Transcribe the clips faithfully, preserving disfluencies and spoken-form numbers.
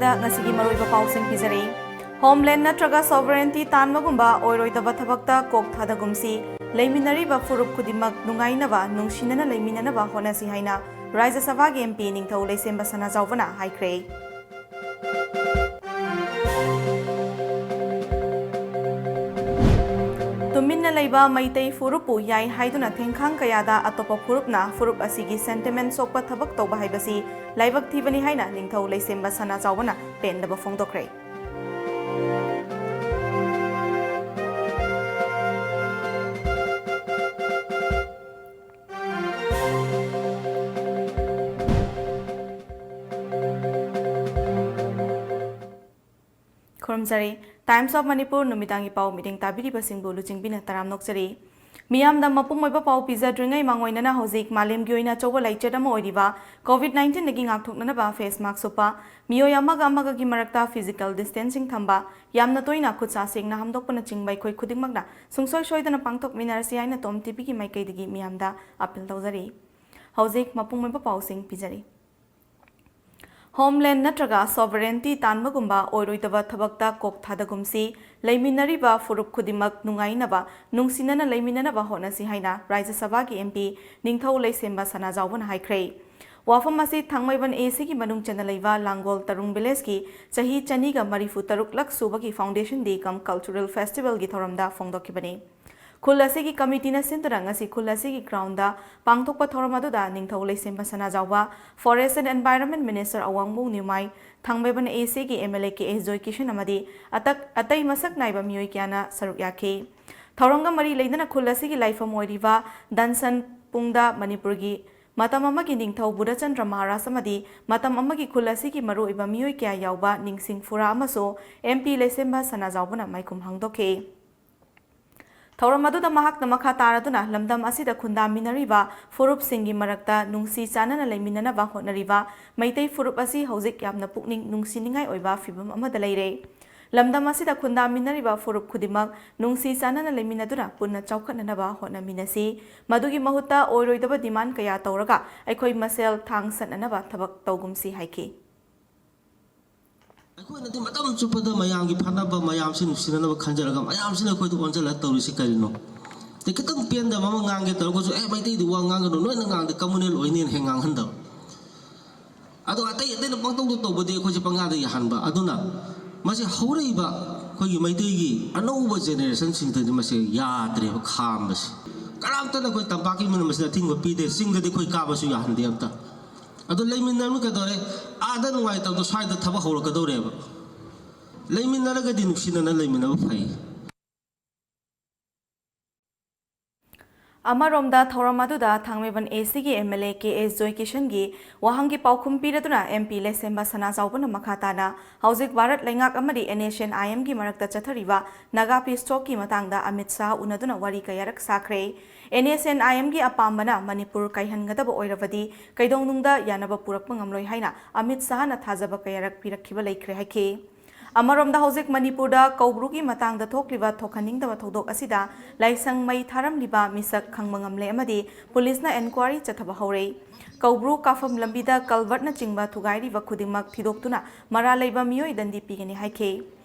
ꯗ ꯉꯁꯤꯒꯤ ꯃꯔꯨꯑꯣꯏꯕ ꯄꯥꯎꯁꯤꯡ ꯄꯤꯖꯔꯤ꯫ ꯍꯣꯝꯂꯦꯟ ꯅꯠꯇ꯭ꯔꯒ ꯁꯣꯚꯔꯦꯟꯇꯤ ꯇꯥꯟꯕꯒꯨꯝꯕ ꯑꯣꯏꯔꯣꯏꯗꯕ ꯊꯕꯛꯇ ꯀꯣꯛ ꯊꯥꯗꯒꯨꯝꯁꯤ꯫ ꯂꯩꯃꯤꯟꯅꯔꯤꯕ ꯐꯨꯔꯨꯞ ꯈꯨꯗꯤꯡꯃꯛ ꯅꯨꯡꯉꯥꯏꯅꯕ, ꯅꯨꯡꯁꯤꯅꯅ ꯂꯩꯃꯤꯟꯅꯅꯕ ꯍꯣꯠꯅꯁꯤ ꯍꯥꯏꯅ ꯔꯥꯖ꯭ꯌ ꯁꯚꯥꯒꯤ M P ꯅꯤꯡꯊꯧ ꯂꯩꯁꯦꯝꯕ ꯁꯅꯥꯖꯥꯎꯕꯅ ꯍꯥꯏꯈ꯭ꯔꯦ꯫ ꯇꯨꯃꯤꯟꯅ ꯂꯩꯕ ꯃꯩꯇꯩ ꯐꯨꯔꯨꯞꯄꯨ ꯌꯥꯏ ꯍꯥꯏꯗꯨꯅ ꯊꯦꯡꯈꯥꯡ ꯀꯌꯥꯗ ꯑꯇꯣꯞꯄ ꯐꯨꯔꯨꯞꯅ ꯐꯨꯔꯨꯞ ꯑꯁꯤꯒꯤ sentiment ꯁꯣꯛꯄ ꯊꯕꯛ ꯇꯧꯕ ꯍꯥꯏꯕꯁꯤ ꯂꯥꯏꯕꯛ ꯊꯤꯕꯅꯤ ꯍꯥꯏꯅ ꯅꯤꯡꯊꯧ ꯂꯩꯁꯦꯝꯕ ꯁꯅꯥꯖꯥꯎꯕꯅ ꯄꯦꯟꯗꯕ ꯐꯣꯡꯗꯣꯛꯈ꯭ꯔꯦ꯫ ꯈꯨꯔꯨꯝꯖꯔꯤ꯫ Times of Manipur ꯅꯨꯃꯤꯗꯥꯡꯒꯤ ꯄꯥꯎ ꯃꯤꯠꯌꯦꯡ ꯇꯥꯕꯤꯔꯤꯕꯁꯤꯡꯕꯨ ꯂꯨꯆꯤꯡꯕꯤꯅ ꯇꯔꯥꯝꯅ ꯑꯣꯛꯆꯔꯤ꯫ ꯃꯤꯌꯥꯝꯗ ꯃꯄꯨꯡ ꯑꯣꯏꯕ ꯄꯥꯎ ꯄꯤꯖꯗ꯭ꯔꯤꯉꯩ ꯃꯥꯡꯑꯣꯏꯅꯅ ꯍꯧꯖꯤꯛ ꯃꯥꯂꯦꯝꯒꯤ ꯑꯣꯏꯅ ꯑꯆꯧꯕ ꯂꯥꯏꯆꯠ ꯑꯃ ꯑꯣꯏꯔꯤꯕ COVID nineteen ꯗꯒꯤ ꯉꯥꯛꯊꯣꯛꯅꯅꯕ face mask ꯎꯞꯄ, ꯃꯤꯑꯣꯏ ꯑꯃꯒ ꯑꯃꯒꯒꯤ ꯃꯔꯛꯇ physical distancing ꯊꯝꯕ, ꯌꯥꯝꯅ ꯇꯣꯏꯅ ꯈꯨꯠ ꯁꯥ ꯁꯦꯡꯅ ꯍꯥꯝꯗꯣꯛꯄꯅꯆꯤꯡꯕ ꯑꯩꯈꯣꯏ ꯈꯨꯗꯤꯡꯃꯛꯅ ꯁꯨꯡꯁꯣꯏ ꯁꯣꯏꯗꯅ ꯄꯥꯡꯊꯣꯛꯃꯤꯟꯅꯔꯁꯤ ꯍꯥꯏꯅ ꯇꯣꯝ TV ꯒꯤ ꯃꯥꯏꯀꯩꯗꯒꯤ ꯃꯤꯌꯥꯝꯗ appeal ꯇꯧꯖꯔꯤ꯫ ꯍꯧꯖꯤꯛ ꯃꯄꯨꯡ ꯑꯣꯏꯕ ꯄꯥꯎꯁꯤꯡ ꯄꯤꯖꯔꯤ꯫ ꯍꯣꯝꯂꯦꯟ ꯅꯠꯇ꯭ꯔꯒ ꯁꯣꯚꯔꯦꯟꯇꯤ ꯇꯥꯟꯕꯒꯨꯝꯕ ꯑꯣꯏꯔꯣꯏꯗꯕ ꯊꯕꯛꯇ ꯀꯣꯛ ꯊꯥꯗꯒꯨꯝꯁꯤ꯫ ꯂꯩꯃꯤꯟꯅꯔꯤꯕ ꯐꯨꯔꯨꯞ ꯈꯨꯗꯤꯡꯃꯛ ꯅꯨꯡꯉꯥꯏꯅꯕ, ꯅꯨꯡꯁꯤꯅꯅ ꯂꯩꯃꯤꯟꯅꯅꯕ ꯍꯣꯠꯅꯁꯤ ꯍꯥꯏꯅ ꯔꯥꯖ꯭ꯌ ꯁꯚꯥꯒꯤ M P ꯅꯤꯡꯊꯧ ꯂꯩꯁꯦꯝꯕ ꯁꯅꯥꯖꯥꯎꯕꯅ ꯍꯥꯏꯈ꯭ꯔꯦ꯫ ꯋꯥꯐꯝ ꯑꯁꯤ ꯊꯥꯡꯃꯩꯕꯟ A C ꯒꯤ ꯃꯅꯨꯡ ꯆꯟꯅ ꯂꯩꯕ ꯂꯥꯡꯒꯣꯜ ꯇꯔꯨꯡ village ꯀꯤ ꯆꯍꯤ ꯆꯅꯤꯒ ꯃꯔꯤꯐꯨ ꯇꯔꯨꯛ ꯂꯛ ꯁꯨꯕꯒꯤ Foundation Day cum Cultural Festival ꯒꯤ ꯊꯧꯔꯝꯗ ꯐꯣꯡꯗꯣꯛꯈꯤꯕꯅꯤ꯫ ꯈꯨꯜ ꯑꯁꯤꯒꯤ committee ꯅ ꯁꯤꯟꯗꯨꯅ ꯉꯁꯤ ꯈꯨꯜ ꯑꯁꯤꯒꯤ ground ꯗ ꯄꯥꯡꯊꯣꯛꯄ ꯊꯧꯔꯝ ꯑꯗꯨꯗ ꯅꯤꯡꯊꯧ ꯂꯩꯁꯦꯝꯕ ꯁꯅꯥꯖꯥꯎꯕ, Forest and Environment Minister ꯑꯋꯥꯡꯕꯧ ꯅ꯭ꯌꯨꯃꯥꯏ, Thangmeiband A C ꯒꯤ M L A ꯀꯦ ꯑꯦꯁ ꯖꯣꯏꯀꯤꯁꯟ ꯑꯃꯗꯤ ꯑꯇꯛ-, ꯑꯇꯩ ꯃꯁꯛ ꯅꯥꯏꯕ ꯃꯤꯑꯣꯏ ꯀꯌꯥꯅ ꯁꯔꯨꯛ ꯌꯥꯈꯤ꯫ ꯊꯧꯔꯝꯒ ꯃꯔꯤ ꯂꯩꯅꯅ ꯈꯨꯜ ꯑꯁꯤꯒꯤ ꯂꯥꯏꯐꯝ ꯑꯣꯏꯔꯤꯕ ꯗꯟꯁꯟ ꯄꯨꯡꯗ ꯃꯅꯤꯄꯨꯔꯒꯤ ꯃꯇꯝ ꯑꯃꯒꯤ ꯅꯤꯡꯊꯧ ꯕꯨꯙꯆꯟꯗ꯭ꯔ ꯃꯍꯥꯔꯥꯖ ꯑꯃꯗꯤ ꯃꯇꯝ ꯑꯃꯒꯤ ꯈꯨꯜ ꯑꯁꯤꯒꯤ ꯃꯔꯨꯑꯣꯏꯕ ꯃꯤꯑꯣꯏ ꯀꯌꯥ ꯌꯥꯎꯕ ꯅꯤꯡꯁꯤꯡ ꯐꯨꯔꯥ ꯑꯃꯁꯨ M P ꯂꯩꯁꯦꯝꯕ ꯁꯅꯥꯖꯥꯎꯕꯅ ꯃꯥꯏꯈꯨꯝ ꯍꯥꯡꯗꯣꯛꯈꯤ꯫ ꯊꯧꯔꯝ ꯑꯗꯨꯗ ꯃꯍꯥꯛꯅ ꯃꯈꯥ ꯇꯥꯔꯗꯨꯅ ꯂꯝꯗꯝ ꯑꯁꯤꯗ ꯈꯨꯟꯗꯥꯃꯤꯟꯅꯔꯤꯕ ꯐꯨꯔꯨꯞꯁꯤꯡꯒꯤ ꯃꯔꯛꯇ ꯅꯨꯡꯁꯤ ꯆꯥꯟꯅꯅ ꯂꯩꯃꯤꯟꯅꯅꯕ ꯍꯣꯠꯅꯔꯤꯕ ꯃꯩꯇꯩ ꯐꯨꯔꯨꯞ ꯑꯁꯤ ꯍꯧꯖꯤꯛ ꯌꯥꯝꯅ ꯄꯨꯛꯅꯤꯡ ꯅꯨꯡꯁꯤꯅꯤꯡꯉꯥꯏ ꯑꯣꯏꯕ ꯐꯤꯚꯝ ꯑꯃꯗ ꯂꯩꯔꯦ꯫ ꯂꯝꯗꯝ ꯑꯁꯤꯗ ꯈꯨꯟꯗꯥꯃꯤꯟꯅꯔꯤꯕ ꯐꯨꯔꯨꯞ ꯈꯨꯗꯤꯡꯃꯛ ꯅꯨꯡꯁꯤ ꯆꯥꯟꯅꯅ ꯂꯩꯃꯤꯟꯅꯗꯨꯅ ꯄꯨꯟꯅ ꯆꯥꯎꯈꯠꯅꯅꯕ ꯍꯣꯠꯅꯃꯤꯟꯅꯁꯤ꯫ ꯃꯗꯨꯒꯤ ꯃꯍꯨꯠꯇ ꯑꯣꯏꯔꯣꯏꯗꯕ demand ꯀꯌꯥ ꯇꯧꯔꯒ ꯑꯩꯈꯣꯏ ꯃꯁꯦꯜ ꯊꯥꯡ ꯁꯠꯅꯅꯕ ꯊꯕꯛ ꯇꯧꯒꯨꯝꯁꯤ ꯍꯥꯏꯈꯤ꯫ ꯑꯩꯈꯣꯏꯅꯗꯤ ꯃꯇꯝ ꯆꯨꯞꯄꯗ ꯃꯌꯥꯝꯒꯤ ꯐꯅꯕ, ꯃꯌꯥꯝꯁꯤ ꯅꯨꯡꯁꯤꯅꯅꯕ ꯈꯟꯖꯔꯒ ꯃꯌꯥꯝꯁꯤꯅ ꯑꯩꯈꯣꯏꯗ ꯑꯣꯟꯁꯤꯜꯂ ꯇꯧꯔꯤꯁꯤ ꯀꯔꯤꯅꯣ? ꯑꯗꯩ ꯈꯤꯇꯪ ꯄꯦꯟꯗꯕ ꯑꯃ ꯉꯥꯡꯒꯦ ꯇꯧꯔꯒꯁꯨ, "ꯑꯦ, ꯃꯩꯇꯩꯗꯤ ꯋꯥ ꯉꯥꯡꯒꯅꯨ, ꯅꯣꯏꯅ ꯉꯥꯡꯗꯤ ꯀꯃꯨꯅꯦꯜ ꯑꯣꯏꯅꯦꯅ" ꯍꯦꯛ ꯉꯥꯡꯍꯟꯗꯕ꯫ ꯑꯗꯣ ꯑꯇꯩ ꯑꯇꯩꯅ ꯄꯪꯇꯧꯗ ꯇꯧꯕꯗꯤ ꯑꯩꯈꯣꯏꯁꯦ ꯄꯪꯌꯥꯗ ꯌꯥꯍꯟꯕ꯫ ꯑꯗꯨꯅ ꯃꯁꯤ ꯍꯧꯔꯛꯏꯕ ꯑꯩꯈꯣꯏꯒꯤ ꯃꯩꯇꯩꯒꯤ ꯑꯅꯧꯕ ꯖꯦꯅꯦꯔꯦꯁꯟꯁꯤꯡꯗꯗꯤ ꯃꯁꯤ ꯌꯥꯗ꯭ꯔꯦꯕ ꯈꯥꯝꯕꯁꯦ꯫ ꯀꯅꯥꯝꯇꯅ ꯑꯩꯈꯣꯏ ꯇꯝꯄꯥꯛꯀꯤ ꯃꯤꯅ ꯃꯁꯤꯗ ꯑꯊꯤꯡꯕ ꯄꯤꯗꯦ, ꯆꯤꯡꯗꯗꯤ ꯑꯩꯈꯣꯏ ꯀꯥꯕꯁꯨ ꯌꯥꯍꯟꯗꯦ ꯑꯝꯇ꯫ ꯑꯗꯣ ꯂꯩꯃꯤꯟꯅꯔꯝꯅ ꯀꯩꯗꯧꯔꯦ? ꯑꯥꯗ ꯅꯨꯡꯉꯥꯏꯇꯕꯗꯣ ꯁ꯭ꯋꯥꯏꯗ ꯊꯕꯛ ꯍꯧꯔꯛꯀꯗꯧꯔꯦꯕ꯫ ꯂꯩꯃꯤꯟꯅꯔꯒꯗꯤ ꯅꯨꯡꯁꯤꯅꯅ ꯂꯩꯃꯤꯟꯅꯕ ꯐꯩ꯫ ꯑꯃꯔꯣꯝꯗ ꯊꯧꯔꯝ ꯑꯗꯨꯗ ꯊꯥꯡꯃꯩꯕꯟ ꯑꯦ ꯁꯤꯒꯤ ꯑꯦꯝ ꯑꯦꯜ ꯑꯦ ꯀꯦ ꯑꯦꯁ ꯖꯣꯏꯀꯤꯁꯟꯒꯤ ꯋꯥꯍꯪꯒꯤ ꯄꯥꯎꯈꯨꯝ ꯄꯤꯔꯗꯨꯅ ꯑꯦꯝ ꯄꯤ ꯂꯩꯁꯦꯝꯕ ꯁꯅꯥꯖꯥꯎꯕꯅ ꯃꯈꯥ ꯇꯥꯅ ꯍꯧꯖꯤꯛ ꯚꯥꯔꯠ ꯂꯩꯉꯥꯛ ꯑꯃꯗꯤ ꯑꯦꯟ ꯑꯦꯁ ꯑꯦꯟ ꯑꯥꯏ ꯑꯦꯝꯒꯤ ꯃꯔꯛꯇ ꯆꯠꯊꯔꯤꯕ ꯅꯥꯒꯥ ꯄꯤꯁ ꯇꯣꯛꯀꯤ ꯃꯇꯥꯡꯗ ꯑꯃꯤꯠ ꯁꯥꯍ ꯎꯅꯗꯨꯅ ꯋꯥꯔꯤ ꯀꯌꯥꯔꯛ ꯁꯥꯈ꯭ꯔꯦ꯫ ꯑꯦꯟ ꯑꯦꯁ ꯑꯦꯟ ꯑꯥꯏ ꯑꯦꯝꯒꯤ ꯑꯄꯥꯝꯕꯅ ꯃꯅꯤꯄꯨꯔ ꯀꯥꯏꯍꯟꯒꯗꯕ ꯑꯣꯏꯔꯕꯗꯤ ꯀꯩꯗꯧꯅꯨꯡꯗ ꯌꯥꯅꯕ ꯄꯨꯔꯛꯄ ꯉꯝꯂꯣꯏ ꯍꯥꯏꯅ ꯑꯃꯤꯠ ꯁꯥꯍꯅ ꯊꯥꯖꯕ ꯀꯌꯥꯔꯛ ꯄꯤꯔꯛꯈꯤꯕ ꯂꯩꯈ꯭ꯔꯦ ꯍꯥꯏꯈꯤ꯫ ꯑꯃꯔꯣꯝꯗ ꯍꯧꯖꯤꯛ ꯃꯅꯤꯄꯨꯔꯗ ꯀꯧꯕ꯭ꯔꯨꯒꯤ ꯃꯇꯥꯡꯗ ꯊꯣꯛꯂꯤꯕ ꯊꯣꯛꯍꯟꯅꯤꯡꯗꯕ ꯊꯧꯗꯣꯛ ꯑꯁꯤꯗ ꯂꯥꯏꯁꯪ ꯃꯩ ꯊꯥꯔꯝꯂꯤꯕ ꯃꯤꯁꯛ ꯈꯪꯕ ꯉꯝꯂꯦ ꯑꯃꯗꯤ ꯄꯨꯂꯤꯁꯅ ꯏꯟꯀ꯭ꯋꯥꯔꯤ ꯆꯠꯊꯕ ꯍꯧꯔꯦ꯫ ꯀꯧꯕ꯭ꯔꯨ ꯀꯥꯐꯝ ꯂꯝꯕꯤꯗ ꯀꯜꯚꯔꯠꯅꯆꯤꯡꯕ ꯊꯨꯒꯥꯏꯔꯤꯕ ꯈꯨꯗꯤꯡꯃꯛ ꯊꯤꯗꯣꯛꯇꯨꯅ ꯃꯔꯥꯜ ꯂꯩꯕ ꯃꯤꯑꯣꯏ ꯗꯟꯗꯤ ꯄꯤꯒꯅꯤ ꯍꯥꯏꯈꯤ꯫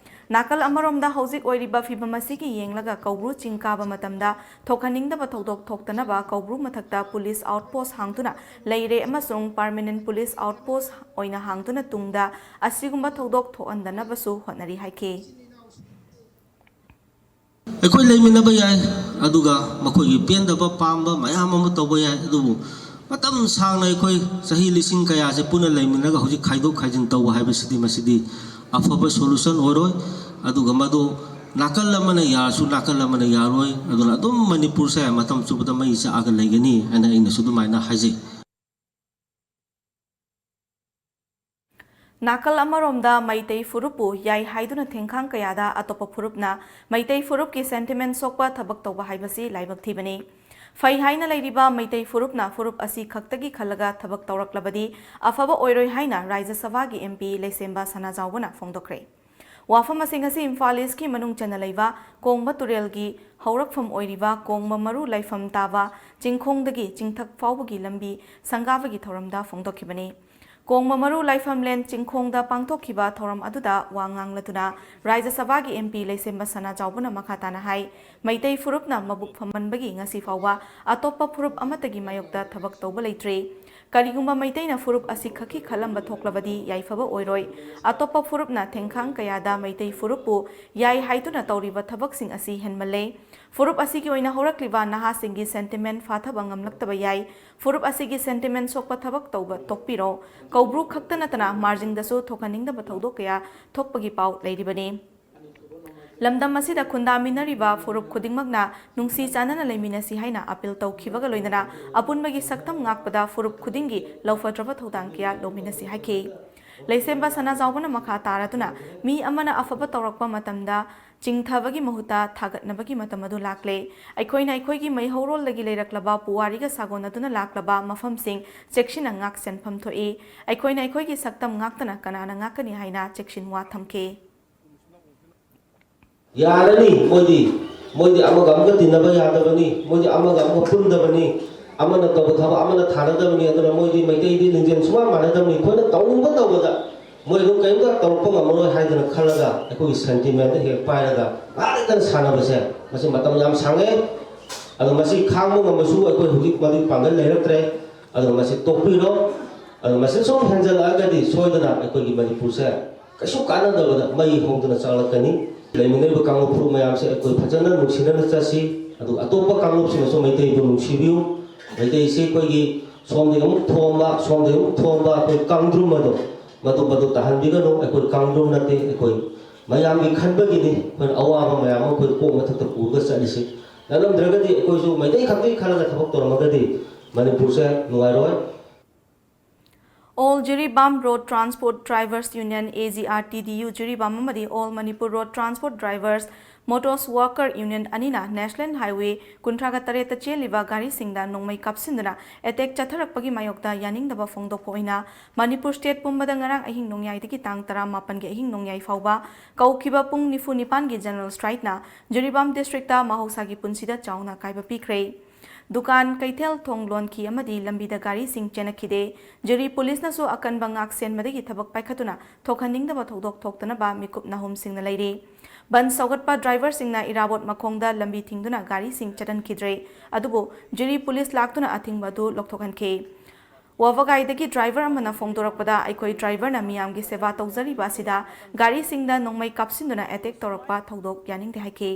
ꯅꯥꯀꯜ ꯑꯃꯔꯣꯝꯗ ꯍꯧꯖꯤꯛ ꯑꯣꯏꯔꯤꯕ ꯐꯤꯚꯝ ꯑꯁꯤꯒꯤ ꯌꯦꯡꯂꯒ ꯀꯧꯕ꯭ꯔꯨ ꯆꯤꯡ ꯀꯥꯕ ꯃꯇꯝꯗ ꯊꯣꯛꯍꯟꯅꯤꯡꯗꯕ ꯊꯧꯗꯣꯛ ꯊꯣꯛꯇꯅꯕ ꯀꯧꯕ꯭ꯔꯨ ꯃꯊꯛꯇ ꯄꯨꯂꯤꯁ ꯑꯥꯎꯠꯄꯣꯁ ꯍꯥꯡꯗꯨꯅ ꯂꯩꯔꯦ ꯑꯃꯁꯨꯡ ꯄꯥꯔꯃꯤꯅꯦꯟꯠ ꯄꯨꯂꯤꯁ ꯑꯥꯎꯠꯄꯣꯁ ꯑꯣꯏꯅ ꯍꯥꯡꯗꯨꯅ ꯇꯨꯡꯗ ꯑꯁꯤꯒꯨꯝꯕ ꯊꯧꯗꯣꯛ ꯊꯣꯛꯍꯟꯗꯅꯕꯁꯨ ꯍꯣꯠꯅꯔꯤ ꯍꯥꯏꯈꯤ꯫ ꯑꯩꯈꯣꯏ ꯂꯩꯃꯤꯟꯅꯕ ꯌꯥꯏ, ꯑꯗꯨꯒ ꯃꯈꯣꯏꯒꯤ ꯄꯦꯟꯗꯕ ꯄꯥꯝꯕ ꯃꯌꯥꯝ ꯑꯃ ꯇꯧꯕ ꯌꯥꯏ, ꯑꯗꯨꯕꯨ ꯃꯇꯝ ꯁꯥꯡꯅ ꯑꯩꯈꯣꯏ ꯆꯍꯤ ꯂꯤꯁꯤꯡ ꯀꯌꯥꯁꯦ ꯄꯨꯟꯅ ꯂꯩꯃꯤꯟꯅꯔꯒ ꯍꯧꯖꯤꯛ ꯈꯥꯏꯗꯣꯛ ꯈꯥꯏꯖꯤꯟ ꯇꯧꯕ ꯍꯥꯏꯕꯁꯤꯗꯤ ꯃꯁꯤꯗꯤ ꯑꯐꯕ ꯁꯣꯂꯨꯁꯟ ꯑꯣꯏꯔꯣꯏ꯫ ꯑꯗꯨꯒ ꯃꯗꯨ ꯅꯥꯀꯜ ꯑꯃꯅ ꯌꯥꯔꯁꯨ ꯅꯥꯀꯜ ꯑꯃꯅ ꯌꯥꯔꯣꯏ꯫ ꯑꯗꯨꯅ ꯑꯗꯨꯝ ꯃꯅꯤꯄꯨꯔꯁꯦ ꯃꯇꯝ ꯆꯨꯞꯄꯗ ꯃꯩ ꯆꯥꯛꯑꯒ ꯂꯩꯒꯅꯤ ꯍꯥꯏꯅ ꯑꯩꯅꯁꯨ ꯑꯗꯨꯃꯥꯏꯅ ꯍꯥꯏꯖꯩ꯫ ꯅꯥꯀꯜ ꯑꯃꯔꯣꯝꯗ ꯃꯩꯇꯩ ꯐꯨꯔꯨꯞꯄꯨ ꯌꯥꯏ ꯍꯥꯏꯗꯨꯅ ꯊꯦꯡꯈꯥꯡ ꯀꯌꯥꯗ ꯑꯇꯣꯞꯄ ꯐꯨꯔꯨꯞꯅ ꯃꯩꯇꯩ ꯐꯨꯔꯨꯞꯀꯤ ꯁꯦꯟꯇꯤꯃꯦꯟꯠ ꯁꯣꯛꯄ ꯊꯕꯛ ꯇꯧꯕ ꯍꯥꯏꯕꯁꯤ ꯂꯥꯏꯕꯛ ꯊꯤꯕꯅꯤ꯫ ꯐꯩ ꯍꯥꯏꯅ ꯂꯩꯔꯤꯕ ꯃꯩꯇꯩ ꯐꯨꯔꯨꯞꯅ ꯐꯨꯔꯨꯞ ꯑꯁꯤ ꯈꯛꯇꯒꯤ ꯈꯜꯂꯒ ꯊꯕꯛ ꯇꯧꯔꯛꯂꯕꯗꯤ ꯑꯐꯕ ꯑꯣꯏꯔꯣꯏ ꯍꯥꯏꯅ ꯔꯥꯖ꯭ꯌ ꯁꯚꯥꯒꯤ ꯑꯦꯝ ꯄꯤ ꯂꯩꯁꯦꯝꯕ ꯁꯅꯥꯖꯥꯎꯕꯅ ꯐꯣꯡꯗꯣꯛꯈ꯭ꯔꯦ꯫ ꯋꯥꯐꯝ ꯑꯁꯤꯡ ꯑꯁꯤ ꯏꯝꯐꯥꯜ ꯏꯁ꯭ꯠꯀꯤ ꯃꯅꯨꯡ ꯆꯟꯅ ꯂꯩꯕ ꯀꯣꯡꯕ ꯇꯨꯔꯦꯜꯒꯤ ꯍꯧꯔꯛꯐꯝ ꯑꯣꯏꯔꯤꯕ ꯀꯣꯡꯕ ꯃꯔꯨ ꯂꯩꯐꯝ ꯇꯥꯕ ꯆꯤꯡꯈꯣꯡꯗꯒꯤ ꯆꯤꯡꯊꯛ ꯐꯥꯎꯕꯒꯤ ꯂꯝꯕꯤ ꯁꯪꯒꯥꯕꯒꯤ ꯊꯧꯔꯝꯗ ꯐꯣꯡꯗꯣꯛꯈꯤꯕꯅꯤ꯫ ꯀꯣꯡꯃꯃꯔꯨ ꯂꯥꯏꯐꯝꯂꯦꯟ ꯆꯤꯡꯈꯣꯡꯗ ꯄꯥꯡꯊꯣꯛꯈꯤꯕ ꯊꯧꯔꯝ ꯑꯗꯨꯗ ꯋꯥ ꯉꯥꯡꯂꯗꯨꯅ ꯔꯥꯖ꯭ꯌ ꯁꯚꯥꯒꯤ M P ꯂꯩꯁꯦꯝꯕ ꯁꯅꯥꯖꯥꯎꯕꯅ ꯃꯈꯥ ꯇꯥꯅ ꯍꯥꯏ, ꯃꯩꯇꯩ ꯐꯨꯔꯨꯞꯅ ꯃꯕꯨꯛ ꯐꯝꯃꯟꯕꯒꯤ ꯉꯁꯤ ꯐꯥꯎꯕ ꯑꯇꯣꯞꯄ ꯐꯨꯔꯨꯞ ꯑꯃꯠꯇꯒꯤ ꯃꯥꯌꯣꯛꯇ ꯊꯕꯛ ꯇꯧꯕ ꯂꯩꯇ꯭ꯔꯤ꯫ ꯀꯔꯤꯒꯨꯝꯕ ꯃꯩꯇꯩꯅ ꯐꯨꯔꯨꯞ ꯑꯁꯤ ꯈꯛꯀꯤ ꯈꯜꯂꯝꯕ ꯊꯣꯛꯂꯕꯗꯤ ꯌꯥꯏꯐꯕ ꯑꯣꯏꯔꯣꯏ꯫ ꯑꯇꯣꯞꯄ ꯐꯨꯔꯨꯞꯅ ꯊꯦꯡꯈꯥꯡ ꯀꯌꯥꯗ ꯃꯩꯇꯩ ꯐꯨꯔꯨꯞꯄꯨ ꯌꯥꯏ ꯍꯥꯏꯗꯨꯅ ꯇꯧꯔꯤꯕ ꯊꯕꯛꯁꯤꯡ ꯑꯁꯤ ꯍꯦꯟꯃꯜꯂꯦ꯫ ꯐꯨꯔꯨꯞ ꯑꯁꯤꯒꯤ ꯑꯣꯏꯅ ꯍꯧꯔꯛꯂꯤꯕ ꯅꯍꯥꯁꯤꯡꯒꯤ sentiment ꯐꯥꯊꯕ ꯉꯝꯂꯛꯇꯕ ꯌꯥꯏ꯫ ꯐꯨꯔꯨꯞ ꯑꯁꯤꯒꯤ sentiment ꯁꯣꯛꯄ ꯊꯕꯛ ꯇꯧꯕ ꯇꯣꯛꯄꯤꯔꯣ꯫ ꯀꯧꯕ꯭ꯔꯨ ꯈꯛꯇ ꯅꯠꯇꯅ ꯃꯥꯔꯖꯤꯡꯗꯁꯨ ꯊꯣꯛꯍꯟꯅꯤꯡꯗꯕ ꯊꯧꯗꯣꯛ ꯀꯌꯥ ꯊꯣꯛꯄꯒꯤ ꯄꯥꯎ ꯂꯩꯔꯤꯕꯅꯤ꯫ ꯂꯝꯗꯝ ꯑꯁꯤꯗ ꯈꯨꯟꯗꯥꯃꯤꯟꯅꯔꯤꯕ ꯐꯨꯔꯨꯞ ꯈꯨꯗꯤꯡꯃꯛꯅ ꯅꯨꯡꯁꯤ ꯆꯥꯟꯅꯅ ꯂꯩꯃꯤꯟꯅꯁꯤ ꯍꯥꯏꯅ appeal ꯇꯧꯈꯤꯕꯒ ꯂꯣꯏꯅꯅ ꯑꯄꯨꯟꯕꯒꯤ ꯁꯛꯇꯝ ꯉꯥꯛꯄꯗ ꯐꯨꯔꯨꯞ ꯈꯨꯗꯤꯡꯒꯤ ꯂꯧꯐꯗ꯭ꯔꯕ ꯊꯧꯗꯥꯡ ꯀꯌꯥ ꯂꯧꯃꯤꯟꯅꯁꯤ ꯍꯥꯏꯈꯤ꯫ ꯂꯩꯁꯦꯝꯕ ꯁꯅꯥꯖꯥꯎꯕꯅ ꯃꯈꯥ ꯇꯥꯔꯗꯨꯅ ꯃꯤ ꯑꯃꯅ ꯑꯐꯕ ꯇꯧꯔꯛꯄ ꯃꯇꯝꯗ ꯆꯤꯡꯊꯕꯒꯤ ꯃꯍꯨꯠꯇ ꯊꯥꯒꯠꯅꯕꯒꯤ ꯃꯇꯝ ꯑꯗꯨ ꯂꯥꯛꯂꯦ꯫ ꯑꯩꯈꯣꯏꯅ ꯑꯩꯈꯣꯏꯒꯤ ꯃꯩꯍꯧꯔꯣꯜꯗꯒꯤ ꯂꯩꯔꯛꯂꯕ ꯄꯨꯋꯥꯔꯤꯒ ꯁꯥꯒꯣꯟꯅꯗꯨꯅ ꯂꯥꯛꯂꯕ ꯃꯐꯝꯁꯤꯡ ꯆꯦꯛꯁꯤꯟꯅ ꯉꯥꯛ ꯁꯦꯟꯐꯝ ꯊꯣꯛꯏ꯫ ꯑꯩꯈꯣꯏꯅ ꯑꯩꯈꯣꯏꯒꯤ ꯁꯛꯇꯝ ꯉꯥꯛꯇꯅ ꯀꯅꯥꯅ ꯉꯥꯛꯀꯅꯤ ꯍꯥꯏꯅ ꯆꯦꯛꯁꯤꯟꯋꯥ ꯊꯝꯈꯤ꯫ ꯌꯥꯔꯅꯤ꯫ ꯃꯣꯏꯗꯤ ꯃꯣꯏꯗꯤ ꯑꯃꯒ ꯑꯃꯒ ꯇꯤꯟꯅꯕ ꯌꯥꯗꯕꯅꯤ, ꯃꯣꯏꯗꯤ ꯑꯃꯒ ꯑꯃꯒ ꯄꯨꯟꯗꯕꯅꯤ, ꯑꯃꯅ ꯇꯧꯕ ꯊꯕꯛ ꯑꯃꯅ ꯊꯥꯅꯗꯕꯅꯤ, ꯑꯗꯨꯅ ꯃꯣꯏꯗꯤ ꯃꯩꯇꯩꯗꯤ ꯂꯤꯡꯖꯦꯜ ꯁꯨꯡꯃꯥꯟ ꯃꯥꯟꯅꯗꯕꯅꯤ, ꯑꯩꯈꯣꯏꯅ ꯇꯧꯅꯤꯡꯕ ꯇꯧꯕꯗ ꯃꯣꯏ ꯑꯗꯨꯝ ꯀꯔꯤꯝꯇ ꯇꯧꯔꯛꯄ ꯉꯝꯃꯔꯣꯏ ꯍꯥꯏꯗꯅ ꯈꯜꯂꯒ ꯑꯩꯈꯣꯏꯒꯤ sentimentꯗ ꯍꯦꯛ ꯄꯥꯏꯔꯒ ꯉꯥꯏꯗꯅ ꯁꯥꯟꯅꯕꯁꯦ, ꯃꯁꯤ ꯃꯇꯝ ꯌꯥꯝ ꯁꯥꯡꯉꯦ꯫ ꯑꯗꯣ ꯃꯁꯤ ꯈꯥꯡꯕ ꯉꯝꯕꯁꯨ ꯑꯩꯈꯣꯏ ꯍꯧꯖꯤꯛ ꯃꯗꯨꯒꯤ ꯄꯥꯡꯒꯜ ꯂꯩꯔꯛꯇ꯭ꯔꯦ꯫ ꯑꯗꯨꯅ ꯃꯁꯤ ꯇꯣꯛꯄꯤꯔꯣ꯫ ꯑꯗꯣ ꯃꯁꯤ ꯁꯨꯝ ꯍꯦꯟꯖꯜꯂꯛꯑꯒꯗꯤ ꯁꯣꯏꯗꯅ ꯑꯩꯈꯣꯏꯒꯤ ꯃꯅꯤꯄꯨꯔꯁꯦ ꯀꯩꯁꯨ ꯀꯥꯟꯅꯗꯕꯗ ꯃꯩ ꯍꯧꯗꯨꯅ ꯆꯥꯛꯂꯛꯀꯅꯤ꯫ ꯂꯩꯃꯤꯟꯅꯔꯤꯕ ꯀꯥꯡꯂꯨꯞ ꯐꯨꯔꯨꯞ ꯃꯌꯥꯝꯁꯦ ꯑꯩꯈꯣꯏ ꯐꯖꯅ ꯅꯨꯡꯁꯤꯅꯅ ꯆꯠꯁꯤ꯫ ꯑꯗꯨꯒ ꯑꯇꯣꯞꯄ ꯀꯥꯡꯂꯨꯞꯁꯤꯡꯅꯁꯨ ꯃꯩꯇꯩꯕꯨ ꯅꯨꯡꯁꯤꯕꯤꯌꯨ꯫ ꯃꯩꯇꯩꯁꯤ ꯑꯩꯈꯣꯏꯒꯤ ꯁꯣꯝꯗꯒꯤ ꯑꯃꯨꯛ ꯊꯣꯝꯕ, ꯁꯣꯝꯗꯒꯤ ꯑꯃꯨꯛ ꯊꯣꯝꯕ, ꯑꯩꯈꯣꯏ ꯀꯥꯡꯗ꯭ꯔꯨꯝ ꯑꯗꯣ, ꯃꯗꯨ, ꯃꯗꯨ ꯇꯥꯍꯟꯕꯤꯒꯅꯨ꯫ ꯑꯩꯈꯣꯏ ꯀꯥꯡꯗ꯭ꯔꯨꯝ ꯅꯠꯇꯦ, ꯑꯩꯈꯣꯏ ꯃꯌꯥꯝꯒꯤ ꯈꯟꯕꯒꯤꯅꯤ꯫ ꯑꯩꯈꯣꯏꯅ ꯑꯋꯥꯕ ꯃꯌꯥꯝ ꯑꯃ ꯑꯩꯈꯣꯏ ꯀꯣꯛ ꯃꯊꯛꯇ ꯄꯨꯔꯒ ꯆꯠꯂꯤꯁꯤ꯫ ꯅꯠꯂꯝꯗ꯭ꯔꯒꯗꯤ ꯑꯩꯈꯣꯏꯁꯨ ꯃꯩꯇꯩ ꯈꯛꯇꯒꯤ ꯈꯜꯂꯒ ꯊꯕꯛ ꯇꯧꯔꯝꯃꯒꯗꯤ ꯃꯅꯤꯄꯨꯔꯁꯦ ꯅꯨꯡꯉꯥꯏꯔꯣꯏ꯫ All Jiribam Road Transport Drivers Union, A G R T D U Jiribam ꯑꯃꯗꯤ All Manipur Road Transport Drivers Motors Worker Union ꯑꯅꯤꯅ National Highway ꯀꯨꯟꯊ꯭ꯔꯥꯒ ꯇꯔꯦꯠꯇ ꯆꯦꯜꯂꯤꯕ ꯒꯥꯔꯤꯁꯤꯡꯗ ꯅꯣꯡꯃꯩ ꯀꯥꯞꯁꯤꯟꯗꯨꯅ attack ꯆꯠꯊꯔꯛꯄꯒꯤ ꯃꯥꯌꯣꯛꯇ ꯌꯥꯅꯤꯡꯗꯕ ꯐꯣꯡꯗꯣꯛꯄ ꯑꯣꯏꯅ ꯃꯅꯤꯄꯨꯔ state ꯄꯨꯝꯕꯗ ꯉꯔꯥꯡ ꯑꯍꯤꯡ ꯅꯣꯡꯌꯥꯏꯗꯒꯤ ꯇꯥꯡ ꯇꯔꯥꯃꯥꯄꯟꯒꯤ ꯑꯍꯤꯡ ꯅꯣꯡꯌꯥꯏ ꯐꯥꯎꯕ ꯀꯧꯈꯤꯕ ꯄꯨꯡ ꯅꯤꯐꯨ ꯅꯤꯄꯥꯟꯒꯤ general strikeꯅ ꯖꯤꯔꯤꯕꯥꯝ districtꯇ ꯃꯍꯧꯁꯥꯒꯤ ꯄꯨꯟꯁꯤꯗ ꯆꯥꯎꯅ ꯑꯀꯥꯏꯕ ꯄꯤꯈ꯭ꯔꯦ꯫ ꯗꯨꯀꯥꯟ, ꯀꯩꯊꯦꯜ ꯊꯣꯡ ꯂꯣꯟꯈꯤ ꯑꯃꯗꯤ ꯂꯝꯕꯤꯗ ꯒꯥꯔꯤꯁꯤꯡ ꯆꯦꯟꯅꯈꯤꯗꯦ꯫ ꯖꯤꯔꯤ ꯄꯨꯂꯤꯁꯅꯁꯨ ꯑꯀꯟꯕ ꯉꯥꯛꯁꯦꯟꯕꯗꯒꯤ ꯊꯕꯛ ꯄꯥꯏꯈꯠꯇꯨꯅ ꯊꯣꯛꯍꯟꯅꯤꯡꯗꯕ ꯊꯧꯗꯣꯛ ꯊꯣꯛꯇꯅꯕ ꯃꯤꯀꯨꯞ ꯅꯥꯍꯨꯝꯁꯤꯡꯅ ꯂꯩꯔꯤ꯫ ꯕꯟ ꯁꯧꯒꯠꯄ ꯗ꯭ꯔꯥꯏꯚꯔꯁꯤꯡꯅ ꯏꯔꯥꯕꯣꯠ ꯃꯈꯣꯡꯗ ꯂꯝꯕꯤ ꯊꯤꯡꯗꯨꯅ ꯒꯥꯔꯤꯁꯤꯡ ꯆꯠꯍꯟꯈꯤꯗ꯭ꯔꯦ꯫ ꯑꯗꯨꯕꯨ ꯖꯤꯔꯤ ꯄꯨꯂꯤꯁ ꯂꯥꯛꯇꯨꯅ ꯑꯊꯤꯡꯕ ꯑꯗꯨ ꯂꯧꯊꯣꯛꯍꯟꯈꯤ꯫ ꯋꯥꯕꯒꯥꯏꯗꯒꯤ ꯗ꯭ꯔꯥꯏꯚꯔ ꯑꯃꯅ ꯐꯣꯡꯗꯣꯔꯛꯄꯗ, ꯑꯩꯈꯣꯏ ꯗ꯭ꯔꯥꯏꯚꯔꯅ ꯃꯤꯌꯥꯝꯒꯤ ꯁꯦꯕꯥ ꯇꯧꯖꯔꯤꯕ ꯑꯁꯤꯗ ꯒꯥꯔꯤꯁꯤꯡꯗ ꯅꯣꯡꯃꯩ ꯀꯥꯞꯁꯤꯟꯗꯨꯅ ꯑꯦꯇꯦꯛ ꯇꯧꯔꯛꯄ ꯊꯧꯗꯣꯛ ꯌꯥꯅꯤꯡꯗꯦ ꯍꯥꯏꯈꯤ꯫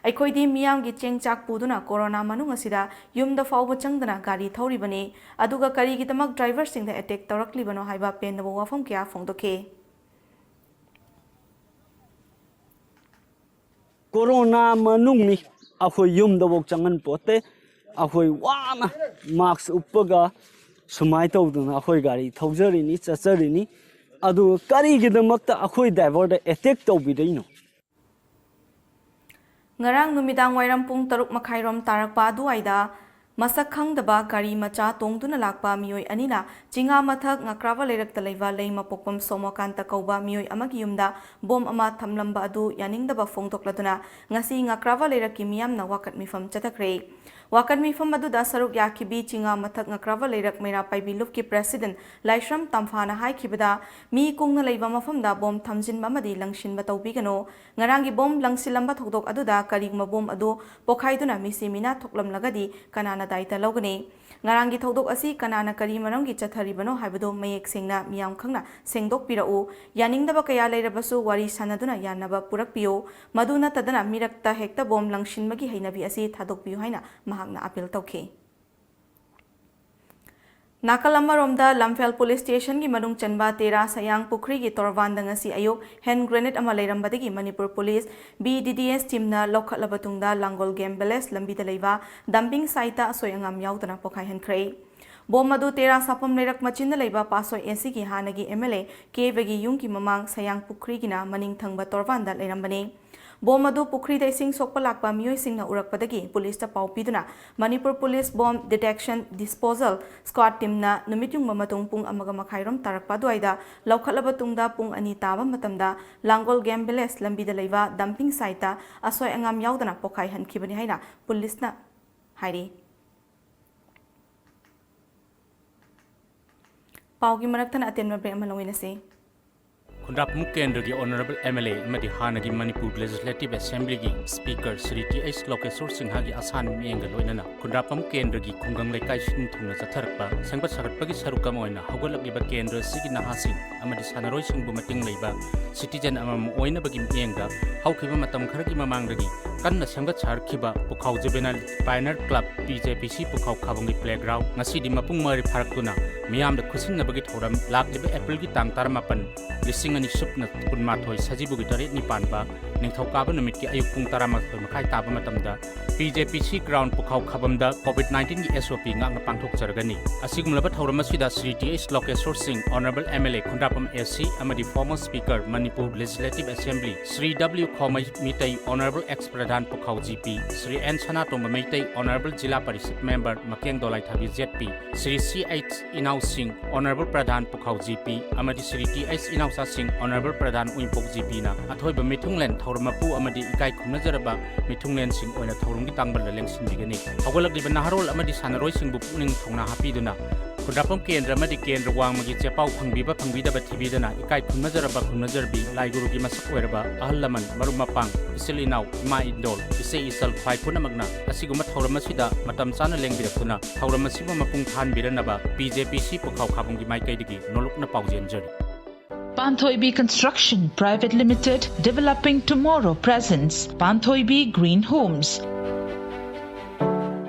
ꯑꯩꯈꯣꯏꯗꯤ ꯃꯤꯌꯥꯝꯒꯤ ꯆꯦꯡ ꯆꯥꯛ ꯄꯨꯗꯨꯅ ꯀꯣꯔꯣꯅꯥ ꯃꯅꯨꯡ ꯑꯁꯤꯗ ꯌꯨꯝꯗ ꯐꯥꯎꯕ ꯆꯪꯗꯅ ꯒꯥꯔꯤ ꯊꯧꯔꯤꯕꯅꯤ꯫ ꯑꯗꯨꯒ ꯀꯔꯤꯒꯤꯗꯃꯛ ꯗ꯭ꯔꯥꯏꯚꯔꯁꯤꯡꯗ ꯑꯦꯇꯦꯛ ꯇꯧꯔꯛꯂꯤꯕꯅꯣ ꯍꯥꯏꯕ ꯄꯦꯟꯗꯕ ꯋꯥꯐꯝ ꯀꯌꯥ ꯐꯣꯡꯗꯣꯛꯈꯤ꯫ ꯀꯣꯔꯣꯅꯥ ꯃꯅꯨꯡꯅꯤ, ꯑꯩꯈꯣꯏ ꯌꯨꯝꯗꯐꯥꯎ ꯆꯪꯍꯟ ꯄꯣꯠꯇꯦ꯫ ꯑꯩꯈꯣꯏ ꯋꯥꯅ ꯃꯥꯛꯁ ꯎꯞꯄꯒ ꯁꯨꯃꯥꯏꯅ ꯇꯧꯗꯅ ꯑꯩꯈꯣꯏ ꯒꯥꯔꯤ ꯊꯧꯖꯔꯤꯅꯤ, ꯆꯠꯆꯔꯤꯅꯤ꯫ ꯑꯗꯨꯒ ꯀꯔꯤꯒꯤꯗꯃꯛꯇ ꯑꯩꯈꯣꯏ ꯗ꯭ꯔꯥꯏꯚꯔꯗ ꯑꯦꯇꯦꯛ ꯇꯧꯕꯤꯔꯛꯏꯅꯣ? ꯉꯔꯥꯡ ꯅꯨꯃꯤꯗꯥꯡ ꯋꯥꯏꯔꯝ ꯄꯨꯡ ꯇꯔꯨꯛ ꯃꯈꯥꯏꯔꯣꯝ ꯇꯥꯔꯛꯄ ꯑꯗꯨꯋꯥꯏꯗ ꯃꯁꯛ ꯈꯪꯗꯕ ꯒꯥꯔꯤ ꯃꯆꯥ ꯇꯣꯡꯗꯨꯅ ꯂꯥꯛꯄ ꯃꯤꯑꯣꯏ ꯑꯅꯤꯅ ꯆꯤꯉꯥ ꯃꯊꯛ ꯉꯀ꯭ꯔꯥꯕ ꯂꯩꯔꯛꯇ ꯂꯩꯕ ꯂꯩꯃꯄꯣꯛꯄꯝ ꯁꯣꯃꯣꯀꯥꯟꯇ ꯀꯧꯕ ꯃꯤꯑꯣꯏ ꯑꯃꯒꯤ ꯌꯨꯝꯗ ꯕꯣꯝ ꯑꯃ ꯊꯝꯂꯝꯕ ꯑꯗꯨ ꯌꯥꯅꯤꯡꯗꯕ ꯐꯣꯡꯗꯣꯛꯂꯗꯨꯅ ꯉꯁꯤ ꯉꯀ꯭ꯔꯥꯕ ꯂꯩꯔꯛꯀꯤ ꯃꯤꯌꯥꯝꯅ ꯋꯥꯀꯠ ꯃꯤꯐꯝ ꯆꯠꯊꯈ꯭ꯔꯦ꯫ ꯋꯥꯀꯠ ꯃꯤꯐꯝ ꯑꯗꯨꯗ ꯁꯔꯨꯛ ꯌꯥꯈꯤꯕꯤ ꯆꯤꯉꯥ ꯃꯊꯛ ꯉꯀ꯭ꯔꯥꯕ ꯂꯩꯔꯛ ꯃꯩꯔꯥ ꯄꯥꯏꯕꯤ ꯂꯨꯞꯀꯤ ꯄ꯭ꯔꯦꯁꯤꯗꯦꯟꯠ ꯂꯥꯏꯁ꯭ꯔꯝ ꯇꯝꯐꯥꯅ ꯍꯥꯏꯈꯤꯕꯗ, ꯃꯤ ꯀꯨꯡꯅ ꯂꯩꯕ ꯃꯐꯝꯗ ꯕꯣꯝ ꯊꯝꯖꯤꯟꯕ ꯑꯃꯗꯤ ꯂꯪꯁꯤꯟꯕ ꯇꯧꯕꯤꯒꯅꯨ꯫ ꯉꯔꯥꯡꯒꯤ ꯕꯣꯝ ꯂꯪꯁꯤꯜꯂꯝꯕ ꯊꯧꯗꯣꯛ ꯑꯗꯨꯗ ꯀꯔꯤꯒꯨꯝꯕ ꯕꯣꯝ ꯑꯗꯨ ꯄꯣꯈꯥꯏꯗꯨꯅ ꯃꯤꯁꯤ ꯃꯤꯅꯥ ꯊꯣꯛꯂꯝꯂꯒꯗꯤ ꯀꯅꯥꯅ ꯗꯥꯏꯇ ꯂꯧꯒꯅꯤ? ꯉꯔꯥꯡꯒꯤ ꯊꯧꯗꯣꯛ ꯑꯁꯤ ꯀꯅꯥꯅ ꯀꯔꯤ ꯃꯔꯝꯒꯤ ꯆꯠꯊꯔꯤꯕꯅꯣ ꯍꯥꯏꯕꯗꯨ ꯃꯌꯦꯛ ꯁꯦꯡꯅ ꯃꯤꯌꯥꯝ ꯈꯪꯅ ꯁꯦꯡꯗꯣꯛꯄꯤꯔꯛꯎ꯫ ꯌꯥꯅꯤꯡꯗꯕ ꯀꯌꯥ ꯂꯩꯔꯕꯁꯨ ꯋꯥꯔꯤ ꯁꯥꯟꯅꯗꯨꯅ ꯌꯥꯅꯕ ꯄꯨꯔꯛꯄꯤꯌꯨ꯫ ꯃꯗꯨ ꯅꯠꯇꯗꯅ ꯃꯤꯔꯛꯇ ꯍꯦꯛꯇ ꯕꯣꯝ ꯂꯪꯁꯤꯟꯕꯒꯤ ꯍꯩꯅꯕꯤ ꯑꯁꯤ ꯊꯥꯗꯣꯛꯄꯤꯌꯨ ꯍꯥꯏꯅ ꯃꯍꯥꯛꯅ ꯑꯥꯄꯤꯜ ꯇꯧꯈꯤ꯫ ꯅꯥꯀꯜ ꯑꯃꯔꯣꯝꯗ, ꯂꯝꯐꯦꯜ ꯄꯨꯂꯤꯁ ꯁ꯭ꯇꯦꯁꯟꯒꯤ ꯃꯅꯨꯡ ꯆꯟꯕ ꯇꯦꯔꯥ ꯁꯌꯥꯡ ꯄꯨꯈ꯭ꯔꯤꯒꯤ ꯇꯣꯔꯕꯥꯟꯗ ꯉꯁꯤ ꯑꯌꯨꯛ ꯍꯦꯟ ꯒ꯭ꯔꯦꯅꯦꯗ ꯑꯃ ꯂꯩꯔꯝꯕꯗꯒꯤ Manipur police, B D D S ꯇꯤꯝꯅ ꯂꯧꯈꯠꯂꯕ ꯇꯨꯡꯗ ꯂꯥꯡꯒꯣꯜ ꯒꯦꯝ ꯚꯤꯂꯦꯖ ꯂꯝꯕꯤꯗ ꯂꯩꯕ ꯗꯝꯄꯤꯡ ꯁꯥꯏꯠꯇ ꯑꯁꯣꯏ ꯑꯉꯥꯝ ꯌꯥꯎꯗꯅ ꯄꯣꯈꯥꯏꯍꯟꯈ꯭ꯔꯦ꯫ ꯕꯣꯝ ꯑꯗꯨ ꯇꯦꯔꯥ ꯁꯥꯐꯝ ꯂꯩꯔꯛ ꯃꯆꯤꯟꯗ ꯂꯩꯕ ꯄꯥꯠꯁꯣꯏ ꯑꯦ ꯁꯤꯒꯤ ꯍꯥꯟꯅꯒꯤ ꯑꯦꯝ ꯑꯦꯜ ꯑꯦ ꯀꯦꯕꯒꯤ ꯌꯨꯝꯒꯤ ꯃꯃꯥꯡ ꯁꯌꯥꯡ ꯄꯨꯈ꯭ꯔꯤꯒꯤꯅ ꯃꯅꯤꯡ ꯊꯪꯕ ꯇꯣꯔꯕꯥꯟꯗ ꯂꯩꯔꯝꯕꯅꯤ꯫ ꯕꯣꯝ ꯑꯗꯨ ꯄꯨꯈ꯭ꯔꯤꯗ ꯏꯁꯤꯡ ꯁꯣꯛꯄ ꯂꯥꯛꯄ ꯃꯤꯑꯣꯏꯁꯤꯡꯅ ꯎꯔꯛꯄꯗꯒꯤ ꯄꯨꯂꯤꯁꯇ ꯄꯥꯎ ꯄꯤꯗꯨꯅ Manipur police bomb detection disposal squad ꯇꯤꯝꯅ ꯅꯨꯃꯤꯠ ꯌꯨꯡꯕ ꯃꯇꯨꯡ ꯄꯨꯡ ꯑꯃꯒ ꯃꯈꯥꯏꯔꯣꯝ ꯇꯥꯔꯛꯄ ꯑꯗꯨꯋꯥꯏꯗ ꯂꯧꯈꯠꯂꯕ ꯇꯨꯡꯗ ꯄꯨꯡ ꯑꯅꯤ ꯇꯥꯕ ꯃꯇꯝꯗ ꯂꯥꯡꯒꯣꯜ ꯒꯦꯝ ꯚꯤꯂꯦꯖ ꯂꯝꯕꯤꯗ ꯂꯩꯕ ꯗꯝꯄꯤꯡ ꯁꯥꯏꯠꯇ ꯑꯁꯣꯏ ꯑꯉꯥꯝ ꯌꯥꯎꯗꯅ ꯄꯣꯈꯥꯏꯍꯟꯈꯤꯕꯅꯤ ꯍꯥꯏꯅ ꯄꯨꯂꯤꯁꯅ ꯍꯥꯏꯔꯤ꯫ ꯄꯥꯎꯒꯤ ꯃꯔꯛ ꯊꯠꯅ ꯑꯇꯦꯟꯕ break ꯑꯃ ꯂꯧꯃꯤꯟꯅꯁꯤ꯫ ꯈꯨꯟꯗ꯭ꯔꯥꯛꯄꯝ ꯀꯦꯟꯗ꯭ꯔꯒꯤ Honourable M L A ꯑꯃꯗꯤ ꯍꯥꯟꯅꯒꯤ ꯃꯅꯤꯄꯨꯔ Legislative Assemblyꯒꯤ Speaker Shri T H Lokeshwar ꯁꯤꯡꯍꯒꯤ ꯑꯁꯥꯟꯕ ꯃꯤꯠꯌꯦꯡꯒ ꯂꯣꯏꯅꯅ ꯈꯨꯟꯗ꯭ꯔꯥꯛꯄꯝ ꯀꯦꯟꯗ꯭ꯔꯒꯤ ꯈꯨꯡꯒꯪ ꯂꯩꯀꯥꯏ ꯁꯤꯟ ꯊꯨꯡꯅ ꯆꯠꯊꯔꯛꯄ ꯁꯦꯝꯒꯠ ꯁꯥꯒꯠꯄꯒꯤ ꯁꯔꯨꯛ ꯑꯃ ꯑꯣꯏꯅ ꯍꯧꯒꯠꯂꯛꯂꯤꯕ ꯀꯦꯟꯗ꯭ꯔ ꯑꯁꯤꯒꯤ ꯅꯍꯥꯁꯤꯡ ꯑꯃꯗꯤ ꯁꯥꯟꯅꯔꯣꯏꯁꯤꯡꯕꯨ ꯃꯇꯦꯡ ꯂꯩꯕ citizen ꯑꯃꯃꯝ ꯑꯣꯏꯅꯕꯒꯤ ꯃꯤꯠꯌꯦꯡꯗ ꯍꯧꯈꯤꯕ ꯃꯇꯝ ꯈꯔꯒꯤ ꯃꯃꯥꯡꯗꯒꯤ ꯀꯟꯅ ꯁꯦꯝꯒꯠ ꯁꯥꯔꯛꯈꯤꯕ ꯄꯨꯈꯥꯎ Juvenile Pioneer Club, P J P C ꯄꯨꯈꯥꯎ ꯈꯥꯕꯝꯒꯤ playground ꯉꯁꯤꯗꯤ ꯃꯄꯨꯡ ꯃꯔꯩ ꯐꯥꯔꯛꯇꯨꯅ ꯃꯤꯌꯥꯝꯗ ꯈꯨꯠꯁꯤꯟꯅꯕꯒꯤ ꯊꯧꯔꯝ ꯂꯥꯛꯂꯤꯕ ꯑꯦꯄ꯭ꯔꯤꯜꯒꯤ ꯇꯥꯡ ꯇꯔꯥꯃꯥꯄꯟ, ꯂꯤꯁꯤꯡ ꯑꯅꯤ ꯁꯨꯞꯅ ꯀꯨꯟꯃꯥꯊꯣꯏ, ꯁꯖꯤꯕꯨꯒꯤ ꯇꯔꯦꯠ ꯅꯤꯄꯥꯟꯕ ꯅꯤꯡꯊꯧꯀꯥꯕ ꯅꯨꯃꯤꯠꯀꯤ ꯑꯌꯨꯛ ꯄꯨꯡ ꯇꯔꯥꯃꯥꯊꯣꯏ ꯃꯈꯥꯏ ꯇꯥꯕ ꯃꯇꯝꯗ P J P C ground ꯄꯨꯈꯥꯎ ꯈꯥꯕꯝꯗ COVID nineteenꯒꯤ S O P ꯉꯥꯛꯅ ꯄꯥꯡꯊꯣꯛꯆꯔꯒꯅꯤ꯫ ꯑꯁꯤꯒꯨꯝꯂꯕ ꯊꯧꯔꯝ ꯑꯁꯤꯗ ꯁ꯭ꯔꯤ ꯇꯤ ꯑꯩꯆ ꯂꯣꯀꯦꯁꯣꯔ ꯁꯤꯡ, Honourable M L A Khundrakpam A C ꯑꯃꯗꯤ former Speaker Manipur Legislative Assembly Shri W ꯈꯣꯃꯩ Meitei, Honourable ex ꯄ꯭ꯔꯙꯥꯟ ꯄꯨꯈꯥꯎ G P, ꯁ꯭ꯔꯤ N ꯁꯅꯥꯇꯣꯝꯕ ꯃꯩꯇꯩ, Honourable ꯖꯤꯂꯥ parishad member ꯃꯀꯦꯡ ꯗꯣꯂꯥꯏꯊꯥꯕꯤ Z P, Shri ꯁꯤ H ꯏꯅꯥꯎꯁꯤꯡ, Honourable ꯄ꯭ꯔꯙꯥꯟ ꯄꯨꯈꯥꯎ G P ꯑꯃꯗꯤ Shri T H ꯏꯅꯥꯎꯆꯥꯁꯤꯡ, Honourable ꯄ꯭ꯔꯙꯥꯟ ꯎꯏꯄꯣꯛ G Pꯅ ꯑꯊꯣꯏꯕ ꯃꯤꯊꯨꯡꯂꯦꯟ ꯊꯧꯔꯝ ꯃꯄꯨ ꯑꯃꯗꯤ ꯏꯀꯥꯏ ꯈꯨꯝꯅꯖꯔꯕ ꯃꯤꯊꯨꯡꯂꯦꯟꯁꯤꯡ ꯑꯣꯏꯅ ꯊꯧꯔꯝꯒꯤ ꯇꯥꯡꯕꯜꯗ ꯂꯦꯡꯁꯤꯟꯕꯤꯒꯅꯤ꯫ ꯍꯧꯒꯠꯂꯛꯂꯤꯕ ꯅꯍꯥꯔꯣꯜ ꯑꯃꯗꯤ ꯁꯥꯟꯅꯔꯣꯏꯁꯤꯡꯕꯨ ꯄꯨꯛꯅꯤꯡ ꯊꯧꯅꯥ ꯍꯥꯞꯄꯤꯗꯨꯅ ꯈꯨꯟꯗ꯭ꯔꯥꯛꯄꯝ ꯀꯦꯟꯗ꯭ꯔ ꯑꯃꯗꯤ ꯀꯦꯟꯗ꯭ꯔ ꯋꯥꯡꯃꯒꯤ ꯆꯦꯄꯥꯎ ꯐꯪꯕꯤꯕ ꯐꯪꯕꯤꯗꯕ ꯊꯤꯕꯤꯗꯅ ꯏꯀꯥꯏ ꯈꯨꯝꯅꯖꯔꯕ ꯈꯨꯝꯅꯖꯔꯕꯤ ꯂꯥꯏꯒꯨꯔꯨꯒꯤ ꯃꯁꯛ ꯑꯣꯏꯔꯕ ꯑꯍꯜ ꯂꯃꯟ, ꯃꯔꯨꯞ ꯃꯄꯥꯡ, ꯏꯆꯤꯜ ꯏꯅꯥꯎ, ꯏꯃꯥ ꯏꯟꯗꯣꯜ, ꯏꯆꯦ ꯏꯆꯜ ꯈ꯭ꯋꯥꯏ ꯄꯨꯝꯅꯃꯛꯅ ꯑꯁꯤꯒꯨꯝꯕ ꯊꯧꯔꯝ ꯑꯁꯤꯗ ꯃꯇꯝ ꯆꯥꯅ ꯂꯦꯡꯕꯤꯔꯛꯇꯨꯅ ꯊꯧꯔꯝ ꯑꯁꯤꯕꯨ ꯃꯄꯨꯡ ꯐꯥꯍꯟꯕꯤꯔꯅꯕ P J P C ꯄꯨꯈꯥꯎ ꯈꯥꯕꯝꯒꯤ ꯃꯥꯏꯀꯩꯗꯒꯤ ꯅꯣꯂꯨꯛꯅ ꯄꯥꯎꯖꯦꯟꯖꯔꯤ꯫ Panthoibi Construction Private Limited, developing tomorrow presents Panthoibi Green Homes,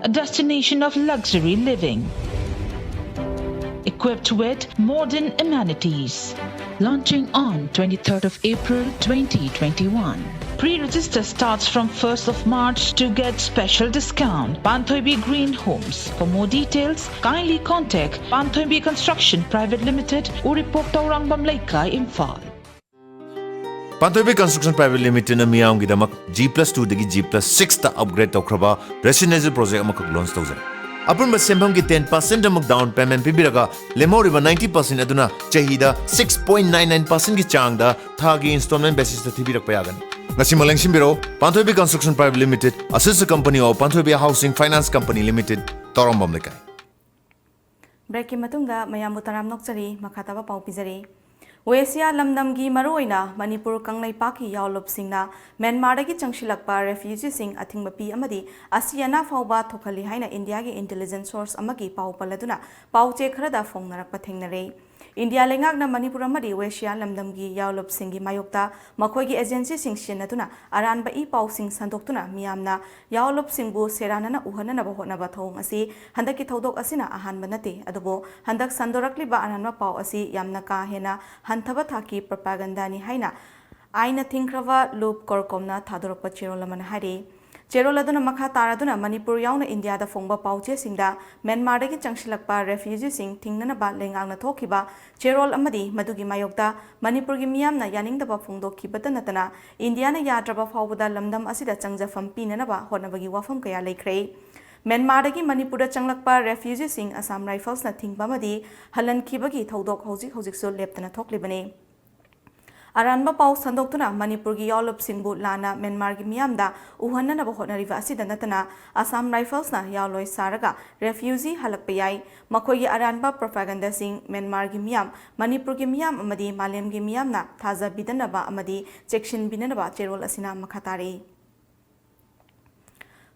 a destination of luxury living, equipped with modern amenities. Launching on twenty-third of April twenty twenty-one. Pre-register starts from first of March to get special discount. Panthoibi Green Homes. For more details, kindly contact Panthoibi Construction Private Limited, Uripok Taurangam Leikai, Imphal. Panthoibi Construction Private Limitedꯅ ꯃꯤꯌꯥꯝꯒꯤꯗꯃꯛ G plus twoꯗꯒꯤ G plus sixꯇ upgrade ꯇꯧꯈ꯭ꯔꯕ residential project ꯑꯃꯈꯛ launch ꯇꯧꯖꯔꯦ꯫ ꯑꯄꯨꯟꯕ ꯁꯦꯟꯐꯝꯒꯤ ten percent ꯑꯃꯨꯛ down payment ꯄꯤꯕꯤꯔꯒ ꯂꯦꯝꯍꯧꯔꯤꯕ ninety percent ꯑꯗꯨꯅ ꯆꯍꯤꯗ six point nine nine percentꯒꯤ ꯆꯥꯡꯗ ꯊꯥꯒꯤ installment basisꯇ ꯊꯤꯕꯤꯔꯛꯄ ꯌꯥꯒꯅꯤ꯫ ꯉꯁꯤꯃꯛ ꯂꯦꯡꯁꯤꯟꯕꯤꯔꯛꯎ꯫ Panthoibi Construction Private Limited, a sister company of Panthoibi Housing Finance Company Limited, ꯇꯧꯔꯝꯕꯝ ꯂꯩꯀꯥꯏ꯫ ꯕ꯭ꯔꯦꯛꯀꯤ ꯃꯇꯨꯡꯗ ꯃꯌꯥꯝꯕꯨ ꯇꯔꯥꯝꯅ ꯑꯣꯛꯆꯔꯤ꯫ ꯃꯈꯥ ꯇꯥꯕ ꯄꯥꯎ ꯄꯤꯖꯔꯤ꯫ ꯋꯦꯁꯤꯌꯥ ꯂꯝꯗꯝꯒꯤ, ꯃꯔꯨꯑꯣꯏꯅ ꯃꯅꯤꯄꯨꯔ ꯀꯪꯂꯩꯄꯥꯛꯀꯤ ꯌꯥꯑꯣꯟꯂꯨꯞꯁꯤꯡꯅ ꯃ꯭ꯌꯥꯟꯃꯥꯔꯗꯒꯤ ꯆꯪꯁꯤꯜꯂꯛꯄ ꯔꯦꯐ꯭ꯌꯨꯖꯤꯁꯤꯡ ꯑꯊꯤꯡꯕ ꯄꯤ ꯑꯃꯗꯤ ꯑꯁꯤ ꯑꯅꯥ ꯐꯥꯎꯕ ꯊꯣꯛꯍꯜꯂꯤ ꯍꯥꯏꯅ ꯏꯟꯗꯤꯌꯥꯒꯤ ꯏꯟꯇꯦꯂꯤꯖꯦꯟꯁ ꯁꯣꯔꯁ ꯑꯃꯒꯤ ꯄꯥꯎ ꯄꯜꯂꯗꯨꯅ ꯄꯥꯎ ꯆꯦ ꯈꯔꯗ ꯐꯣꯡꯅꯔꯛꯄ ꯊꯦꯡꯅꯔꯦ꯫ ꯏꯟꯗꯤꯌꯥ ꯂꯩꯉꯥꯛꯅ ꯃꯅꯤꯄꯨꯔ ꯑꯃꯗꯤ ꯋꯦꯁꯤꯌꯥ ꯂꯝꯗꯝꯒꯤ ꯌꯥꯑꯣꯟꯂꯨꯞꯁꯤꯡꯒꯤ ꯃꯥꯌꯣꯛꯇ ꯃꯈꯣꯏꯒꯤ ꯑꯦꯖꯦꯟꯁꯤꯁꯤꯡ ꯁꯤꯖꯤꯟꯅꯗꯨꯅ ꯑꯔꯥꯟꯕ ꯏ ꯄꯥꯎꯁꯤꯡ ꯁꯟꯗꯣꯛꯇꯨꯅ ꯃꯤꯌꯥꯝꯅ ꯌꯥꯑꯣꯟꯂꯨꯞꯁꯤꯡꯕꯨ ꯁꯦꯔꯥꯟꯅꯅ ꯎꯍꯟꯅꯅꯕ ꯍꯣꯠꯅꯕ ꯊꯧꯑꯣꯡ ꯑꯁꯤ ꯍꯟꯗꯛꯀꯤ ꯊꯧꯗꯣꯛ ꯑꯁꯤꯅ ꯑꯍꯥꯟꯕ ꯅꯠꯇꯦ꯫ ꯑꯗꯨꯕꯨ ꯍꯟꯗꯛ ꯁꯟꯗꯣꯔꯛꯂꯤꯕ ꯑꯔꯥꯟꯕ ꯄꯥꯎ ꯑꯁꯤ ꯌꯥꯝꯅ ꯀꯥ ꯍꯦꯟꯅ ꯍꯟꯊꯕ ꯊꯥꯛꯀꯤ ꯄ꯭ꯔꯣꯄꯥꯒꯟꯗꯥꯅꯤ ꯍꯥꯏꯅ ꯑꯥꯏꯟꯅ ꯊꯤꯡꯈ꯭ꯔꯕ ꯂꯨꯞ ꯀꯣꯔꯀꯣꯝꯅ ꯊꯥꯗꯣꯔꯛꯄ ꯆꯦꯔꯣꯜ ꯑꯃꯅ ꯍꯥꯏꯔꯤ꯫ ꯆꯦꯔꯣꯜ ꯑꯗꯨꯅ ꯃꯈꯥ ꯇꯥꯔꯗꯨꯅ ꯃꯅꯤꯄꯨꯔ ꯌꯥꯎꯅ ꯏꯟꯗꯤꯌꯥꯗ ꯐꯣꯡꯕ ꯄꯥꯎꯆꯦꯁꯤꯡꯗ ꯃ꯭ꯌꯥꯟꯃꯥꯔꯗꯒꯤ ꯆꯪꯁꯤꯜꯂꯛꯄ ꯔꯦꯐ꯭ꯌꯨꯖꯤꯁꯤꯡ ꯊꯤꯡꯅꯅꯕ ꯂꯩꯉꯥꯛꯅ ꯊꯣꯛꯈꯤꯕ ꯆꯦꯔꯣꯜ ꯑꯃꯗꯤ ꯃꯗꯨꯒꯤ ꯃꯥꯌꯣꯛꯇ ꯃꯅꯤꯄꯨꯔꯒꯤ ꯃꯤꯌꯥꯝꯅ ꯌꯥꯅꯤꯡꯗꯕ ꯐꯣꯡꯗꯣꯛꯈꯤꯕꯇ ꯅꯠꯇꯅ ꯏꯟꯗꯤꯌꯥꯅ ꯌꯥꯗ꯭ꯔꯕ ꯐꯥꯎꯕꯗ ꯂꯝꯗꯝ ꯑꯁꯤꯗ ꯆꯪꯖꯐꯝ ꯄꯤꯅꯅꯕ ꯍꯣꯠꯅꯕꯒꯤ ꯋꯥꯐꯝ ꯀꯌꯥ ꯂꯩꯈ꯭ꯔꯦ꯫ ꯃ꯭ꯌꯥꯟꯃꯥꯔꯗꯒꯤ ꯃꯅꯤꯄꯨꯔꯗ ꯆꯪꯂꯛꯄ ꯔꯦꯐ꯭ꯌꯨꯖꯤꯁꯤꯡ ꯑꯁꯥꯝ ꯔꯥꯏꯐꯜꯁꯅ ꯊꯤꯡꯕ ꯑꯃꯗꯤ ꯍꯜꯍꯟꯈꯤꯕꯒꯤ ꯊꯧꯗꯣꯛ ꯍꯧꯖꯤꯛ ꯍꯧꯖꯤꯛꯁꯨ ꯂꯦꯞꯇꯅ ꯊꯣꯛꯂꯤꯕꯅꯤ꯫ ꯑꯔꯥꯟꯕ ꯄꯥꯎ ꯁꯟꯗꯣꯛꯇꯨꯅ ꯃꯅꯤꯄꯨꯔꯒꯤ ꯌꯥꯑꯣꯟꯂꯨꯞꯁꯤꯡꯕꯨ ꯂꯥꯟꯅ ꯃ꯭ꯌꯥꯟꯃꯥꯔꯒꯤ ꯃꯤꯌꯥꯝꯗ ꯎꯍꯟꯅꯅꯕ ꯍꯣꯠꯅꯔꯤꯕ ꯑꯁꯤꯗ ꯅꯠꯇꯅ ꯑꯁꯥꯝ ꯔꯥꯏꯐꯜꯁꯅ ꯌꯥꯑꯣꯟꯂꯣꯏ ꯁꯥꯔꯒ ꯔꯦꯐ꯭ꯌꯨꯖꯤ ꯍꯜꯂꯛꯄ ꯌꯥꯏ꯫ ꯃꯈꯣꯏꯒꯤ ꯑꯔꯥꯟꯕ ꯄ꯭ꯔꯣꯄꯥꯒꯟꯗꯥꯁꯤꯡ ꯃ꯭ꯌꯥꯟꯃꯥꯔꯒꯤ ꯃꯤꯌꯥꯝ, ꯃꯅꯤꯄꯨꯔꯒꯤ ꯃꯤꯌꯥꯝ ꯑꯃꯗꯤ ꯃꯥꯂꯦꯝꯒꯤ ꯃꯤꯌꯥꯝꯅ ꯊꯥꯖꯕꯤꯗꯅꯕ ꯑꯃꯗꯤ ꯆꯦꯛꯁꯤꯟꯕꯤꯅꯅꯕ ꯆꯦꯔꯣꯜ ꯑꯁꯤꯅ ꯃꯈꯥ ꯇꯥꯔꯤ꯫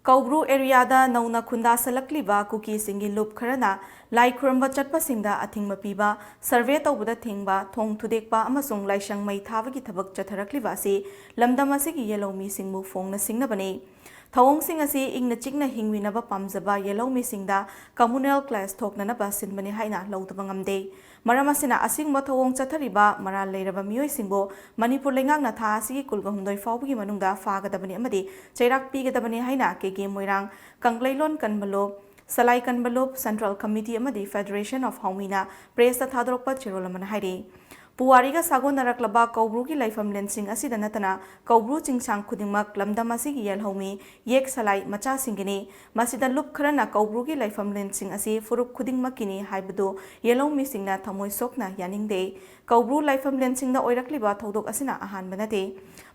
ꯀꯧꯕ꯭ꯔꯨ ꯑꯦꯔꯤꯌꯥꯗ ꯅꯧꯅ ꯈꯨꯟꯗꯥꯁꯜꯂꯛꯂꯤꯕ ꯀꯨꯀꯤꯁꯤꯡꯒꯤ ꯂꯨꯞ ꯈꯔꯅ ꯂꯥꯏ ꯈꯨꯔꯨꯝꯕ ꯆꯠꯄꯁꯤꯡꯗ ꯑꯊꯤꯡꯕ ꯄꯤꯕ, ꯁꯔꯚꯦ ꯇꯧꯕꯗ ꯊꯤꯡꯕ, ꯊꯣꯡ ꯊꯨꯗꯦꯛꯄ ꯑꯃꯁꯨꯡ ꯂꯥꯏꯁꯪ ꯃꯩ ꯊꯥꯕꯒꯤ ꯊꯕꯛ ꯆꯠꯊꯔꯛꯂꯤꯕ ꯑꯁꯤ ꯂꯝꯗꯝ ꯑꯁꯤꯒꯤ ꯌꯦꯜꯍꯧꯃꯤꯁꯤꯡꯕꯨ ꯐꯣꯡꯅ ꯁꯤꯡꯅꯕꯅꯤ꯫ ꯊꯧꯑꯣꯡꯁꯤꯡ ꯑꯁꯤ ꯏꯪꯅ ꯆꯤꯛꯅ ꯍꯤꯡꯃꯤꯟꯅꯕ ꯄꯥꯝꯖꯕ ꯌꯦꯜꯍꯧꯃꯤꯁꯤꯡꯗ ꯀꯝꯃꯨꯅꯦꯜ ꯀ꯭ꯂꯥꯁ ꯊꯣꯛꯅꯅꯕ ꯁꯤꯟꯕꯅꯤ ꯍꯥꯏꯅ ꯂꯧꯗꯕ ꯉꯝꯗꯦ꯫ ꯃꯔꯝ ꯑꯁꯤꯅ ꯑꯁꯤꯒꯨꯝꯕ ꯊꯧꯑꯣꯡ ꯆꯠꯊꯔꯤꯕ ꯃꯔꯥꯜ ꯂꯩꯔꯕ ꯃꯤꯑꯣꯏꯁꯤꯡꯕꯨ ꯃꯅꯤꯄꯨꯔ ꯂꯩꯉꯥꯛꯅ ꯊꯥ ꯑꯁꯤꯒꯤ ꯀꯨꯟꯍꯨꯝꯗꯣꯏ ꯐꯥꯎꯕꯒꯤ ꯃꯅꯨꯡꯗ ꯐꯥꯒꯗꯕꯅꯤ ꯑꯃꯗꯤ ꯆꯩꯔꯥꯛ ꯄꯤꯒꯗꯕꯅꯤ ꯍꯥꯏꯅ ꯀꯦ ꯀꯦ ꯃꯣꯏꯔꯥꯡ, ꯀꯪꯂꯩꯂꯣꯟ ꯀꯟꯕ ꯂꯨꯞ, ꯁꯂꯥꯏ ꯀꯟꯕ ꯂꯨꯞ, ꯁꯦꯟꯇ꯭ꯔꯦꯜ ꯀꯃꯤꯇꯤ ꯑꯃꯗꯤ ꯐꯦꯗꯔꯦꯁꯟ ꯑꯣꯐ ꯍꯥꯎꯃꯤꯅ ꯄ꯭ꯔꯦꯁꯇ ꯊꯥꯗꯣꯔꯛꯄ ꯆꯦꯔꯣꯜ ꯑꯃꯅ ꯍꯥꯏꯔꯤ꯫ ꯄꯨꯋꯥꯔꯤꯒ ꯁꯥꯒꯣꯟꯅꯔꯛꯂꯕ ꯀꯧꯕ꯭ꯔꯨꯒꯤ ꯂꯥꯏꯐꯝꯂꯦꯟꯁꯤꯡ ꯑꯁꯤꯗ ꯅꯠꯇꯅ ꯀꯧꯕ꯭ꯔꯨ ꯆꯤꯡꯁꯥꯡ ꯈꯨꯗꯤꯡꯃꯛ ꯂꯝꯗꯝ ꯑꯁꯤꯒꯤ ꯌꯦꯜꯍꯧꯃꯤ, ꯌꯦꯛ ꯁꯂꯥꯏ ꯃꯆꯥꯁꯤꯡꯒꯤꯅꯤ꯫ ꯃꯁꯤꯗ ꯂꯨꯞ ꯈꯔꯅ ꯀꯧꯕ꯭ꯔꯨꯒꯤ ꯂꯥꯏꯐꯝꯂꯦꯟꯁꯤꯡ ꯑꯁꯤ ꯐꯨꯔꯨꯞ ꯈꯨꯗꯤꯡꯃꯛꯀꯤꯅꯤ ꯍꯥꯏꯕꯗꯨ ꯌꯦꯜꯍꯧꯃꯤꯁꯤꯡꯅ ꯊꯃꯣꯏ ꯁꯣꯛꯅ ꯌꯥꯅꯤꯡꯗꯦ꯫ ꯀꯧꯕ꯭ꯔꯨ ꯂꯥꯏꯐꯝꯂꯦꯟꯁꯤꯡꯗ ꯑꯣꯏꯔꯛꯂꯤꯕ ꯊꯧꯗꯣꯛ ꯑꯁꯤꯅ ꯑꯍꯥꯟꯕ ꯅꯠꯇꯦ꯫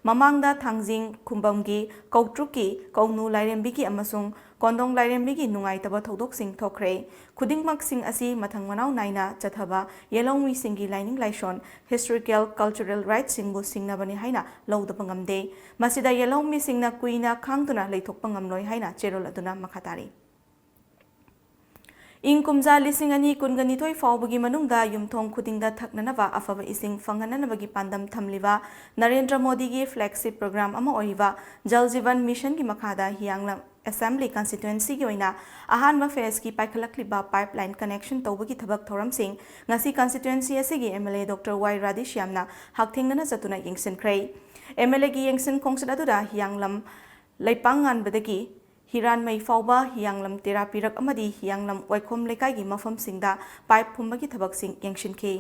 ꯃꯃꯥꯡꯗ ꯊꯥꯡꯖꯤꯡ ꯈꯨꯝꯕꯝꯒꯤ ꯀꯧꯇ꯭ꯔꯨꯛꯀꯤ ꯀꯧꯅꯨ ꯂꯥꯏꯔꯦꯝꯕꯤꯒꯤ ꯑꯃꯁꯨꯡ ꯀꯣꯟꯗꯣꯡ ꯂꯥꯏꯔꯦꯝꯕꯤꯒꯤ ꯅꯨꯡꯉꯥꯏꯇꯕ ꯊꯧꯗꯣꯛꯁꯤꯡ ꯊꯣꯛꯈ꯭ꯔꯦ꯫ ꯈꯨꯗꯤꯡꯃꯛꯁꯤꯡ ꯑꯁꯤ ꯃꯊꯪ ꯃꯅꯥꯎ ꯅꯥꯏꯅ ꯆꯠꯊꯕ ꯌꯦꯜꯍꯧꯃꯤꯁꯤꯡꯒꯤ ꯂꯥꯏꯅꯤꯡ ꯂꯥꯏꯁꯣꯟ, historical cultural rightꯁꯤꯡꯕꯨ ꯁꯤꯡꯅꯕꯅꯤ ꯍꯥꯏꯅ ꯂꯧꯗꯕ ꯉꯝꯗꯦ꯫ ꯃꯁꯤꯗ ꯌꯦꯜꯍꯧꯃꯤꯁꯤꯡꯅ ꯀꯨꯏꯅ ꯈꯥꯡꯗꯨꯅ ꯂꯩꯊꯣꯛꯄ ꯉꯝꯂꯣꯏ ꯍꯥꯏꯅ ꯆꯦꯔꯣꯜ ꯑꯗꯨꯅ ꯃꯈꯥ ꯇꯥꯔꯤ꯫ ꯏꯪ ꯀꯨꯝꯖꯥ ꯂꯤꯁꯤꯡ ꯑꯅꯤ ꯀꯨꯟꯒ ꯅꯤꯊꯣꯏ ꯐꯥꯎꯕꯒꯤ ꯃꯅꯨꯡꯗ ꯌꯨꯝꯊꯣꯡ ꯈꯨꯗꯤꯡꯗ ꯊꯛꯅꯅꯕ ꯑꯐꯕ ꯏꯁꯤꯡ ꯐꯪꯍꯟꯅꯅꯕꯒꯤ ꯄꯥꯟꯗꯝ ꯊꯝꯂꯤꯕ ꯅꯔꯦꯟꯗ꯭ꯔ ꯃꯣꯗꯤꯒꯤ flagship program ꯑꯃ ꯑꯣꯏꯔꯤꯕ ꯖꯜ ꯖꯤꯕꯟ ꯃꯤꯁꯟꯒꯤ ꯃꯈꯥꯗ ꯍꯤꯌꯥꯡꯂꯝ Assembly constituencyꯒꯤ ꯑꯣꯏꯅ ꯑꯍꯥꯟꯕ phaseꯀꯤ ꯄꯥꯏꯈꯠꯂꯛꯂꯤꯕ pipeline connection ꯇꯧꯕꯒꯤ ꯊꯕꯛ ꯊꯧꯔꯝꯁꯤꯡ ꯉꯁꯤ constituency ꯑꯁꯤꯒꯤ MLA Doctor Y ꯔꯥꯙꯦꯁ꯭ꯌꯥꯝꯅ ꯍꯛꯊꯦꯡꯅꯅ ꯆꯠꯇꯨꯅ ꯌꯦꯡꯁꯤꯟꯈ꯭ꯔꯦ꯫ MLAꯒꯤ ꯌꯦꯡꯁꯤꯟ ꯈꯣꯡꯆꯠ ꯑꯗꯨꯗ ꯍꯤꯌꯥꯡꯂꯝ ꯂꯩꯄꯥꯡꯉꯥꯟꯕꯗꯒꯤ ꯍꯤꯔꯥꯟꯃꯩ ꯐꯥꯎꯕ ꯍꯤꯌꯥꯡꯂꯝ ꯇꯦꯔꯥ ꯄꯤꯔꯛ ꯑꯃꯗꯤ ꯍꯤꯌꯥꯡꯂꯝ ꯋꯥꯏꯈꯣꯝ ꯂꯩꯀꯥꯏꯒꯤ ꯃꯐꯝꯁꯤꯡꯗ pipe ꯐꯨꯝꯕꯒꯤ ꯊꯕꯛꯁꯤꯡ ꯌꯦꯡꯁꯤꯟꯈꯤ꯫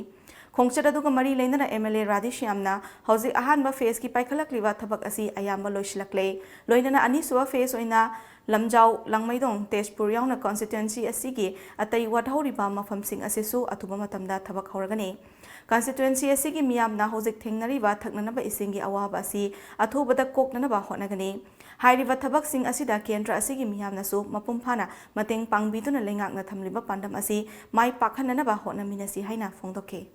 ꯈꯣꯡꯆꯠ ꯑꯗꯨꯒ ꯃꯔꯤ ꯂꯩꯅꯅ MLA ꯔꯥꯙꯦꯁ꯭ꯌꯥꯝꯅ ꯍꯧꯖꯤꯛ ꯑꯍꯥꯟꯕ phaseꯀꯤ ꯄꯥꯏꯈꯠꯂꯛꯂꯤꯕ ꯊꯕꯛ ꯑꯁꯤ ꯑꯌꯥꯝꯕ ꯂꯣꯏꯁꯤꯜꯂꯛꯂꯦ꯫ ꯂꯣꯏꯅꯅ ꯑꯅꯤꯁꯨꯕ phase ꯑꯣꯏꯅ ꯂꯝꯖꯥꯎ, ꯂꯥꯡꯃꯩꯗꯣꯡ, ꯇꯦꯖꯄꯨꯔ ꯌꯥꯎꯅ constituency ꯑꯁꯤꯒꯤ ꯑꯇꯩ ꯋꯥꯠꯍꯧꯔꯤꯕ ꯃꯐꯝꯁꯤꯡ ꯑꯁꯤꯁꯨ ꯑꯊꯨꯕ ꯃꯇꯝꯗ ꯊꯕꯛ ꯍꯧꯔꯒꯅꯤ꯫ Constituency ꯑꯁꯤꯒꯤ ꯃꯤꯌꯥꯝꯅ ꯍꯧꯖꯤꯛ ꯊꯦꯡꯅꯔꯤꯕ ꯊꯛꯅꯅꯕ ꯏꯁꯤꯡꯒꯤ ꯑꯋꯥꯕ ꯑꯁꯤ ꯑꯊꯨꯕꯗ ꯀꯣꯛꯅꯅꯕ ꯍꯣꯠꯅꯒꯅꯤ꯫ ꯍꯥꯏꯔꯤꯕ ꯊꯕꯛꯁꯤꯡ ꯑꯁꯤꯗ ꯀꯦꯟꯗ꯭ꯔ ꯑꯁꯤꯒꯤ ꯃꯤꯌꯥꯝꯅꯁꯨ ꯃꯄꯨꯡ ꯐꯥꯅ ꯃꯇꯦꯡ ꯄꯥꯡꯕꯤꯗꯨꯅ ꯂꯩꯉꯥꯛꯅ ꯊꯝꯂꯤꯕ ꯄꯥꯟꯗꯝ ꯑꯁꯤ ꯃꯥꯏ ꯄꯥꯛꯍꯟꯅꯅꯕ ꯍꯣꯠꯅꯃꯤꯟꯅꯁꯤ ꯍꯥꯏꯅ ꯐꯣꯡꯗꯣꯛꯈꯤ꯫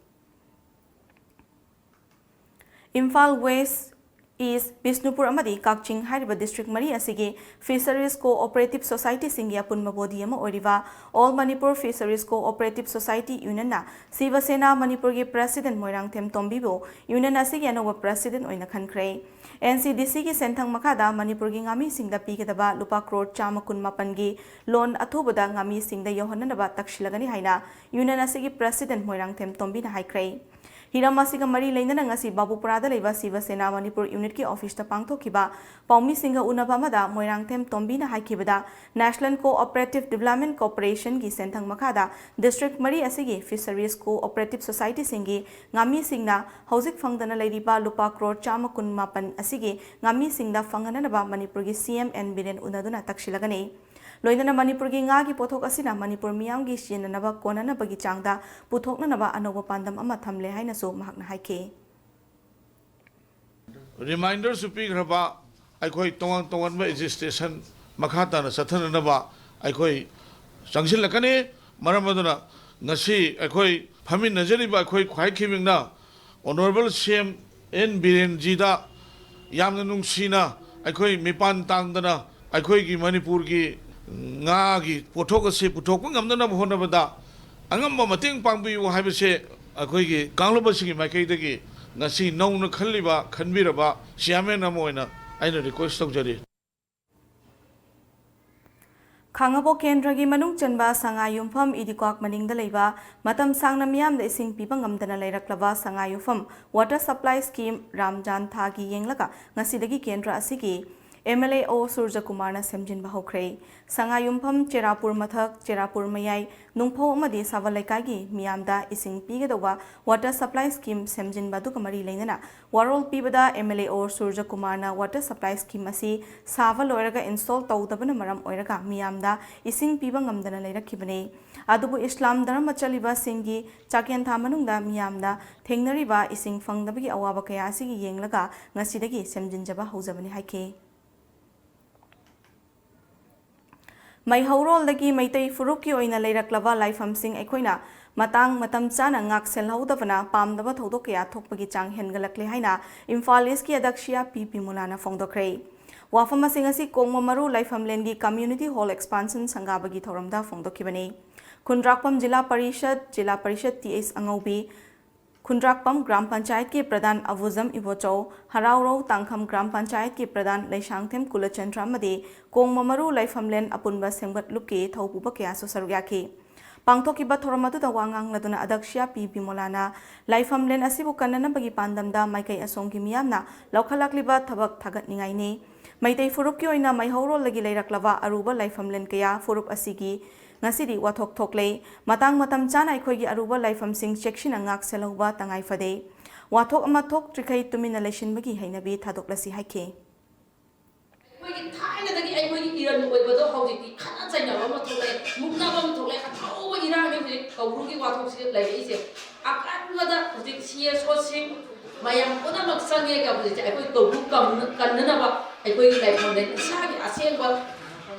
ꯏꯝꯐꯥꯜ West, East, ꯕꯤꯁꯅꯨꯄꯨꯔ ꯑꯃꯗꯤ ꯀꯛꯆꯤꯡ ꯍꯥꯏꯔꯤꯕ district ꯃꯔꯤ ꯑꯁꯤꯒꯤ Fisheries Cooperative Societyꯁꯤꯡꯒꯤ ꯑꯄꯨꯟꯕ body ꯑꯃ ꯑꯣꯏꯔꯤꯕ All Manipur Fisheries Cooperative Society Unionꯅ ꯁꯤꯕ ꯁꯦꯅꯥ ꯃꯅꯤꯄꯨꯔꯒꯤ president ꯃꯣꯏꯔꯥꯡꯊꯦꯝ ꯇꯣꯝꯕꯤꯕꯨ union ꯑꯁꯤꯒꯤ ꯑꯅꯧꯕ president ꯑꯣꯏꯅ ꯈꯟꯈ꯭ꯔꯦ꯫ NCDCꯒꯤ ꯁꯦꯟꯊꯪ ꯃꯈꯥꯗ ꯃꯅꯤꯄꯨꯔꯒꯤ ꯉꯥꯃꯤꯁꯤꯡꯗ ꯄꯤꯒꯗꯕ ꯂꯨꯄꯥ ꯀ꯭ꯔꯣꯔ ꯆꯥꯝꯃ ꯀꯨꯟ ꯃꯥꯄꯟꯒꯤ loan ꯑꯊꯨꯕꯗ ꯉꯥꯃꯤꯁꯤꯡꯗ ꯌꯧꯍꯟꯅꯅꯕ ꯇꯛꯁꯤꯜꯂꯒꯅꯤ ꯍꯥꯏꯅ union ꯑꯁꯤꯒꯤ president ꯃꯣꯏꯔꯥꯡꯊꯦꯝ ꯇꯣꯝꯕꯤꯅ ꯍꯥꯏꯈ꯭ꯔꯦ꯫ ꯍꯤꯔꯝ ꯑꯁꯤꯒ ꯃꯔꯤ ꯂꯩꯅꯅ ꯉꯁꯤ ꯕꯥꯕꯨꯄꯨꯔꯥꯗ ꯂꯩꯕ ꯁꯤꯕ ꯁꯦꯅꯥ ꯃꯅꯤꯄꯨꯔ unitꯀꯤ officeꯇ ꯄꯥꯡꯊꯣꯛꯈꯤꯕ ꯄꯥꯎꯃꯤꯁꯤꯡꯒ ꯎꯅꯕ ꯑꯃꯗ ꯃꯣꯏꯔꯥꯡꯊꯦꯝ ꯇꯣꯝꯕꯤꯅ ꯍꯥꯏꯈꯤꯕꯗ, National Cooperative Development Corporationꯒꯤ ꯁꯦꯟꯊꯪ ꯃꯈꯥꯗ district ꯃꯔꯤ ꯑꯁꯤꯒꯤ Fisheries Cooperative Societyꯁꯤꯡꯒꯤ ꯉꯥꯃꯤꯁꯤꯡꯅ ꯍꯧꯖꯤꯛ ꯐꯪꯗꯅ ꯂꯩꯔꯤꯕ ꯂꯨꯄꯥ ꯀ꯭ꯔꯣꯔ ꯆꯥꯝꯃ ꯀꯨꯟ ꯃꯥꯄꯟ ꯑꯁꯤꯒꯤ ꯉꯥꯃꯤꯁꯤꯡꯗ ꯐꯪꯍꯟꯅꯅꯕ ꯃꯅꯤꯄꯨꯔꯒꯤ CM N ꯕꯤꯔꯦꯟ ꯎꯅꯗꯨꯅ ꯇꯛꯁꯤꯜꯂꯒꯅꯤ꯫ ꯂꯣꯏꯅꯅ ꯃꯅꯤꯄꯨꯔꯒꯤ ꯉꯥꯒꯤ ꯄꯣꯠꯊꯣꯛ ꯑꯁꯤꯅ ꯃꯅꯤꯄꯨꯔ ꯃꯤꯌꯥꯝꯒꯤ ꯁꯤꯖꯤꯟꯅꯅꯕ ꯀꯣꯟꯅꯅꯕꯒꯤ ꯆꯥꯡꯗ ꯄꯨꯊꯣꯛꯅꯅꯕ ꯑꯅꯧꯕ ꯄꯥꯟꯗꯝ ꯑꯃ ꯊꯝꯂꯦ ꯍꯥꯏꯅꯁꯨ ꯃꯍꯥꯛꯅ ꯍꯥꯏꯈꯤ꯫ ꯔꯤꯃꯥꯏꯟꯗꯔꯁꯨ ꯄꯤꯈ꯭ꯔꯕ, ꯑꯩꯈꯣꯏ ꯇꯣꯉꯥꯟ ꯇꯣꯉꯥꯟꯕ ꯑꯦꯖꯤꯁꯇꯦꯁꯟ ꯃꯈꯥ ꯇꯥꯅ ꯆꯠꯊꯅꯅꯕ ꯑꯩꯈꯣꯏ ꯆꯪꯁꯤꯜꯂꯛꯀꯅꯤ꯫ ꯃꯔꯝ ꯑꯗꯨꯅ ꯉꯁꯤ ꯑꯩꯈꯣꯏ ꯐꯝꯃꯤꯟꯅꯖꯔꯤꯕ ꯑꯩꯈꯣꯏ ꯈ꯭ꯋꯥꯏ ꯈꯤꯕꯤꯡꯅ ꯑꯣꯅꯔꯦꯕꯜ ꯁꯤ ꯑꯦꯝ ꯑꯦꯟ ꯕꯤꯔꯦꯟꯖꯤꯗ ꯌꯥꯝꯅ ꯅꯨꯡꯁꯤꯅ ꯑꯩꯈꯣꯏ ꯃꯤꯄꯥꯟ ꯇꯥꯡꯗꯅ ꯑꯩꯈꯣꯏꯒꯤ ꯃꯅꯤꯄꯨꯔꯒꯤ ꯉꯥꯒꯤ ꯄꯣꯠꯊꯣꯛ ꯑꯁꯤ ꯄꯨꯊꯣꯛꯄ ꯉꯝꯅꯅꯕ ꯍꯣꯠꯅꯕꯗ ꯑꯉꯝꯕ ꯃꯇꯦꯡ ꯄꯥꯡꯕꯤꯌꯨ ꯍꯥꯏꯕꯁꯦ ꯑꯩꯈꯣꯏꯒꯤ ꯀꯥꯡꯂꯨꯞ ꯑꯁꯤꯒꯤ ꯃꯥꯏꯀꯩꯗꯒꯤ ꯉꯁꯤ ꯅꯧꯅ ꯈꯜꯂꯤꯕ, ꯈꯟꯕꯤꯔꯕ ꯆꯤꯌꯥꯔꯃꯦꯟ ꯑꯃ ꯑꯣꯏꯅ ꯑꯩꯅ ꯔꯤꯀ꯭ꯋꯦꯁ ꯇꯧꯖꯔꯤ꯫ ꯈꯥꯡꯉꯕꯣꯛ ꯀꯦꯟꯗ꯭ꯔꯒꯤ ꯃꯅꯨꯡ ꯆꯟꯕ ꯁꯉꯥꯏ ꯌꯨꯝꯐꯝ ꯏꯗꯤꯀ꯭ꯋꯥꯛ ꯃꯅꯤꯡꯗ ꯂꯩꯕ ꯃꯇꯝ ꯁꯥꯡꯅ ꯃꯤꯌꯥꯝꯗ ꯏꯁꯤꯡ ꯄꯤꯕ ꯉꯝꯗꯅ ꯂꯩꯔꯛꯂꯕ ꯁꯉꯥꯏ ꯌꯨꯝꯐꯝ ꯋꯥꯇꯔ ꯁꯄ꯭ꯂꯥꯏ ꯁ꯭ꯀꯤꯝ ꯔꯥꯝꯖꯥꯟ ꯊꯥꯒꯤ ꯌꯦꯡꯂꯒ ꯉꯁꯤꯗꯒꯤ ꯀꯦꯟꯗ꯭ꯔ ꯑꯁꯤꯒꯤ ꯑꯦꯝ ꯑꯦꯜ ꯑꯦ ꯑꯣ ꯁꯨꯔꯖꯀꯨꯃꯥꯔꯅ ꯁꯦꯝꯖꯤꯟꯕ ꯍꯧꯈ꯭ꯔꯦ꯫ ꯁꯉꯥꯏ ꯌꯨꯝꯐꯝ, ꯆꯦꯔꯥꯄꯨꯔ ꯃꯊꯛ, ꯆꯦꯔꯥꯄꯨꯔ ꯃꯌꯥꯏ, ꯅꯨꯡꯐꯧ ꯑꯃꯗꯤ ꯁꯥꯕꯜ ꯂꯩꯀꯥꯏꯒꯤ ꯃꯤꯌꯥꯝꯗ ꯏꯁꯤꯡ ꯄꯤꯒꯗꯧꯕ ꯋꯥꯇꯔ ꯁꯄ꯭ꯂꯥꯏ ꯁ꯭ꯀꯤꯝ ꯁꯦꯝꯖꯤꯟꯕ ꯑꯗꯨꯒ ꯃꯔꯤ ꯂꯩꯅꯅ ꯋꯥꯔꯣꯜ ꯄꯤꯕꯗ ꯑꯦꯝ ꯑꯦꯜ ꯑꯦ ꯑꯣ ꯁꯨꯔꯖꯀꯨꯃꯥꯔꯅ ꯋꯥꯇꯔ ꯁꯄ꯭ꯂꯥꯏ ꯁ꯭ꯀꯤꯝ ꯑꯁꯤ ꯁꯥꯕ ꯂꯣꯏꯔꯒ ꯏꯟꯁꯇꯣꯜ ꯇꯧꯗꯕꯅ ꯃꯔꯝ ꯑꯣꯏꯔꯒ ꯃꯤꯌꯥꯝꯗ ꯏꯁꯤꯡ ꯄꯤꯕ ꯉꯝꯗꯅ ꯂꯩꯔꯛꯈꯤꯕꯅꯤ꯫ ꯑꯗꯨꯕꯨ ꯏꯁꯂꯥꯝ ꯙꯔꯃ ꯆꯠꯂꯤꯕꯁꯤꯡꯒꯤ ꯆꯥꯛꯌꯦꯟ ꯊꯥ ꯃꯅꯨꯡꯗ ꯃꯤꯌꯥꯝꯗ ꯊꯦꯡꯅꯔꯤꯕ ꯏꯁꯤꯡ ꯐꯪꯗꯕꯒꯤ ꯑꯋꯥꯕ ꯀꯌꯥ ꯑꯁꯤꯒꯤ ꯌꯦꯡꯂꯒ ꯉꯁꯤꯗꯒꯤ ꯁꯦꯝꯖꯤꯟꯖꯕ ꯍꯧꯖꯕꯅꯤ ꯍꯥꯏꯈꯤ꯫ ꯃꯩꯍꯧꯔꯣꯜꯗꯒꯤ ꯃꯩꯇꯩ ꯐꯨꯔꯨꯞꯀꯤ ꯑꯣꯏꯅ ꯂꯩꯔꯛꯂꯕ ꯂꯥꯏꯐꯝꯁꯤꯡ ꯑꯩꯈꯣꯏꯅ ꯃꯇꯥꯡ ꯃꯇꯝ ꯆꯥꯅ ꯉꯥꯛ ꯁꯦꯜꯍꯧꯗꯕꯅ ꯄꯥꯝꯗꯕ ꯊꯧꯗꯣꯛ ꯀꯌꯥ ꯊꯣꯛꯄꯒꯤ ꯆꯥꯡ ꯍꯦꯟꯒꯠꯂꯛꯂꯦ ꯍꯥꯏꯅ ꯏꯝꯐꯥꯜ ꯏꯁꯀꯤ ꯑꯗꯛꯁꯤꯌꯥ ꯄꯤ ꯕꯤꯃꯣꯂꯥꯅ ꯐꯣꯡꯗꯣꯛꯈ꯭ꯔꯦ꯫ ꯋꯥꯐꯝ ꯑꯁꯤꯡ ꯑꯁꯤ ꯀꯣꯡꯃꯃꯔꯨ ꯂꯥꯏꯐꯝꯂꯦꯟꯒꯤ ꯀꯝꯃ꯭ꯌꯨꯅꯤꯇꯤ ꯍꯣꯜ ꯑꯦꯛꯁꯄꯥꯟꯁꯟ ꯁꯪꯒꯥꯕꯒꯤ ꯊꯧꯔꯝꯗ ꯐꯣꯡꯗꯣꯛꯈꯤꯕꯅꯤ꯫ ꯈꯨꯟꯗ꯭ꯔꯥꯛꯄꯝ ꯖꯤꯂꯥ ꯄꯔꯤꯁꯠ, ꯖꯤꯂꯥ ꯄꯔꯤꯁꯠ ꯇꯤ ꯑꯦꯁ ꯑꯉꯧꯕꯤ, ꯈꯨꯟꯗ꯭ꯔꯥꯛꯄꯝ ꯒ꯭ꯔꯥꯝ ꯄꯟꯆꯥꯌꯠꯀꯤ ꯄ꯭ꯔꯙꯥꯟ ꯑꯕꯨꯖꯝ ꯏꯕꯣꯆꯧ, ꯍꯔꯥꯎꯔꯧ ꯇꯥꯡꯈꯝ ꯒ꯭ꯔꯥꯝ ꯄꯟꯆꯥꯌꯠꯀꯤ ꯄ꯭ꯔꯙꯥꯟ ꯂꯩꯁꯥꯡꯊꯦꯝ ꯀꯨꯂꯆꯟꯗ꯭ꯔ ꯑꯃꯗꯤ ꯀꯣꯡꯃꯃꯔꯨ ꯂꯥꯏꯐꯝꯂꯦꯟ ꯑꯄꯨꯟꯕ ꯁꯦꯝꯒꯠꯂꯨꯞꯀꯤ ꯊꯧꯄꯨꯕ ꯀꯌꯥꯁꯨ ꯁꯔꯨꯛ ꯌꯥꯈꯤ꯫ ꯄꯥꯡꯊꯣꯛꯈꯤꯕ ꯊꯧꯔꯝ ꯑꯗꯨꯗ ꯋꯥ ꯉꯥꯡꯂꯗꯨꯅ ꯑꯗꯛꯁꯤꯌꯥ ꯄꯤ ꯕꯤꯃꯣꯂꯥꯅ ꯂꯥꯏꯐꯝꯂꯦꯟ ꯑꯁꯤꯕꯨ ꯀꯟꯅꯅꯕꯒꯤ ꯄꯥꯟꯗꯝꯗ ꯃꯥꯏꯀꯩ ꯑꯁꯣꯝꯒꯤ ꯃꯤꯌꯥꯝꯅ ꯂꯧꯈꯠꯂꯛꯂꯤꯕ ꯊꯕꯛ ꯊꯥꯒꯠꯅꯤꯡꯉꯥꯏꯅꯤ꯫ ꯃꯩꯇꯩ ꯐꯨꯔꯨꯞꯀꯤ ꯑꯣꯏꯅ ꯃꯩꯍꯧꯔꯣꯜꯗꯒꯤ ꯂꯩꯔꯛꯂꯕ ꯑꯔꯨꯕ ꯂꯥꯏꯐꯝꯂꯦꯟ ꯀꯌꯥ ꯐꯨꯔꯨꯞ ꯑꯁꯤꯒꯤ ꯉꯁꯤꯗꯤ ꯋꯥꯊꯣꯛ ꯊꯣꯛꯂꯦ꯫ ꯃꯇꯥꯡ ꯃꯇꯝ ꯆꯥꯅ ꯑꯩꯈꯣꯏꯒꯤ ꯑꯔꯨꯕ ꯂꯥꯏꯐꯝꯁꯤꯡ ꯆꯦꯛꯁꯤꯟꯅ ꯉꯥꯛ ꯁꯦꯜꯍꯧꯕ ꯇꯉꯥꯏ ꯐꯗꯦ꯫ ꯋꯥꯊꯣꯛ ꯑꯃ ꯊꯣꯛꯇ꯭ꯔꯤꯈꯩ ꯇꯨꯃꯤꯟꯅ ꯂꯩꯁꯤꯟꯕꯒꯤ ꯍꯩꯅꯕꯤ ꯊꯥꯗꯣꯛꯂꯁꯤ ꯍꯥꯏꯈꯤ꯫ ꯑꯩꯈꯣꯏꯒꯤ ꯊꯥꯏꯅꯗꯒꯤ ꯑꯩꯈꯣꯏꯒꯤ ꯏꯔꯟ ꯑꯣꯏꯕꯗꯣ ꯍꯧꯖꯤꯛꯇꯤ ꯈꯠꯅ ꯆꯩꯅꯕ ꯑꯃ ꯊꯣꯛꯂꯛꯑꯦ, ꯃꯨꯛꯅꯕ ꯑꯃ ꯊꯣꯛꯂꯛꯑꯦ, ꯑꯆꯧꯕ ꯏꯔꯥꯡꯅꯤ ꯍꯧꯖꯤꯛ ꯀꯧꯕ꯭ꯔꯨꯒꯤ ꯋꯥꯊꯣꯛꯁꯤꯗ ꯂꯩꯔꯛꯏꯁꯦ꯫ ꯑꯀꯟꯕꯗ ꯍꯧꯖꯤꯛ ꯁꯤ ꯑꯦꯁ ꯑꯣꯁꯤꯡ, ꯃꯌꯥꯝ ꯄꯨꯝꯅꯃꯛ ꯆꯪꯉꯦꯒ ꯍꯧꯖꯤꯛꯁꯦ ꯑꯩꯈꯣꯏ ꯀꯧꯕ꯭ꯔꯨ ꯀꯝ-, ꯀꯟꯅꯅꯕ ꯑꯩꯈꯣꯏꯒꯤ ꯂꯥꯏꯐꯝꯂꯦꯟ ꯏꯁꯥꯒꯤ ꯑꯁꯦꯡꯕ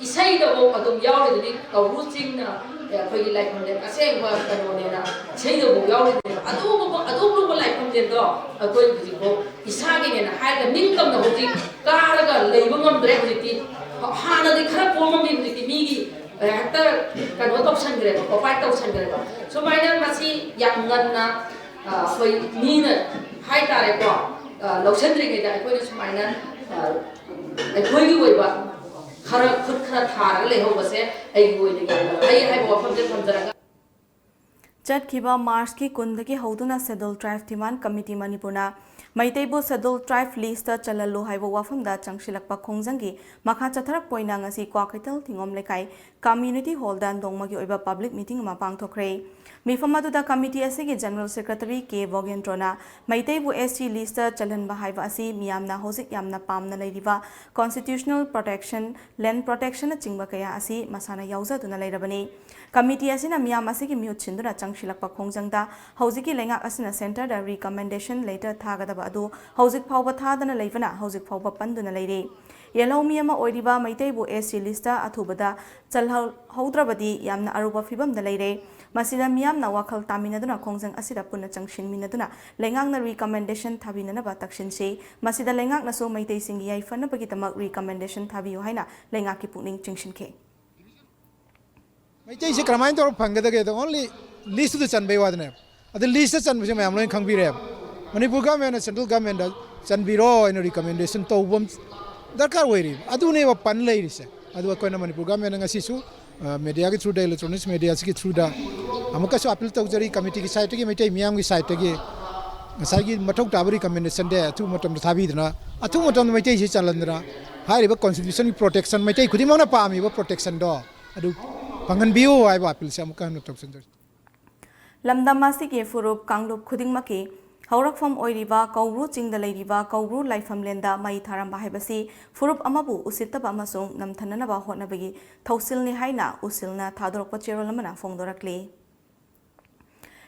ꯏꯁꯩꯗꯐꯥꯎ ꯑꯗꯨꯝ ꯌꯥꯎꯔꯤꯗꯨꯅꯤ꯫ ꯀꯧꯕ꯭ꯔꯨ ꯆꯤꯡꯅ ꯑꯩꯈꯣꯏꯒꯤ ꯂꯥꯏꯐꯝꯂꯦꯟ ꯑꯁꯦꯡꯕ ꯀꯩꯅꯣꯅꯦꯅ ꯏꯁꯩꯗꯐꯥꯎ ꯌꯥꯎꯔꯤꯗꯨꯅꯦꯕ꯫ ꯑꯗꯨꯒꯨꯝꯕ, ꯑꯗꯨꯒꯨꯝꯕ ꯂꯥꯏꯐꯝꯂꯦꯟꯗꯣ ꯑꯩꯈꯣꯏ ꯍꯧꯖꯤꯛꯐꯥꯎ ꯏꯁꯥꯒꯤꯅꯦꯅ ꯍꯥꯏꯔꯒ ꯅꯤꯡꯇꯝꯅ ꯍꯧꯖꯤꯛ ꯀꯥꯔꯒ ꯂꯩꯕ ꯉꯝꯗ꯭ꯔꯦ꯫ ꯍꯧꯖꯤꯛꯇꯤ ꯍꯥꯟꯅꯗꯤ ꯈꯔ ꯀꯣꯝꯃꯝꯃꯤ, ꯍꯧꯖꯤꯛꯇꯤ ꯃꯤꯒꯤ, ꯑ, ꯍꯦꯛꯇ ꯀꯩꯅꯣ ꯇꯧꯁꯟꯈ꯭ꯔꯦꯕ, ꯑꯣꯀ꯭ꯌꯨꯄꯥꯏ ꯇꯧꯁꯟꯈ꯭ꯔꯦꯕ꯫ ꯁꯨꯃꯥꯏꯅ ꯃꯁꯤ ꯌꯥꯝ ꯉꯟꯅ, ꯑ, ꯑꯩꯈꯣꯏ ꯃꯤꯅ ꯍꯥꯏꯇꯥꯔꯦꯀꯣ, ꯑ, ꯂꯧꯁꯟꯗ꯭ꯔꯤꯉꯩꯗ ꯑꯩꯈꯣꯏꯅ ꯁꯨꯃꯥꯏꯅ, ꯑ, ꯑꯩꯈꯣꯏꯒꯤ ꯑꯣꯏꯕ ꯈꯔ ꯈꯨꯠ ꯈꯔ ꯊꯥꯔꯒ ꯂꯩꯍꯧꯕꯁꯦ ꯑꯩꯒꯤ ꯑꯣꯏꯅ ꯌꯥꯝꯅ ꯐꯩ ꯍꯥꯏꯕ ꯋꯥꯐꯝꯁꯦ ꯊꯝꯖꯔꯒ꯫ ꯆꯠꯈꯤꯕ ꯃꯥꯔꯆꯀꯤ ꯀꯨꯟꯗꯒꯤ ꯍꯧꯗꯨꯅ Scheduled Tribe Demand Committee ꯃꯅꯤꯄꯨꯔꯅ ꯃꯩꯇꯩꯕꯨ Scheduled Tribe listꯇ ꯆꯜꯍꯜꯂꯨ ꯍꯥꯏꯕ ꯋꯥꯐꯝꯗ ꯆꯪꯁꯤꯜꯂꯛꯄ ꯈꯣꯡꯖꯪꯒꯤ ꯃꯈꯥ ꯆꯠꯊꯔꯛꯄ ꯑꯣꯏꯅ ꯉꯁꯤ ꯀ꯭ꯋꯥꯀꯩꯊꯦꯜ ꯊꯤꯉꯣꯝ ꯂꯩꯀꯥꯏ community hallꯗ ꯅꯣꯡꯃꯒꯤ ꯑꯣꯏꯕ public meeting ꯑꯃ ꯄꯥꯡꯊꯣꯛꯈ꯭ꯔꯦ꯫ ꯃꯤꯐꯝ ꯑꯗꯨꯗ committee ꯑꯁꯤꯒꯤ General Secretary ꯀꯦ ꯚꯣꯒꯦꯟꯗ꯭ꯔꯣꯅ ꯃꯩꯇꯩꯕꯨ ST listꯇ ꯆꯜꯍꯟꯕ ꯍꯥꯏꯕ ꯑꯁꯤ ꯃꯤꯌꯥꯝꯅ ꯍꯧꯖꯤꯛ ꯌꯥꯝꯅ ꯄꯥꯝꯅ ꯂꯩꯔꯤꯕ constitutional protection, land protectionꯅꯆꯤꯡꯕ ꯀꯌꯥ ꯑꯁꯤ ꯃꯁꯥꯅ ꯌꯥꯎꯖꯗꯨꯅ ꯂꯩꯔꯕꯅꯤ꯫ Committee ꯑꯁꯤꯅ ꯃꯤꯌꯥꯝ ꯑꯁꯤꯒꯤ ꯃꯤꯍꯨꯠ ꯁꯤꯟꯗꯨꯅ ꯆꯪꯁꯤꯜꯂꯛꯄ ꯈꯣꯡꯖꯪꯗ ꯍꯧꯖꯤꯛꯀꯤ ꯂꯩꯉꯥꯛ ꯑꯁꯤꯅ centreꯗ recommendation letter ꯊꯥꯒꯗꯕ ꯑꯗꯨ ꯍꯧꯖꯤꯛ ꯐꯥꯎꯕ ꯊꯥꯗꯅ ꯂꯩꯕꯅ ꯍꯧꯖꯤꯛ ꯐꯥꯎꯕ ꯄꯟꯗꯨꯅ ꯂꯩꯔꯤ꯫ ꯌꯦꯜꯍꯧꯃꯤ ꯑꯃ ꯑꯣꯏꯔꯤꯕ ꯃꯩꯇꯩꯕꯨ ST listꯇ ꯑꯊꯨꯕꯗ ꯆꯜꯍꯧꯗ꯭ꯔꯕꯗꯤ ꯌꯥꯝꯅ ꯑꯔꯨꯕ ꯐꯤꯕꯝꯗ ꯂꯩꯔꯦ꯫ ꯃꯁꯤꯗ ꯃꯤꯌꯥꯝꯅ ꯋꯥꯈꯜ ꯇꯥꯃꯤꯟꯅꯗꯨꯅ ꯈꯣꯡꯖꯪ ꯑꯁꯤꯗ ꯄꯨꯟꯅ ꯆꯪꯁꯤꯟꯃꯤꯟꯅꯗꯨꯅ ꯂꯩꯉꯥꯛꯅ recommendation ꯊꯥꯕꯤꯅꯅꯕ ꯇꯛꯁꯤꯟꯁꯤ꯫ ꯃꯁꯤꯗ ꯂꯩꯉꯥꯛꯅꯁꯨ ꯃꯩꯇꯩꯁꯤꯡꯒꯤ ꯌꯥꯏꯐꯅꯕꯒꯤꯗꯃꯛ recommendation ꯊꯥꯕꯤꯌꯨ ꯍꯥꯏꯅ ꯂꯩꯉꯥꯛꯀꯤ ꯄꯨꯛꯅꯤꯡ ꯆꯤꯡꯁꯤꯟꯈꯤ꯫ ꯃꯩꯇꯩꯁꯦ ꯀꯔꯝꯍꯥꯏꯅ ꯇꯧꯔꯒ ꯐꯪꯒꯗꯒꯦꯗ only listꯇꯨꯗ ꯆꯟꯕꯩ ꯋꯥꯗꯅꯦꯕ꯫ ꯑꯗꯨ listꯇ ꯆꯟꯕꯁꯦ ꯃꯌꯥꯝ ꯂꯣꯏꯅ ꯈꯪꯕꯤꯔꯦꯕ꯫ ꯃꯅꯤꯄꯨꯔ governmentꯅ central governmentꯗ ꯆꯟꯕꯤꯔꯣ ꯍꯥꯏꯅ recommendation ꯇꯧꯕ ꯑꯃ ꯗꯔꯀꯥꯔ ꯑꯣꯏꯔꯤꯕ꯫ ꯑꯗꯨꯅꯦꯕ ꯄꯟ ꯂꯩꯔꯤꯁꯦ꯫ ꯑꯗꯨ ꯑꯩꯈꯣꯏꯅ ꯃꯅꯤꯄꯨꯔ governmentꯅ ꯉꯁꯤꯁꯨ, ꯑ, mediaꯒꯤ throughꯗ, electronics mediaꯁꯤꯒꯤ throughꯗ ꯑꯃꯨꯛꯀꯁꯨ appeal ꯇꯧꯖꯔꯤ committeeꯒꯤ sideꯇꯒꯤ, ꯃꯩꯇꯩ ꯃꯤꯌꯥꯝꯒꯤ sideꯇꯒꯤ꯫ ꯉꯁꯥꯏꯒꯤ ꯃꯊꯧ ꯇꯥꯕ recommendationꯗꯤ ꯑꯊꯨꯕ ꯃꯇꯝꯗ ꯊꯥꯕꯤꯗꯨꯅ, ꯑꯊꯨꯕ ꯃꯇꯝꯗ ꯃꯩꯇꯩꯁꯤ ꯆꯜꯍꯟꯗꯨꯅ, ꯍꯥꯏꯔꯤꯕ constitutionꯒꯤ protectionꯃꯩꯇꯩ ꯈꯨꯗꯤꯡꯃꯛꯅ ꯄꯥꯝꯃꯤꯕ protectionꯗꯣ ꯑꯗꯨ ꯐꯪꯍꯟꯕꯤꯌꯨ ꯍꯥꯏꯕ appealꯁꯦ ꯑꯃꯨꯛꯀ ꯍꯟꯅ ꯇꯧꯁꯤꯟꯖꯔꯤ꯫ ꯂꯝꯗꯝ ꯑꯁꯤꯒꯤ ꯐꯨꯔꯨꯞ ꯀꯥꯡꯂꯨꯞ ꯈꯨꯗꯤꯡꯃꯛꯀꯤ ꯍꯧꯔꯛꯐꯝ ꯑꯣꯏꯔꯤꯕ ꯀꯧꯕ꯭ꯔꯨ ꯆꯤꯡꯗ ꯂꯩꯔꯤꯕ ꯀꯧꯕ꯭ꯔꯨ ꯂꯥꯏꯐꯝꯂꯦꯟꯗ ꯃꯩ ꯊꯥꯔꯝꯕ ꯍꯥꯏꯕꯁꯤ ꯐꯨꯔꯨꯞ ꯑꯃꯕꯨ ꯎꯁꯤꯠꯇꯕ ꯑꯃꯁꯨꯡ ꯅꯝꯊꯅꯅꯕ ꯍꯣꯠꯅꯕꯒꯤ ꯊꯧꯁꯤꯜꯅꯤ ꯍꯥꯏꯅ ꯎꯁꯤꯜꯅ ꯊꯥꯗꯣꯔꯛꯄ ꯆꯦꯔꯣꯜ ꯑꯃꯅ ꯐꯣꯡꯗꯣꯔꯛꯂꯤ꯫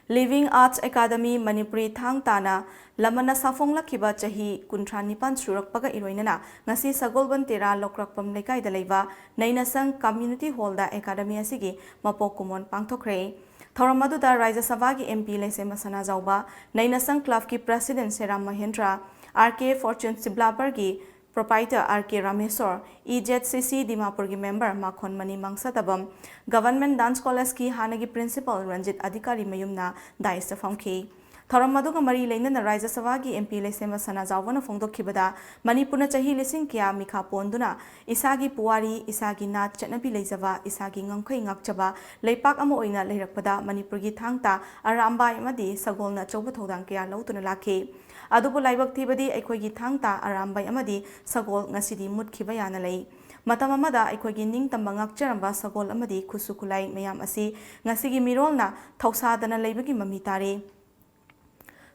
Living Arts Academy ꯃꯅꯤꯄꯨꯔꯤ ꯊꯥꯡ ꯇꯥꯅ ꯂꯃꯟꯅ ꯁꯥꯐꯣꯡꯂꯛꯈꯤꯕ ꯆꯍꯤ ꯀꯨꯟꯊ꯭ꯔꯥ ꯅꯤꯄꯥꯟ ꯁꯨꯔꯛꯄꯒ ꯏꯔꯣꯏꯅꯅ ꯉꯁꯤ ꯁꯒꯣꯜꯕꯟ ꯇꯦꯔꯥ ꯂꯧꯀ꯭ꯔꯛꯄꯝ ꯂꯩꯀꯥꯏꯗ ꯂꯩꯕ ꯅꯩꯅꯁꯪ ꯀꯝꯃ꯭ꯌꯨꯅꯤꯇꯤ ꯍꯣꯜꯗ ꯑꯦꯀꯥꯗꯃꯤ ꯑꯁꯤꯒꯤ ꯃꯄꯣꯛ ꯀꯨꯝꯑꯣꯟ ꯄꯥꯡꯊꯣꯛꯈ꯭ꯔꯦ꯫ ꯊꯧꯔꯝ ꯑꯗꯨꯗ ꯔꯥꯖ꯭ꯌ ꯁꯚꯥꯒꯤ M P ꯂꯩꯁꯦꯝꯕ ꯁꯅꯥꯖꯥꯎꯕ, ꯅꯩꯅꯁꯪ ꯀ꯭ꯂꯕꯀꯤ president Seram Mahendra, R K Fortune ꯁꯤꯕ꯭ꯂꯥꯕꯔꯒꯤ proprietor R K Rameshwar, E Z C C ꯗꯤꯃꯥꯄꯨꯔꯒꯤ ꯃꯦꯝꯕꯔ ꯃꯥꯈꯣꯟꯃꯅꯤ ꯃꯪꯁꯇꯕꯝ, ꯒꯚꯔꯟꯃꯦꯟꯠ ꯗꯥꯟꯁ ꯀꯣꯂꯦꯖꯀꯤ ꯍꯥꯟꯅꯒꯤ ꯄ꯭ꯔꯤꯟꯁꯤꯄꯥꯜ ꯔꯟꯖꯤꯠ ꯑꯙꯤꯀꯥꯔꯤ ꯃꯌꯨꯝꯅ ꯗꯥꯏꯁꯇ ꯐꯝꯈꯤ꯫ ꯊꯧꯔꯝ ꯑꯗꯨꯒ ꯃꯔꯤ ꯂꯩꯅꯅ ꯔꯥꯖ꯭ꯌ ꯁꯚꯥꯒꯤ M P ꯂꯩꯁꯦꯝꯕ ꯁꯅꯥꯖꯥꯎꯕꯅ ꯐꯣꯡꯗꯣꯛꯈꯤꯕꯗ, ꯃꯅꯤꯄꯨꯔꯅ ꯆꯍꯤ ꯂꯤꯁꯤꯡ ꯀꯌꯥ ꯃꯤꯈꯥ ꯄꯣꯟꯗꯨꯅ ꯏꯁꯥꯒꯤ ꯄꯨꯋꯥꯔꯤ, ꯏꯁꯥꯒꯤ ꯅꯥꯠ ꯆꯠꯅꯕꯤ ꯂꯩꯖꯕ, ꯏꯁꯥꯒꯤ ꯉꯝꯈꯩ ꯉꯥꯛꯆꯕ ꯂꯩꯄꯥꯛ ꯑꯃ ꯑꯣꯏꯅ ꯂꯩꯔꯛꯄꯗ ꯃꯅꯤꯄꯨꯔꯒꯤ ꯊꯥꯡ ꯇꯥ, ꯑꯔꯥꯝꯕꯥꯏ ꯑꯃꯗꯤ ꯁꯒꯣꯜꯅ ꯑꯆꯧꯕ ꯊꯧꯗꯥꯡ ꯀꯌꯥ ꯂꯧꯗꯨꯅ ꯂꯥꯛꯈꯤ꯫ ꯑꯗꯨꯕꯨ ꯂꯥꯏꯕꯛ ꯊꯤꯕꯗꯤ ꯑꯩꯈꯣꯏꯒꯤ ꯊꯥꯡ ꯇꯥ, ꯑꯔꯥꯝꯕꯥꯏ ꯑꯃꯗꯤ ꯁꯒꯣꯜ ꯉꯁꯤꯗꯤ ꯃꯨꯠꯈꯤꯕ ꯌꯥꯅ ꯂꯩ꯫ ꯃꯇꯝ ꯑꯃꯗ ꯑꯩꯈꯣꯏꯒꯤ ꯅꯤꯡꯇꯝꯕ ꯉꯥꯛꯆꯔꯝꯕ ꯁꯒꯣꯜ ꯑꯃꯗꯤ ꯈꯨꯠꯁꯨ ꯈꯨꯠꯂꯥꯏ ꯃꯌꯥꯝ ꯑꯁꯤ ꯉꯁꯤꯒꯤ ꯃꯤꯔꯣꯜꯅ ꯊꯧꯁꯥꯗꯅ ꯂꯩꯕꯒꯤ ꯃꯃꯤ ꯇꯥꯔꯦ꯫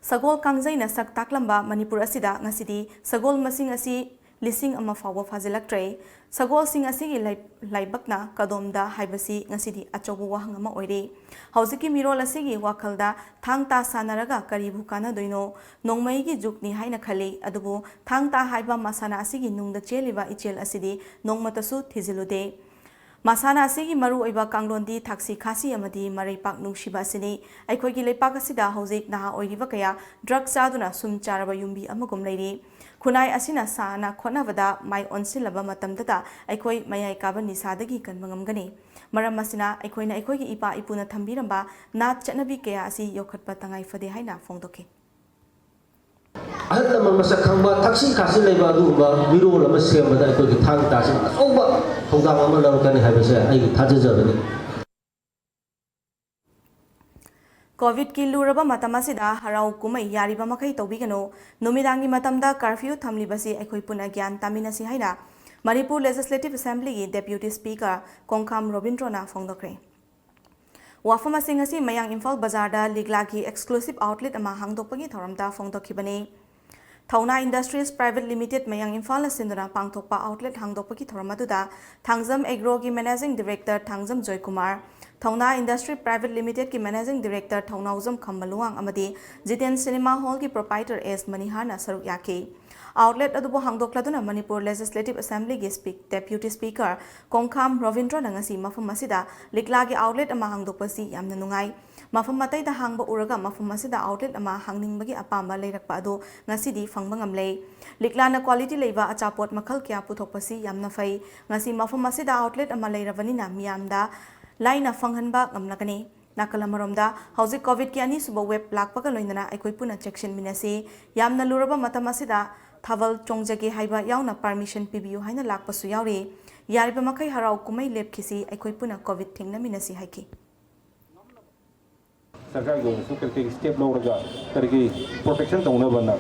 ꯁꯒꯣꯜ ꯀꯥꯡꯖꯩꯅ ꯁꯛ ꯇꯥꯛꯂꯝꯕ ꯃꯅꯤꯄꯨꯔ ꯑꯁꯤꯗ ꯉꯁꯤꯗꯤ ꯁꯒꯣꯜ ꯃꯁꯤꯡ ꯑꯁꯤ ꯂꯤꯁꯤꯡ ꯑꯃ ꯐꯥꯎꯕ ꯐꯥꯖꯤꯜꯂꯛꯇ꯭ꯔꯦ꯫ ꯁꯒꯣꯜꯁꯤꯡ ꯑꯁꯤꯒꯤ ꯂꯥꯏ-, ꯂꯥꯏꯕꯛꯅ ꯀꯗꯣꯝꯗ ꯍꯥꯏꯕꯁꯤ ꯉꯁꯤꯗꯤ ꯑꯆꯧꯕ ꯋꯥꯍꯪ ꯑꯃ ꯑꯣꯏꯔꯦ꯫ ꯍꯧꯖꯤꯛꯀꯤ ꯃꯤꯔꯣꯜ ꯑꯁꯤꯒꯤ ꯋꯥꯈꯜꯗ ꯊꯥꯡ ꯇꯥ ꯁꯥꯟꯅꯔꯒ ꯀꯔꯤꯕꯨ ꯀꯥꯟꯅꯗꯣꯏꯅꯣ? ꯅꯣꯡꯃꯩꯒꯤ ꯖꯨꯒꯅꯤ ꯍꯥꯏꯅ ꯈꯜꯂꯤ, ꯑꯗꯨꯕꯨ ꯊꯥꯡ ꯇꯥ ꯍꯥꯏꯕ ꯃꯁꯥꯟꯅ ꯑꯁꯤꯒꯤ ꯅꯨꯡꯗ ꯆꯦꯜꯂꯤꯕ ꯏꯆꯦꯜ ꯑꯁꯤꯗꯤ ꯅꯣꯡꯃꯇꯁꯨ ꯊꯤꯖꯤꯜꯂꯨꯗꯦ꯫ ꯃꯁꯥꯟꯅ ꯑꯁꯤꯒꯤ ꯃꯔꯨꯑꯣꯏꯕ ꯀꯥꯡꯂꯣꯟꯗꯤ ꯊꯛꯁꯤ ꯈꯥꯁꯤ ꯑꯃꯗꯤ ꯃꯔꯩꯄꯥꯛ ꯅꯨꯡꯁꯤꯕ ꯑꯁꯤꯅꯤ꯫ ꯑꯩꯈꯣꯏꯒꯤ ꯂꯩꯄꯥꯛ ꯑꯁꯤꯗ ꯍꯧꯖꯤꯛ ꯅꯍꯥ ꯑꯣꯏꯔꯤꯕ ꯀꯌꯥ ꯗ꯭ꯔꯒ ꯆꯥꯗꯨꯅ ꯁꯨꯝ ꯆꯥꯔꯕ ꯌꯨꯝꯕꯤ ꯑꯃꯒꯨꯝ ꯂꯩꯔꯤ꯫ ꯈꯨꯟꯅꯥꯏ ꯑꯁꯤꯅ ꯁꯥꯟꯅ ꯈꯣꯠꯅꯕꯗ ꯃꯥꯏ ꯑꯣꯟꯁꯤꯜꯂꯕ ꯃꯇꯝꯗꯇ ꯑꯩꯈꯣꯏ ꯃꯌꯥꯏ ꯀꯥꯕ ꯅꯤꯁꯥꯗꯒꯤ ꯀꯟꯕ ꯉꯝꯒꯅꯤ꯫ ꯃꯔꯝ ꯑꯁꯤꯅ ꯑꯩꯈꯣꯏꯅ ꯑꯩꯈꯣꯏꯒꯤ ꯏꯄꯥ ꯏꯄꯨꯅ ꯊꯝꯕꯤꯔꯝꯕ ꯅꯥꯠ ꯆꯠꯅꯕꯤ ꯀꯌꯥ ꯑꯁꯤ ꯌꯣꯛꯈꯠꯄ ꯇꯉꯥꯏ ꯐꯗꯦ ꯍꯥꯏꯅ ꯐꯣꯡꯗꯣꯛꯈꯤ꯫ ꯑꯍꯜ ꯂꯃꯟ ꯃꯁꯛ ꯈꯪꯕ, ꯊꯛꯁꯤ ꯈꯥꯁꯤ ꯂꯩꯕ ꯑꯗꯨꯒꯨꯝꯕ ꯃꯤꯔꯣꯜ ꯑꯃ ꯁꯦꯝꯕꯗ ꯑꯩꯈꯣꯏꯒꯤ ꯊꯥꯡ ꯇꯥꯁꯤꯅ ꯑꯆꯧꯕ ꯊꯧꯗꯥꯡ ꯑꯃ ꯂꯧꯔꯛꯀꯅꯤ ꯍꯥꯏꯕꯁꯦ ꯑꯩꯒꯤ ꯊꯥꯖꯖꯕꯅꯤ꯫ ꯀꯣꯚꯤꯗꯀꯤ ꯂꯨꯔꯕ ꯃꯇꯝ ꯑꯁꯤꯗ ꯍꯔꯥꯎ ꯀꯨꯝꯍꯩ ꯌꯥꯔꯤꯕ ꯃꯈꯩ ꯇꯧꯕꯤꯒꯅꯨ, ꯅꯨꯃꯤꯗꯥꯡꯒꯤ ꯃꯇꯝꯗ ꯀꯔꯐ꯭ꯌꯨ ꯊꯝꯂꯤꯕꯁꯤ ꯑꯩꯈꯣꯏ ꯄꯨꯟꯅ ꯒ꯭ꯌꯥꯟ ꯇꯥꯃꯤꯟꯅꯁꯤ ꯍꯥꯏꯅ ꯃꯅꯤꯄꯨꯔ ꯂꯦꯖꯤꯁꯂꯦꯇꯤꯚ ꯑꯦꯁꯦꯝꯕ꯭ꯂꯤꯒꯤ ꯗꯦꯄ꯭ꯌꯨꯇꯤ ꯁ꯭ꯄꯤꯀꯔ ꯀꯣꯡꯈꯥꯝ ꯔꯣꯕꯤꯟꯗ꯭ꯔꯣꯅ ꯐꯣꯡꯗꯣꯛꯈ꯭ꯔꯦ꯫ ꯋꯥꯐꯝ ꯑꯁꯤ ꯉꯁꯤ ꯃꯌꯥꯡ ꯏꯝꯐꯥꯜ ꯕꯖꯥꯔꯗ ꯂꯤꯛꯂꯥꯒꯤ ꯑꯦꯛꯁꯀ꯭ꯂꯨꯁꯤꯚ ꯑꯥꯎꯠꯂꯦꯠ ꯑꯃ ꯍꯥꯡꯗꯣꯛꯄꯒꯤ ꯊꯧꯔꯝꯗ ꯐꯣꯡꯗꯣꯛꯈꯤꯕꯅꯤ꯫ ꯊꯧꯅꯥ ꯏꯟꯗꯁꯇ꯭ꯔꯤꯁ ꯄ꯭ꯔꯥꯏꯚꯦꯠ ꯂꯤꯃꯤꯇꯦꯗ ꯃꯌꯥꯡ ꯏꯝꯐꯥꯜꯅ ꯁꯤꯟꯗꯨꯅ ꯄꯥꯡꯊꯣꯛꯄ ꯑꯥꯎꯠꯂꯦꯠ ꯍꯥꯡꯗꯣꯛꯄꯒꯤ ꯊꯧꯔꯝ ꯑꯗꯨꯗ ꯊꯥꯡꯖꯝ ꯑꯦꯒ꯭ꯔꯣꯒꯤ ꯃꯦꯅꯦꯖꯤꯡ ꯗꯤꯔꯦꯛꯇꯔ ꯊꯥꯡꯖꯝ ꯖꯣꯏꯀꯨꯃꯥꯔ, ꯊꯧꯅꯥ ꯏꯟꯗꯁꯇ꯭ꯔꯤ ꯄ꯭ꯔꯥꯏꯚꯦꯠ ꯂꯤꯃꯤꯇꯦꯗꯀꯤ ꯃꯦꯅꯦꯖꯤꯡ ꯗꯤꯔꯦꯛꯇꯔ ꯊꯧꯅꯥꯎꯖꯝ ꯈꯝꯕꯂꯨꯋꯥꯡ ꯑꯃꯗꯤ ꯖꯤꯇꯦꯟ ꯁꯤꯅꯦꯃꯥ ꯍꯣꯜꯒꯤ ꯄ꯭ꯔꯣꯄꯥꯏꯇꯔ ꯑꯦꯁ ꯃꯅꯤꯍꯥꯔꯅ ꯁꯔꯨꯛ ꯌꯥꯈꯤ꯫ ꯑꯥꯎꯠꯂꯦꯠ ꯑꯗꯨꯕꯨ ꯍꯥꯡꯗꯣꯛꯂꯗꯨꯅ ꯃꯅꯤꯄꯨꯔ ꯂꯦꯖꯤꯁꯂꯦꯇꯤꯚ ꯑꯦꯁꯦꯝꯕ꯭ꯂꯤꯒꯤ ꯁ꯭ꯄꯤꯛ-, ꯗꯦꯄ꯭ꯌꯨꯇꯤ ꯁ꯭ꯄꯤꯀꯔ ꯀꯣꯡꯈꯥꯝ ꯔꯣꯕꯤꯟꯗ꯭ꯔꯣꯅ ꯉꯁꯤ ꯃꯐꯝ ꯑꯁꯤꯗ ꯂꯤꯛꯂꯥꯒꯤ ꯑꯥꯎꯠꯂꯦꯠ ꯑꯃ ꯍꯥꯡꯗꯣꯛꯄꯁꯤ ꯌꯥꯝꯅ ꯅꯨꯡꯉꯥꯏ꯫ ꯃꯐꯝ ꯑꯇꯩꯗ ꯍꯥꯡꯕ ꯎꯔꯒ ꯃꯐꯝ ꯑꯁꯤꯗ ꯑꯥꯎꯠꯂꯦꯠ ꯑꯃ ꯍꯥꯡꯅꯤꯡꯕꯒꯤ ꯑꯄꯥꯝꯕ ꯂꯩꯔꯛꯄ ꯑꯗꯨ ꯉꯁꯤꯗꯤ ꯐꯪꯕ ꯉꯝꯂꯦ꯫ ꯂꯤꯛꯂꯥꯅ ꯀ꯭ꯋꯥꯂꯤꯇꯤ ꯂꯩꯕ ꯑꯆꯥꯄꯣꯠ ꯃꯈꯜ ꯀꯌꯥ ꯄꯨꯊꯣꯛꯄꯁꯤ ꯌꯥꯝꯅ ꯐꯩ꯫ ꯉꯁꯤ ꯃꯐꯝ ꯑꯁꯤꯗ ꯑꯥꯎꯠꯂꯦꯠ ꯑꯃ ꯂꯩꯔꯕꯅꯤꯅ ꯃꯤꯌꯥꯝꯗ ꯂꯥꯏꯅ ꯐꯪꯍꯟꯕ ꯉꯝꯂꯒꯅꯤ꯫ ꯅꯥꯀꯜ ꯑꯃꯔꯣꯝꯗ, ꯍꯧꯖꯤꯛ ꯀꯣꯚꯤꯗꯀꯤ ꯑꯅꯤꯁꯨꯕ ꯋꯦꯕ ꯂꯥꯛꯄꯒ ꯂꯣꯏꯅꯅ ꯑꯩꯈꯣꯏ ꯄꯨꯟꯅ ꯆꯦꯛꯁꯤꯟꯃꯤꯟꯅꯁꯤ꯫ ꯌꯥꯝꯅ ꯂꯨꯔꯕ ꯃꯇꯝ ꯑꯁꯤꯗ ꯊꯥꯕꯜ ꯆꯣꯡꯖꯒꯦ ꯍꯥꯏꯕ ꯌꯥꯎꯅ ꯄꯥꯔꯃꯤꯁꯟ ꯄꯤꯕꯤꯌꯨ ꯍꯥꯏꯅ ꯂꯥꯛꯄꯁꯨ ꯌꯥꯎꯔꯤ꯫ ꯌꯥꯔꯤꯕ ꯃꯈꯩ ꯍꯔꯥꯎ ꯀꯨꯝꯍꯩ ꯂꯦꯞꯈꯤꯁꯤ, ꯑꯩꯈꯣꯏ ꯄꯨꯟꯅ ꯀꯣꯚꯤꯗ ꯊꯦꯡꯅꯃꯤꯟꯅꯁꯤ ꯍꯥꯏꯈꯤ꯫ ꯁꯔꯀꯥꯔꯒꯤ ꯑꯣꯏꯅꯁꯨ ꯀꯔꯤ ꯀꯔꯤ ꯁ꯭ꯇꯦꯞ ꯂꯧꯔꯒ ꯀꯔꯤ ꯀꯔꯤ ꯄ꯭ꯔꯣꯇꯦꯛꯁꯟ ꯇꯧꯅꯕꯅ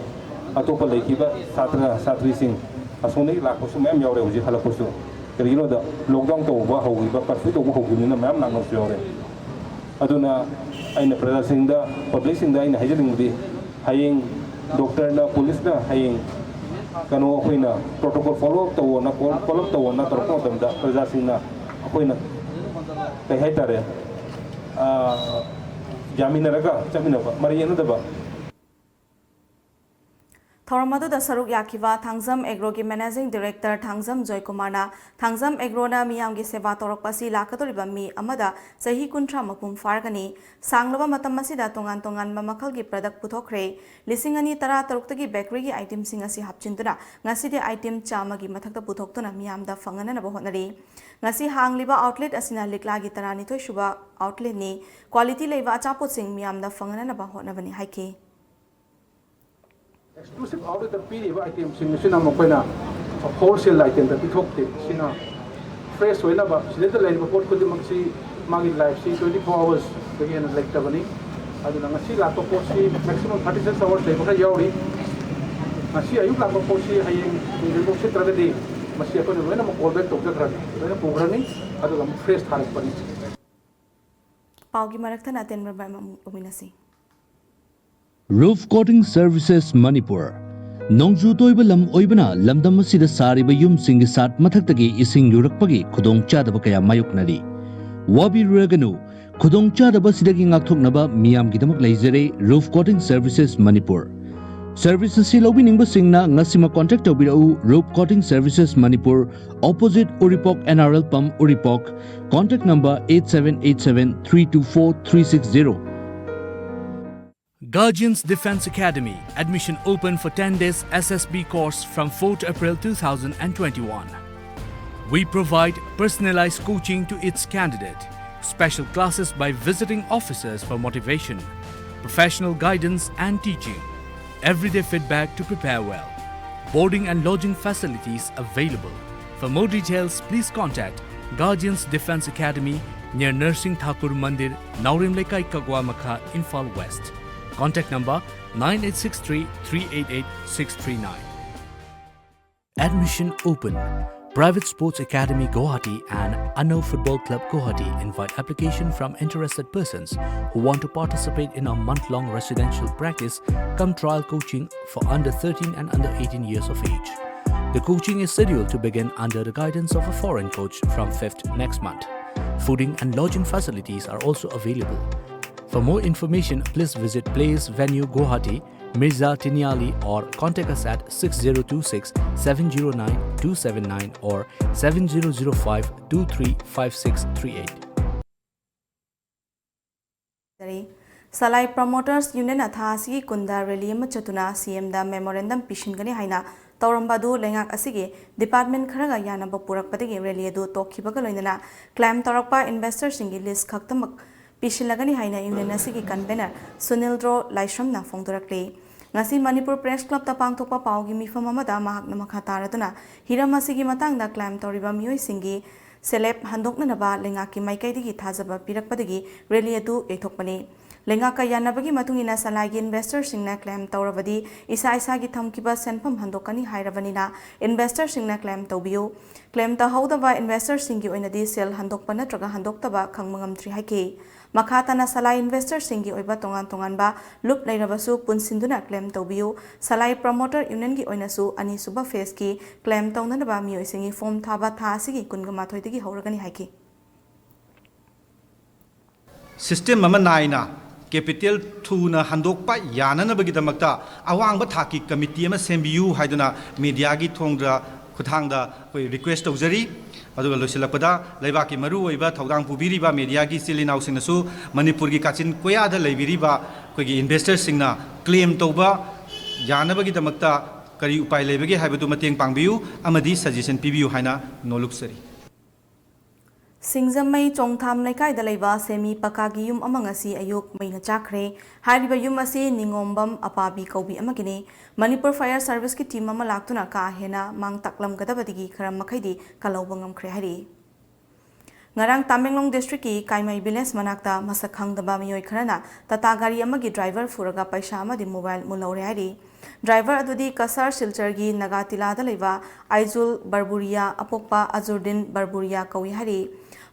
ꯑꯇꯣꯞꯄ ꯂꯩꯈꯤꯕ ꯁꯥꯇ꯭ꯔ ꯁꯥꯇ꯭ꯔꯤꯁꯤꯡ ꯑꯁꯣꯝꯗꯒꯤ ꯂꯥꯛꯄꯁꯨ ꯃꯌꯥꯝ ꯌꯥꯎꯔꯦ ꯍꯧꯖꯤꯛ ꯍꯜꯂꯛꯄꯁꯨ꯫ ꯀꯔꯤꯒꯤꯅꯣꯗ ꯂꯣꯛꯗꯥꯎꯟ ꯇꯧꯕ ꯍꯧꯈꯤꯕ, ꯀꯔꯐ꯭ꯌꯨ ꯇꯧꯕ ꯍꯧꯈꯤꯕꯅꯤꯅ ꯃꯌꯥꯝ ꯂꯥꯛꯅꯕꯁꯨ ꯌꯥꯎꯔꯦ꯫ ꯑꯗꯨꯅ ꯑꯩꯅ ꯄ꯭ꯔꯖꯥꯁꯤꯡꯗ, ꯄꯕ꯭ꯂꯤꯛꯁꯤꯡꯗ ꯑꯩꯅ ꯍꯥꯏꯖꯅꯤꯡꯕꯗꯤ, ꯍꯌꯦꯡ ꯗꯣꯛꯇꯔꯅ, ꯄꯨꯂꯤꯁꯅ ꯍꯌꯦꯡ ꯀꯩꯅꯣ ꯑꯩꯈꯣꯏꯅ ꯄ꯭ꯔꯣꯇꯣꯀꯣꯜ ꯐꯣꯂꯣ ꯑꯞ ꯇꯧꯑꯣꯅ, ꯀꯣꯜ ꯐꯣꯂꯣ ꯑꯞ ꯇꯧꯑꯣꯅ ꯇꯧꯔꯛꯄ ꯃꯇꯝꯗ ꯄ꯭ꯔꯖꯥꯁꯤꯡꯅ ꯑꯩꯈꯣꯏꯅ ꯀꯩ ꯍꯥꯏꯇꯥꯔꯦ, ꯑꯥ, ꯌꯥꯃꯤꯟꯅꯔꯒ ꯆꯠꯃꯤꯟꯅꯕ, ꯃꯔꯩ ꯌꯦꯠꯅꯗꯕ꯫ ꯊꯧꯔꯝ ꯑꯗꯨꯗ ꯁꯔꯨꯛ ꯌꯥꯈꯤꯕ ꯊꯥꯡꯖꯝ ꯑꯦꯒ꯭ꯔꯣꯒꯤ ꯃꯦꯅꯦꯖꯤꯡ ꯗꯤꯔꯦꯛꯇꯔ ꯊꯥꯡꯖꯝ ꯖꯣꯏꯀꯨꯃꯥꯔꯅ ꯊꯥꯡꯖꯝ ꯑꯦꯒ꯭ꯔꯣꯅ ꯃꯤꯌꯥꯝꯒꯤ ꯁꯦꯕꯥ ꯇꯧꯔꯛꯄ ꯑꯁꯤ ꯂꯥꯛꯀꯗꯧꯔꯤꯕ ꯃꯤ ꯑꯃꯗ ꯆꯍꯤ ꯀꯨꯟꯊ꯭ꯔꯥ ꯃꯄꯨꯡ ꯐꯥꯔꯒꯅꯤ꯫ ꯁꯥꯡꯂꯕ ꯃꯇꯝ ꯑꯁꯤꯗ ꯇꯣꯉꯥꯟ ꯇꯣꯉꯥꯟꯕ ꯃꯈꯜꯒꯤ ꯄ꯭ꯔꯗꯛ ꯄꯨꯊꯣꯛꯈ꯭ꯔꯦ꯫ ꯂꯤꯁꯤꯡ ꯑꯅꯤ ꯇꯔꯥ ꯇꯔꯨꯛꯇꯒꯤ ꯕꯦꯀꯔꯤꯒꯤ ꯑꯥꯏꯇꯦꯝꯁꯤꯡ ꯑꯁꯤ ꯍꯥꯞꯆꯤꯟꯗꯨꯅ ꯉꯁꯤꯗꯤ ꯑꯥꯏꯇꯦꯝ ꯆꯥꯝꯃꯒꯤ ꯃꯊꯛꯇ ꯄꯨꯊꯣꯛꯇꯨꯅ ꯃꯤꯌꯥꯝꯗ ꯐꯪꯍꯟꯅꯅꯕ ꯍꯣꯠꯅꯔꯤ꯫ ꯉꯁꯤ ꯍꯥꯡꯂꯤꯕ ꯑꯥꯎꯠꯂꯦꯠ ꯑꯁꯤꯅ ꯂꯤꯛꯂꯥꯒꯤ ꯇꯔꯥꯅꯤꯊꯣꯏ ꯁꯨꯕ ꯑꯥꯎꯠꯂꯦꯠꯅꯤ꯫ ꯀ꯭ꯋꯥꯂꯤꯇꯤ ꯂꯩꯕ ꯑꯆꯥꯄꯣꯠꯁꯤꯡ ꯃꯤꯌꯥꯝꯗ ꯐꯪꯍꯟꯅꯅꯕ ꯍꯣꯠꯅꯕꯅꯤ ꯍꯥꯏꯈꯤ꯫ ꯑꯦꯛꯁꯀ꯭ꯂꯨꯁꯤꯞ ꯑꯥꯎꯠꯂꯦꯠꯇ ꯄꯤꯔꯤꯕ ꯑꯥꯏꯇꯦꯝꯁꯤꯡ ꯑꯁꯤꯅ ꯃꯈꯣꯏꯅ ꯍꯣꯜꯁꯦꯜ ꯑꯥꯏꯇꯦꯝꯗ ꯄꯤꯊꯣꯛꯇꯦ꯫ ꯁꯤꯅ ꯐ꯭ꯔꯦꯁ ꯑꯣꯏꯅꯕ, ꯁꯤꯗꯩꯗ ꯂꯩꯔꯤꯕ ꯄꯣꯠ ꯈꯨꯗꯤꯡꯃꯛꯁꯤ ꯃꯥꯒꯤ ꯂꯥꯏꯐꯁꯤ twenty four hours ꯗꯒꯤ ꯍꯦꯟꯅ ꯂꯩꯇꯕꯅꯤ꯫ ꯑꯗꯨꯅ ꯉꯁꯤ ꯂꯥꯛꯄ ꯄꯣꯠꯁꯤ ꯃꯦꯛꯁꯤꯃꯝ thirty six hours ꯂꯩꯕ ꯈꯔ ꯌꯥꯎꯔꯤ꯫ ꯉꯁꯤ ꯑꯌꯨꯛ ꯂꯥꯛꯄ ꯄꯣꯠꯁꯤ ꯍꯌꯦꯡ ꯅꯨꯡꯊꯤꯜꯐꯥꯎ ꯁꯤꯠꯇ꯭ꯔꯒꯗꯤ ꯃꯁꯤ ꯑꯩꯈꯣꯏꯅ ꯂꯣꯏꯅꯃꯛ ꯀꯣꯜ ꯕꯦꯛ ꯇꯧꯖꯈ꯭ꯔꯅꯤ, ꯂꯣꯏꯅ ꯄꯨꯈ꯭ꯔꯅꯤ, ꯑꯗꯨꯒ ꯑꯃꯨꯛ ꯐ꯭ꯔꯦꯁ ꯊꯥꯔꯛꯄꯅꯤ꯫ ꯄꯥꯎꯒꯤ ꯃꯔꯛ ꯊꯠꯅ ꯑꯇꯦꯟꯕ ꯃꯔꯨꯞ ꯑꯃꯨꯛ ꯎꯃꯤꯟꯅꯁꯤ꯫ Roof Coating Services Manipur, ꯅꯣꯡꯖꯨ ꯇꯣꯏꯕ ꯂꯝ ꯑꯣꯏꯕꯅ ꯂꯝꯗꯝ ꯑꯁꯤꯗ ꯁꯥꯔꯤꯕ ꯌꯨꯝꯁꯤꯡꯒꯤ ꯁꯥꯠ ꯃꯊꯛꯇꯒꯤ ꯏꯁꯤꯡ ꯌꯨꯔꯛꯄꯒꯤ ꯈꯨꯗꯣꯡꯆꯥꯗꯕ ꯀꯌꯥ ꯃꯥꯌꯣꯛꯅꯔꯤ꯫ ꯋꯥꯕꯤꯔꯨꯔꯒꯅꯨ, ꯈꯨꯗꯣꯡꯆꯥꯗꯕꯁꯤꯗꯒꯤ ꯉꯥꯛꯊꯣꯛꯅꯕ ꯃꯤꯌꯥꯝꯒꯤꯗꯃꯛ ꯂꯩꯖꯔꯦ Roof Coating Services Manipur. Service ꯑꯁꯤ ꯂꯧꯕꯤꯅꯤꯡꯕꯁꯤꯡꯅ ꯉꯁꯤꯃꯛ ꯀꯣꯟꯇꯦꯛ ꯇꯧꯕꯤꯔꯛꯎ, Roof Coating Services Manipur, opposite Uripok N R L pump Uripok, contact number eight seven eight seven three two four three six zero. Guardians Defense Academy, admission open for ten days S S B course from fourth April two thousand twenty-one. We provide personalized coaching to its candidate, special classes by visiting officers for motivation, professional guidance and teaching, everyday feedback to prepare well. Boarding and lodging facilities available. For more details, please contact Guardians Defense Academy near Narsing Thakur Mandir, Naorem Leikai, Kagwa Makha, Imphal West. Contact number nine eight six three three eight eight six three nine. Admission open. Private Sports Academy Guwahati and Anno Football Club Guwahati invite application from interested persons who want to participate in a month-long residential practice cum trial coaching for under thirteen and under eighteen years of age. The coaching is scheduled to begin under the guidance of a foreign coach from fifth next month. Fooding and lodging facilities are also available. For more information, please visit Place Venue Guwahati, Mirza Tiniali, or contact us at six zero two six seven zero nine two seven nine or seven zero zero five two three five six three eight. Salai Promoters Union ꯅ ꯊꯥ ꯑꯁꯤꯒꯤ ꯀꯨꯟꯗ rally ꯑꯃ ꯆꯠꯇꯨꯅ C M ꯗ memorandum ꯄꯤꯁꯤꯟꯒꯅꯤ ꯍꯥꯏꯅ ꯇꯧꯔꯝꯕ ꯑꯗꯨ ꯂꯩꯉꯥꯛ ꯑꯁꯤꯒꯤ department ꯈꯔꯒ ꯌꯥꯅꯕ ꯄꯨꯔꯛꯄꯗꯒꯤ rally ꯑꯗꯨ ꯇꯣꯛꯈꯤꯕꯒ ꯂꯣꯏꯅꯅ claim ꯇꯧꯔꯛꯄ investor ꯁꯤꯡꯒꯤ list ꯈꯛꯇꯃꯛ ꯄꯤꯁꯤꯜꯂꯒꯅꯤ ꯍꯥꯏꯅ union ꯑꯁꯤꯒꯤ convener ꯁꯨꯅꯤꯜꯗ꯭ꯔꯣ ꯂꯥꯏꯁ꯭ꯔꯝꯅ ꯐꯣꯡꯗꯣꯔꯛꯂꯤ꯫ ꯉꯁꯤ ꯃꯅꯤꯄꯨꯔ Press Club ꯇ ꯄꯥꯡꯊꯣꯛꯄ ꯄꯥꯎꯒꯤ ꯃꯤꯐꯝ ꯑꯃꯗ ꯃꯍꯥꯛꯅ ꯃꯈꯥ ꯇꯥꯔꯗꯨꯅ ꯍꯤꯔꯝ ꯑꯁꯤꯒꯤ ꯃꯇꯥꯡꯗ claim ꯇꯧꯔꯤꯕ ꯃꯤꯑꯣꯏꯁꯤꯡꯒꯤ ꯁꯦꯜꯂꯦꯞ ꯍꯟꯗꯣꯛꯅꯅꯕ ꯂꯩꯉꯥꯛꯀꯤ ꯃꯥꯏꯀꯩꯗꯒꯤ ꯊꯥꯖꯕ ꯄꯤꯔꯛꯄꯗꯒꯤ rally ꯑꯗꯨ ꯌꯩꯊꯣꯛꯄꯅꯤ꯫ ꯂꯩꯉꯥꯛꯀ ꯌꯥꯅꯕꯒꯤ ꯃꯇꯨꯡ ꯏꯟꯅ ꯁꯂꯥꯏꯒꯤ investor ꯁꯤꯡꯅ claim ꯇꯧꯔꯕꯗꯤ ꯏꯁꯥ ꯏꯁꯥꯒꯤ ꯊꯝꯈꯤꯕ ꯁꯦꯟꯐꯝ ꯍꯟꯗꯣꯛꯀꯅꯤ ꯍꯥꯏꯔꯕꯅꯤꯅ investor ꯁꯤꯡꯅ claim ꯇꯧꯕꯤꯌꯨ꯫ Claim ꯇꯧꯍꯧꯗꯕ investor ꯁꯤꯡꯒꯤ ꯑꯣꯏꯅꯗꯤ ꯁꯦꯜ ꯍꯟꯗꯣꯛꯄ ꯅꯠꯇ꯭ꯔꯒ ꯍꯟꯗꯣꯛꯇꯕ ꯈꯪꯕ ꯉꯝꯗ꯭ꯔꯤ ꯍꯥꯏꯈꯤ꯫ ꯃꯈꯥ ꯇꯥꯅ ꯁꯂꯥꯏ investor ꯁꯤꯡꯒꯤ ꯑꯣꯏꯕ ꯇꯣꯉꯥꯟ ꯇꯣꯉꯥꯟꯕ ꯂꯨꯞ ꯂꯩꯔꯕꯁꯨ ꯄꯨꯟꯁꯤꯟꯗꯨꯅ claim ꯇꯧꯕꯤꯌꯨ꯫ ꯁꯂꯥꯏ Promoter Union ꯒꯤ ꯑꯣꯏꯅꯁꯨ ꯑꯅꯤꯁꯨꯕ phase ꯀꯤ claim ꯇꯧꯅꯅꯕ ꯃꯤꯑꯣꯏꯁꯤꯡꯒꯤ form ꯊꯥꯕ ꯊꯥ ꯑꯁꯤꯒꯤ ꯀꯨꯟꯒ ꯃꯥꯊꯣꯏꯗꯒꯤ ꯍꯧꯔꯒꯅꯤ ꯍꯥꯏꯈꯤ꯫ ꯁꯤꯁꯇꯦꯝ ꯑꯃ ꯅꯥꯏꯅ ꯀꯦꯄꯤꯇꯦꯜ ꯊꯨꯅ ꯍꯟꯗꯣꯛꯄ ꯌꯥꯅꯅꯕꯒꯤꯗꯃꯛꯇ ꯑꯋꯥꯡꯕ ꯊꯥꯛꯀꯤ ꯀꯃꯤꯇꯤ ꯑꯃ ꯁꯦꯝꯕꯤꯌꯨ ꯍꯥꯏꯗꯨꯅ ꯃꯦꯗꯤꯌꯥꯒꯤ ꯊꯣꯡꯗ, ꯈꯨꯠꯊꯥꯡꯗ ꯑꯩꯈꯣꯏ ꯔꯤꯀ꯭ꯋꯦꯁ ꯇꯧꯖꯔꯤ꯫ ꯑꯗꯨꯒ ꯂꯣꯏꯁꯤꯜꯂꯛꯄꯗ, ꯂꯩꯕꯥꯛꯀꯤ ꯃꯔꯨꯑꯣꯏꯕ ꯊꯧꯗꯥꯡ ꯄꯨꯕꯤꯔꯤꯕ ꯃꯦꯗꯤꯌꯥꯒꯤ ꯏꯆꯤꯜ ꯏꯅꯥꯎꯁꯤꯡꯅꯁꯨ ꯃꯅꯤꯄꯨꯔꯒꯤ ꯀꯥꯆꯤꯟ ꯀꯣꯌꯥꯗ ꯂꯩꯕꯤꯔꯤꯕ ꯑꯩꯈꯣꯏꯒꯤ ꯏꯟꯚꯦꯁꯇꯔꯁꯤꯡꯅ ꯀ꯭ꯂꯦꯝ ꯇꯧꯕ ꯌꯥꯅꯕꯒꯤꯗꯃꯛꯇ ꯀꯔꯤ ꯎꯄꯥꯏ ꯂꯩꯕꯒꯦ ꯍꯥꯏꯕꯗꯨ ꯃꯇꯦꯡ ꯄꯥꯡꯕꯤꯌꯨ ꯑꯃꯗꯤ ꯁꯖꯦꯁꯟ ꯄꯤꯕꯤꯌꯨ ꯍꯥꯏꯅ ꯅꯣꯜꯂꯨꯛꯆꯔꯤ꯫ ꯁꯤꯡꯖꯃꯩ ꯆꯣꯡꯊꯥꯝ ꯂꯩꯀꯥꯏꯗ ꯂꯩꯕ ꯁꯦꯃꯤ ꯄꯀꯥꯒꯤ ꯌꯨꯝ ꯑꯃ ꯉꯁꯤ ꯑꯌꯨꯛ ꯃꯩꯅ ꯆꯥꯛꯈ꯭ꯔꯦ꯫ ꯍꯥꯏꯔꯤꯕ ꯌꯨꯝ ꯑꯁꯤ ꯅꯤꯉꯣꯝꯕꯝ ꯑꯄꯥꯕꯤ ꯀꯧꯕꯤ ꯑꯃꯒꯤꯅꯤ꯫ ꯃꯅꯤꯄꯨꯔ ꯐꯥꯌꯔ ꯁꯥꯔꯚꯤꯁꯀꯤ ꯇꯤꯝ ꯑꯃ ꯂꯥꯛꯇꯨꯅ ꯀꯥ ꯍꯦꯟꯅ ꯃꯥꯡ ꯇꯥꯛꯂꯝꯒꯗꯕꯗꯒꯤ ꯈꯔ ꯃꯈꯩꯗꯤ ꯀꯜꯍꯧꯕ ꯉꯝꯈ꯭ꯔꯦ ꯍꯥꯏꯔꯤ꯫ ꯉꯔꯥꯡ ꯇꯥꯃꯦꯡꯂꯣꯡ ꯗꯤꯁꯇ꯭ꯔꯤꯛꯀꯤ ꯀꯥꯏꯃꯩ ꯚꯤꯂꯦꯖ ꯃꯅꯥꯛꯇ ꯃꯁꯛ ꯈꯪꯗꯕ ꯃꯤꯑꯣꯏ ꯈꯔꯅ ꯇꯥꯇꯥ ꯒꯥꯔꯤ ꯑꯃꯒꯤ ꯗ꯭ꯔꯥꯏꯚꯔ ꯐꯨꯔꯒ ꯄꯩꯁꯥ ꯑꯃꯗꯤ ꯃꯣꯕꯥꯏꯜ ꯃꯨꯜꯍꯧꯔꯦ ꯍꯥꯏꯔꯤ꯫ ꯗ꯭ꯔꯥꯏꯚꯔ ꯑꯗꯨꯗꯤ ꯀꯁꯥꯔ ꯁꯤꯜꯆꯔꯒꯤ ꯅꯒꯥꯇꯤꯂꯥꯗ ꯂꯩꯕ ꯑꯥꯏꯖꯨꯜ ꯕꯔꯕꯨꯔꯤꯌꯥ ꯑꯄꯣꯛꯄ ꯑꯖꯨꯔꯗꯤꯟ ꯕꯔꯕꯨꯔꯤꯌꯥ ꯀꯧꯏ ꯍꯥꯏꯔꯤ꯫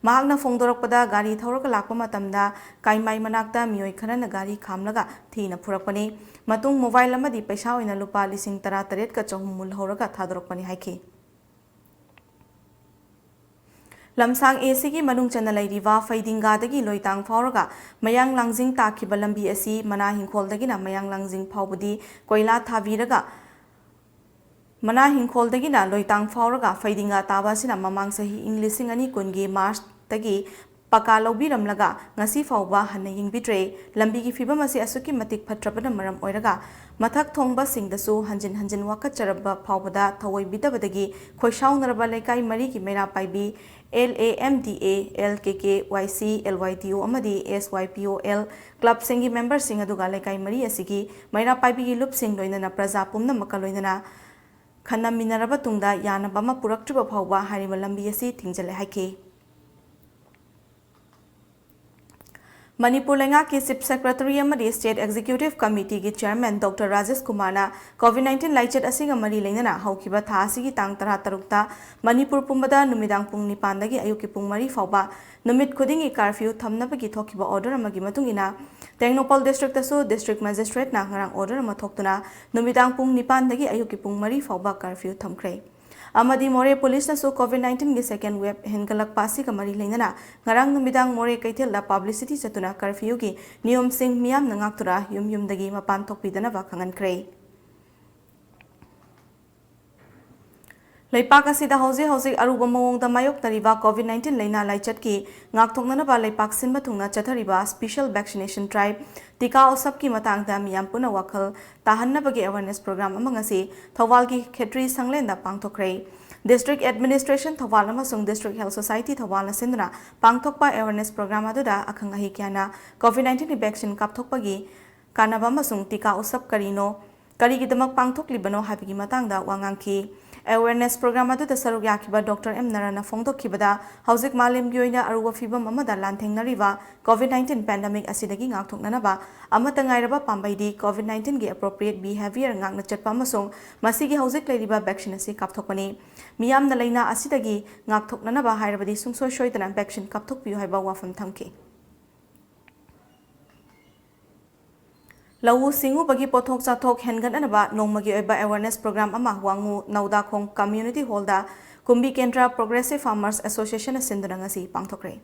ꯃꯍꯥꯛꯅ ꯐꯣꯡꯗꯣꯔꯛꯄꯗ, ꯒꯥꯔꯤ ꯊꯧꯔꯒ ꯂꯥꯛꯄ ꯃꯇꯝꯗ ꯀꯥꯏꯃꯥꯏ ꯃꯅꯥꯛꯇ ꯃꯤꯑꯣꯏ ꯈꯔꯅ ꯒꯥꯔꯤ ꯈꯥꯝꯂꯒ ꯊꯤꯅ ꯐꯨꯔꯛꯄꯅꯤ꯫ ꯃꯇꯨꯡ ꯃꯣꯕꯥꯏꯜ ꯑꯃꯗꯤ ꯄꯩꯁꯥ ꯑꯣꯏꯅ ꯂꯨꯄꯥ ꯂꯤꯁꯤꯡ ꯇꯔꯥ ꯇꯔꯦꯠꯀ ꯆꯍꯨꯝ ꯃꯨꯜꯍꯧꯔꯒ ꯊꯥꯗꯣꯔꯛꯄꯅꯤ ꯍꯥꯏꯈꯤ꯫ ꯂꯝꯁꯥꯡ ꯑꯦ ꯁꯤꯒꯤ ꯃꯅꯨꯡ ꯆꯟꯅ ꯂꯩꯔꯤꯕ ꯐꯩꯗꯤꯡꯒꯥꯗꯒꯤ ꯂꯣꯏꯇꯥꯡ ꯐꯥꯎꯔꯒ ꯃꯌꯥꯡ ꯂꯥꯡꯖꯤꯡ ꯇꯥꯈꯤꯕ ꯂꯝꯕꯤ ꯑꯁꯤ ꯃꯅꯥ ꯍꯤꯡꯈꯣꯜꯗꯒꯤꯅ ꯃꯌꯥꯡ ꯂꯥꯡꯖꯤꯡ ꯐꯥꯎꯕꯗꯤ ꯀꯣꯏꯂꯥ ꯊꯥꯕꯤꯔꯒ, ꯃꯅꯥ ꯍꯤꯡꯈꯣꯜꯗꯒꯤꯅ ꯂꯣꯏꯇꯥꯡ ꯐꯥꯎꯔꯒ ꯐꯩꯗꯤꯡꯒꯥ ꯇꯥꯕ ꯑꯁꯤꯅ ꯃꯃꯥꯡ ꯆꯍꯤ ꯏꯪ ꯂꯤꯁꯤꯡ ꯑꯅꯤ ꯀꯨꯟꯒꯤ ꯃꯥꯔꯆꯇꯒꯤ ꯄꯀꯥ ꯂꯧꯕꯤꯔꯝꯂꯒ ꯉꯁꯤ ꯐꯥꯎꯕ ꯍꯟꯅ ꯌꯦꯡꯕꯤꯗ꯭ꯔꯦ꯫ ꯂꯝꯕꯤꯒꯤ ꯐꯤꯕꯝ ꯑꯁꯤ ꯑꯁꯨꯛꯀꯤ ꯃꯇꯤꯛ ꯐꯠꯇ꯭ꯔꯕꯅ ꯃꯔꯝ ꯑꯣꯏꯔꯒ ꯃꯊꯛ ꯊꯣꯡꯕꯁꯤꯡꯗꯁꯨ ꯍꯟꯖꯤꯟ ꯍꯟꯖꯤꯟ ꯋꯥꯀꯠꯆꯔꯕ ꯐꯥꯎꯕꯗ ꯊꯧꯑꯣꯏꯕꯤꯗꯕꯗꯒꯤ ꯈꯣꯏꯁꯥꯎꯅꯔꯕ ꯂꯩꯀꯥꯏ ꯃꯔꯤꯒꯤ ꯃꯩꯔꯥ ꯄꯥꯏꯕꯤ L A M D A, L K K Y C, L Y T ꯑꯣ ꯑꯃꯗꯤ ꯑꯦꯁ ꯋꯥꯏ ꯄꯤ ꯑꯣ ꯑꯦꯜ ꯀ꯭ꯂꯕꯁꯤꯡꯒꯤ ꯃꯦꯝꯕꯔꯁꯤꯡ ꯑꯗꯨꯒ ꯂꯩꯀꯥꯏ ꯃꯔꯤ ꯑꯁꯤꯒꯤ ꯃꯩꯔꯥ ꯄꯥꯏꯕꯤꯒꯤ ꯂꯨꯞꯁꯤꯡ ꯂꯣꯏꯅꯅ ꯄ꯭ꯔꯖꯥ ꯄꯨꯝꯅꯃꯛꯀ ꯂꯣꯏꯅꯅ ꯈꯟꯅꯃꯤꯟꯅꯔꯕ ꯇꯨꯡꯗ ꯌꯥꯅꯕ ꯑꯃ ꯄꯨꯔꯛꯇ꯭ꯔꯤꯕ ꯐꯥꯎꯕ ꯍꯥꯏꯔꯤꯕ ꯂꯝꯕꯤ ꯑꯁꯤ ꯊꯤꯡꯖꯤꯜꯂꯦ ꯍꯥꯏꯈꯤ꯫ ꯃꯅꯤꯄꯨꯔ ꯂꯩꯉꯥꯛꯀꯤ ꯆꯤꯐ ꯁꯦꯀ꯭ꯔꯦꯇꯔꯤ ꯑꯃꯗꯤ ꯁ꯭ꯇꯦꯠ ꯑꯦꯛꯖꯤꯀ꯭ꯌꯨꯇꯤꯚ ꯀꯃꯤꯇꯤꯒꯤ ꯆꯤꯌꯔꯃꯦꯟ ꯗꯣꯛꯇꯔ ꯔꯥꯖꯦꯁ ꯀꯨꯃꯥꯔꯅ ꯀꯣꯚꯤꯗ ꯅꯥꯏꯟꯇꯤꯟ ꯂꯥꯏꯆꯠ ꯑꯁꯤꯒ ꯃꯔꯤ ꯂꯩꯅꯅ ꯍꯧꯈꯤꯕ ꯊꯥ ꯑꯁꯤꯒꯤ ꯇꯥꯡ ꯇꯔꯥꯇꯔꯨꯛꯇ ꯃꯅꯤꯄꯨꯔ ꯄꯨꯝꯕꯗ ꯅꯨꯃꯤꯗꯥꯡ ꯄꯨꯡ ꯅꯤꯄꯥꯟꯗꯒꯤ ꯑꯌꯨꯛꯀꯤ ꯄꯨꯡ ꯃꯔꯤ ꯐꯥꯎꯕ ꯅꯨꯃꯤꯠ ꯈꯨꯗꯤꯡꯒꯤ ꯀꯥꯔꯐ꯭ꯌꯨ ꯊꯝꯅꯕꯒꯤ ꯊꯣꯛꯈꯤꯕ ꯑꯣꯔꯗꯔ ꯑꯃꯒꯤ ꯃꯇꯨꯡ ꯏꯟꯅ, ꯇꯦꯡꯅꯧꯄꯜ ꯗꯤꯁꯇ꯭ꯔꯤꯛꯇꯁꯨ ꯗꯤꯁꯇ꯭ꯔꯤꯛ ꯃꯦꯖꯤꯁꯇ꯭ꯔꯦꯠꯅ ꯉꯔꯥꯡ ꯑꯣꯔꯗꯔ ꯑꯃ ꯊꯣꯛꯇꯨꯅ ꯅꯨꯃꯤꯗꯥꯡ ꯄꯨꯡ ꯅꯤꯄꯥꯟꯗꯒꯤ ꯑꯌꯨꯛꯀꯤ ꯄꯨꯡ ꯃꯔꯤ ꯐꯥꯎꯕ ꯀꯥꯔꯐ꯭ꯌꯨ ꯊꯝꯈ꯭ꯔꯦ꯫ ꯑꯃꯗꯤ ꯃꯣꯔꯦ ꯄꯨꯂꯤꯁꯅꯁꯨ COVID nineteen ꯒꯤ second wave ꯍꯦꯟꯒꯠꯂꯛꯄ ꯑꯁꯤꯒ ꯃꯔꯤ ꯂꯩꯅꯅ ꯉꯔꯥꯡ ꯅꯨꯃꯤꯗꯥꯡ ꯃꯣꯔꯦ ꯀꯩꯊꯦꯜꯗ publicity ꯆꯠꯇꯨꯅ curfew ꯒꯤ ꯅꯤꯌꯣꯝꯁꯤꯡ ꯃꯤꯌꯥꯝꯅ ꯉꯥꯛꯇꯨꯅ ꯌꯨꯝ ꯌꯨꯝꯗꯒꯤ ꯃꯄꯥꯟ ꯊꯣꯛꯄꯤꯗꯅꯕ ꯈꯪꯍꯟꯈ꯭ꯔꯦ꯫ ꯂꯩꯄꯥꯛ ꯑꯁꯤꯗ ꯍꯧꯖꯤꯛ ꯍꯧꯖꯤꯛ ꯑꯔꯨꯕ ꯃꯑꯣꯡꯗ ꯃꯥꯌꯣꯛꯅꯔꯤꯕ COVID nineteen ꯂꯥꯏꯅꯥ ꯂꯥꯏꯆꯠꯀꯤ ꯉꯥꯛꯊꯣꯛꯅꯅꯕ ꯂꯩꯄꯥꯛ ꯁꯤꯟꯕ ꯊꯨꯡꯅ ꯆꯠꯊꯔꯤꯕ special vaccination drive ꯇꯤꯀꯥ ꯎꯁꯞꯀꯤ ꯃꯇꯥꯡꯗ ꯃꯤꯌꯥꯝ ꯄꯨꯟꯅ ꯋꯥꯈꯜ ꯇꯥꯍꯟꯅꯕꯒꯤ awareness program ꯑꯃ ꯉꯁꯤ ꯊꯧꯕꯥꯜꯒꯤ ꯈꯦꯇ꯭ꯔꯤ ꯁꯪꯂꯦꯟꯗ ꯄꯥꯡꯊꯣꯛꯈ꯭ꯔꯦ꯫ District Administration ꯊꯧꯕꯥꯜ ꯑꯃꯁꯨꯡ District Health Society ꯊꯧꯕꯥꯜꯅ ꯁꯤꯟꯗꯨꯅ ꯄꯥꯡꯊꯣꯛꯄ awareness program ꯑꯗꯨꯗ ꯑꯈꯪ ꯑꯍꯩ ꯀꯌꯥꯅ COVID nineteen ꯒꯤ vaccine ꯀꯥꯞꯊꯣꯛꯄꯒꯤ ꯀꯥꯟꯅꯕ ꯑꯃꯁꯨꯡ ꯇꯤꯀꯥ ꯎꯁꯞ ꯀꯔꯤꯅꯣ, ꯀꯔꯤꯒꯤꯗꯃꯛ ꯄꯥꯡꯊꯣꯛꯂꯤꯕꯅꯣ ꯍꯥꯏꯕꯒꯤ ꯃꯇꯥꯡꯗ ꯋꯥ ꯉꯥꯡꯈꯤ꯫ Awareness program ꯑꯗꯨꯗ ꯁꯔꯨꯛ ꯌꯥꯈꯤꯕ Doctor ꯑꯦꯝ ꯅꯥꯔꯥꯅ ꯐꯣꯡꯗꯣꯛꯈꯤꯕꯗ, ꯍꯧꯖꯤꯛ ꯃꯥꯂꯦꯝꯒꯤ ꯑꯣꯏꯅ ꯑꯔꯨꯕ ꯐꯤꯚꯝ ꯑꯃꯗ ꯂꯥꯟꯊꯦꯡꯅꯔꯤꯕ COVID nineteen pandemic ꯑꯁꯤꯗꯒꯤ ꯉꯥꯛꯊꯣꯛꯅꯅꯕ ꯑꯃꯠꯇ ꯉꯥꯏꯔꯕ ꯄꯥꯝꯕꯩꯗꯤ COVID nineteen ꯒꯤ appropriate behavior ꯉꯥꯛꯅ ꯆꯠꯄ ꯑꯃꯁꯨꯡ ꯃꯁꯤꯒꯤ ꯍꯧꯖꯤꯛ ꯂꯩꯔꯤꯕ vaccine ꯑꯁꯤ ꯀꯥꯞꯊꯣꯛꯄꯅꯤ꯫ ꯃꯤꯌꯥꯝꯅ ꯂꯥꯏꯅꯥ ꯑꯁꯤꯗꯒꯤ ꯉꯥꯛꯊꯣꯛꯅꯅꯕ ꯍꯥꯏꯔꯕꯗꯤ ꯁꯨꯡꯁꯣꯏ ꯁꯣꯏꯗꯅ vaccine ꯀꯥꯞꯊꯣꯛꯄꯤꯌꯨ ꯍꯥꯏꯕ ꯋꯥꯐꯝ ꯊꯝꯈꯤ꯫ ꯂꯧꯎ ꯁꯤꯡꯎꯕꯒꯤ ꯄꯣꯠꯊꯣꯛ ꯆꯥꯊꯣꯛ ꯍꯦꯟꯒꯠꯅꯅꯕ ꯅꯣꯡꯃꯒꯤ ꯑꯣꯏꯕ awareness program ꯑꯃ ꯋꯥꯉꯨ ꯅꯧꯗꯥꯈꯣꯡ Community Hall ꯗ ꯀꯨꯝꯕꯤ ꯀꯦꯟꯗ꯭ꯔ Progressive Farmers Association ꯅ ꯁꯤꯟꯗꯨꯅ ꯉꯁꯤ ꯄꯥꯡꯊꯣꯛꯈ꯭ꯔꯦ꯫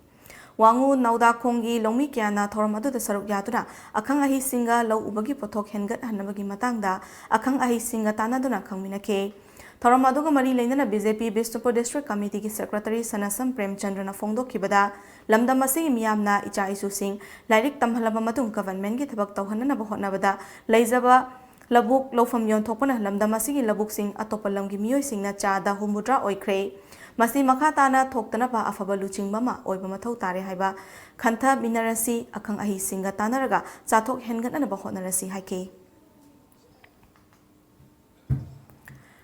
ꯋꯥꯉꯨ ꯅꯧꯗꯥꯈꯣꯡꯒꯤ ꯂꯧꯃꯤ ꯀꯌꯥꯅ ꯊꯧꯔꯝ ꯑꯗꯨꯗ ꯁꯔꯨꯛ ꯌꯥꯗꯨꯅ ꯑꯈꯪ ꯑꯍꯩꯁꯤꯡꯒ ꯂꯧ ꯎꯕꯒꯤ ꯄꯣꯠꯊꯣꯛ ꯍꯦꯟꯒꯠꯍꯟꯅꯕꯒꯤ ꯃꯇꯥꯡꯗ ꯑꯈꯪ ꯑꯍꯩꯁꯤꯡꯒ ꯇꯥꯟꯅꯗꯨꯅ ꯈꯪꯃꯤꯟꯅꯈꯤ꯫ ꯊꯧꯔꯝ ꯑꯗꯨꯒ ꯃꯔꯤ ꯂꯩꯅꯅ BJP ꯕꯤꯁꯅꯨꯄꯨꯔ District Committee ꯒꯤ Secretary ꯁꯅꯥꯁꯝ ꯄ꯭ꯔꯦꯝꯆꯟꯗ꯭ꯔꯅ ꯐꯣꯡꯗꯣꯛꯈꯤꯕꯗ, ꯂꯝꯗꯝ ꯑꯁꯤꯒꯤ ꯃꯤꯌꯥꯝꯅ ꯏꯆꯥ ꯏꯁꯨꯁꯤꯡ ꯂꯥꯏꯔꯤꯛ ꯇꯝꯍꯜꯂꯕ ꯃꯇꯨꯡ government ꯀꯤ ꯊꯕꯛ ꯇꯧꯍꯟꯅꯅꯕ ꯍꯣꯠꯅꯕꯗ ꯂꯩꯖꯕ ꯂꯧꯕꯨꯛ ꯂꯧꯐꯝ ꯌꯣꯟꯊꯣꯛꯄꯅ ꯂꯝꯗꯝ ꯑꯁꯤꯒꯤ ꯂꯧꯕꯨꯛꯁꯤꯡ ꯑꯇꯣꯞꯄ ꯂꯝꯒꯤ ꯃꯤꯑꯣꯏꯁꯤꯡꯅ ꯆꯥꯗ ꯍꯨꯝꯐꯨꯇꯔꯥ ꯑꯣꯏꯈ꯭ꯔꯦ꯫ ꯃꯁꯤ ꯃꯈꯥ ꯇꯥꯅ ꯊꯣꯛꯇꯅꯕ ꯑꯐꯕ ꯂꯨꯆꯤꯡꯕ ꯑꯃ ꯑꯣꯏꯕ ꯃꯊꯧ ꯇꯥꯔꯦ ꯍꯥꯏꯕ ꯈꯟꯊꯃꯤꯟꯅꯔꯁꯤ, ꯑꯈꯪ ꯑꯍꯩꯁꯤꯡꯒ ꯇꯥꯟꯅꯔꯒ ꯆꯥꯊꯣꯛ ꯍꯦꯟꯒꯠꯅꯅꯕ ꯍꯣꯠꯅꯔꯁꯤ ꯍꯥꯏꯈꯤ꯫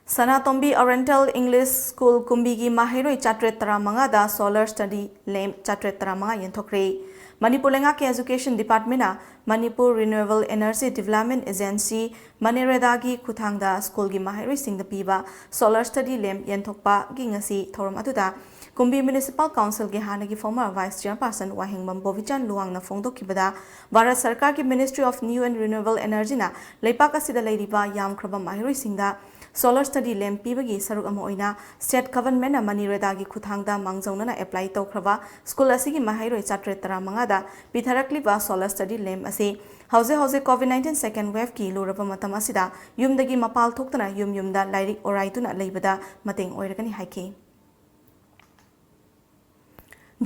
ꯁꯅꯥꯇꯣꯝꯕꯤ Oriental English School ꯀꯨꯝꯕꯤꯒꯤ ꯃꯍꯩꯔꯣꯏ ꯆꯥꯇ꯭ꯔꯦꯠ ꯇꯔꯥꯃꯉꯥꯗ solar study lamp ꯆꯥꯇ꯭ꯔꯦꯠ ꯇꯔꯥꯃꯉꯥ ꯌꯦꯟꯊꯣꯛꯈ꯭ꯔꯦ꯫ ꯃꯅꯤꯄꯨꯔ ꯂꯩꯉꯥꯛꯀꯤ Education Department ꯅ Manipur Renewable Energy Development Agency, MANEREDA ꯒꯤ ꯈꯨꯠꯊꯥꯡꯗ ꯁ꯭ꯀꯨꯜꯒꯤ ꯃꯍꯩꯔꯣꯏꯁꯤꯡꯗ ꯄꯤꯕ solar study lamp ꯌꯦꯟꯊꯣꯛꯄꯒꯤ ꯉꯁꯤ ꯊꯧꯔꯝ ꯑꯗꯨꯗ ꯀꯨꯝꯕꯤ Municipal Council ꯒꯤ ꯍꯥꯟꯅꯒꯤ former Vice Chairperson ꯋꯥꯍꯦꯡꯕꯝ ꯕꯣꯕꯤꯆꯥꯟ ꯂꯨꯋꯥꯡꯅ ꯐꯣꯡꯗꯣꯛꯈꯤꯕꯗ, ꯚꯥꯔꯠ ꯁꯔꯀꯥꯔꯒꯤ Ministry of New and Renewable Energy ꯅ ꯂꯩꯄꯥꯛ ꯑꯁꯤꯗ ꯂꯩꯔꯤꯕ ꯌꯥꯝꯈ꯭ꯔꯕ ꯃꯍꯩꯔꯣꯏꯁꯤꯡꯗ Solar Study Lamp ꯄꯤꯕꯒꯤ ꯁꯔꯨꯛ ꯑꯃ ꯑꯣꯏꯅ State Government ꯅ ꯃꯅꯤꯔꯦꯗꯥꯒꯤ ꯈꯨꯠꯊꯥꯡꯗ ꯃꯥꯡꯖꯧꯅꯅ apply ꯇꯧꯈ꯭ꯔꯕ school ꯑꯁꯤꯒꯤ ꯃꯍꯩꯔꯣꯏ ꯆꯥꯇ꯭ꯔꯦꯠ ꯇꯔꯥꯃꯉꯥꯗ ꯄꯤꯊꯔꯛꯂꯤꯕ Solar Study Lamp ꯑꯁꯤ ꯍꯧꯖꯤꯛ ꯍꯧꯖꯤꯛ COVID nineteen second wave ꯀꯤ ꯂꯨꯔꯕ ꯃꯇꯝ ꯑꯁꯤꯗ ꯌꯨꯝꯗꯒꯤ ꯃꯄꯥꯜ ꯊꯣꯛꯇꯅ ꯌꯨꯝ ꯌꯨꯝꯗ ꯂꯥꯏꯔꯤꯛ ꯑꯣꯔꯥꯏꯗꯨꯅ ꯂꯩꯕꯗ ꯃꯇꯦꯡ ꯑꯣꯏꯔꯒꯅꯤ ꯍꯥꯏꯈꯤ꯫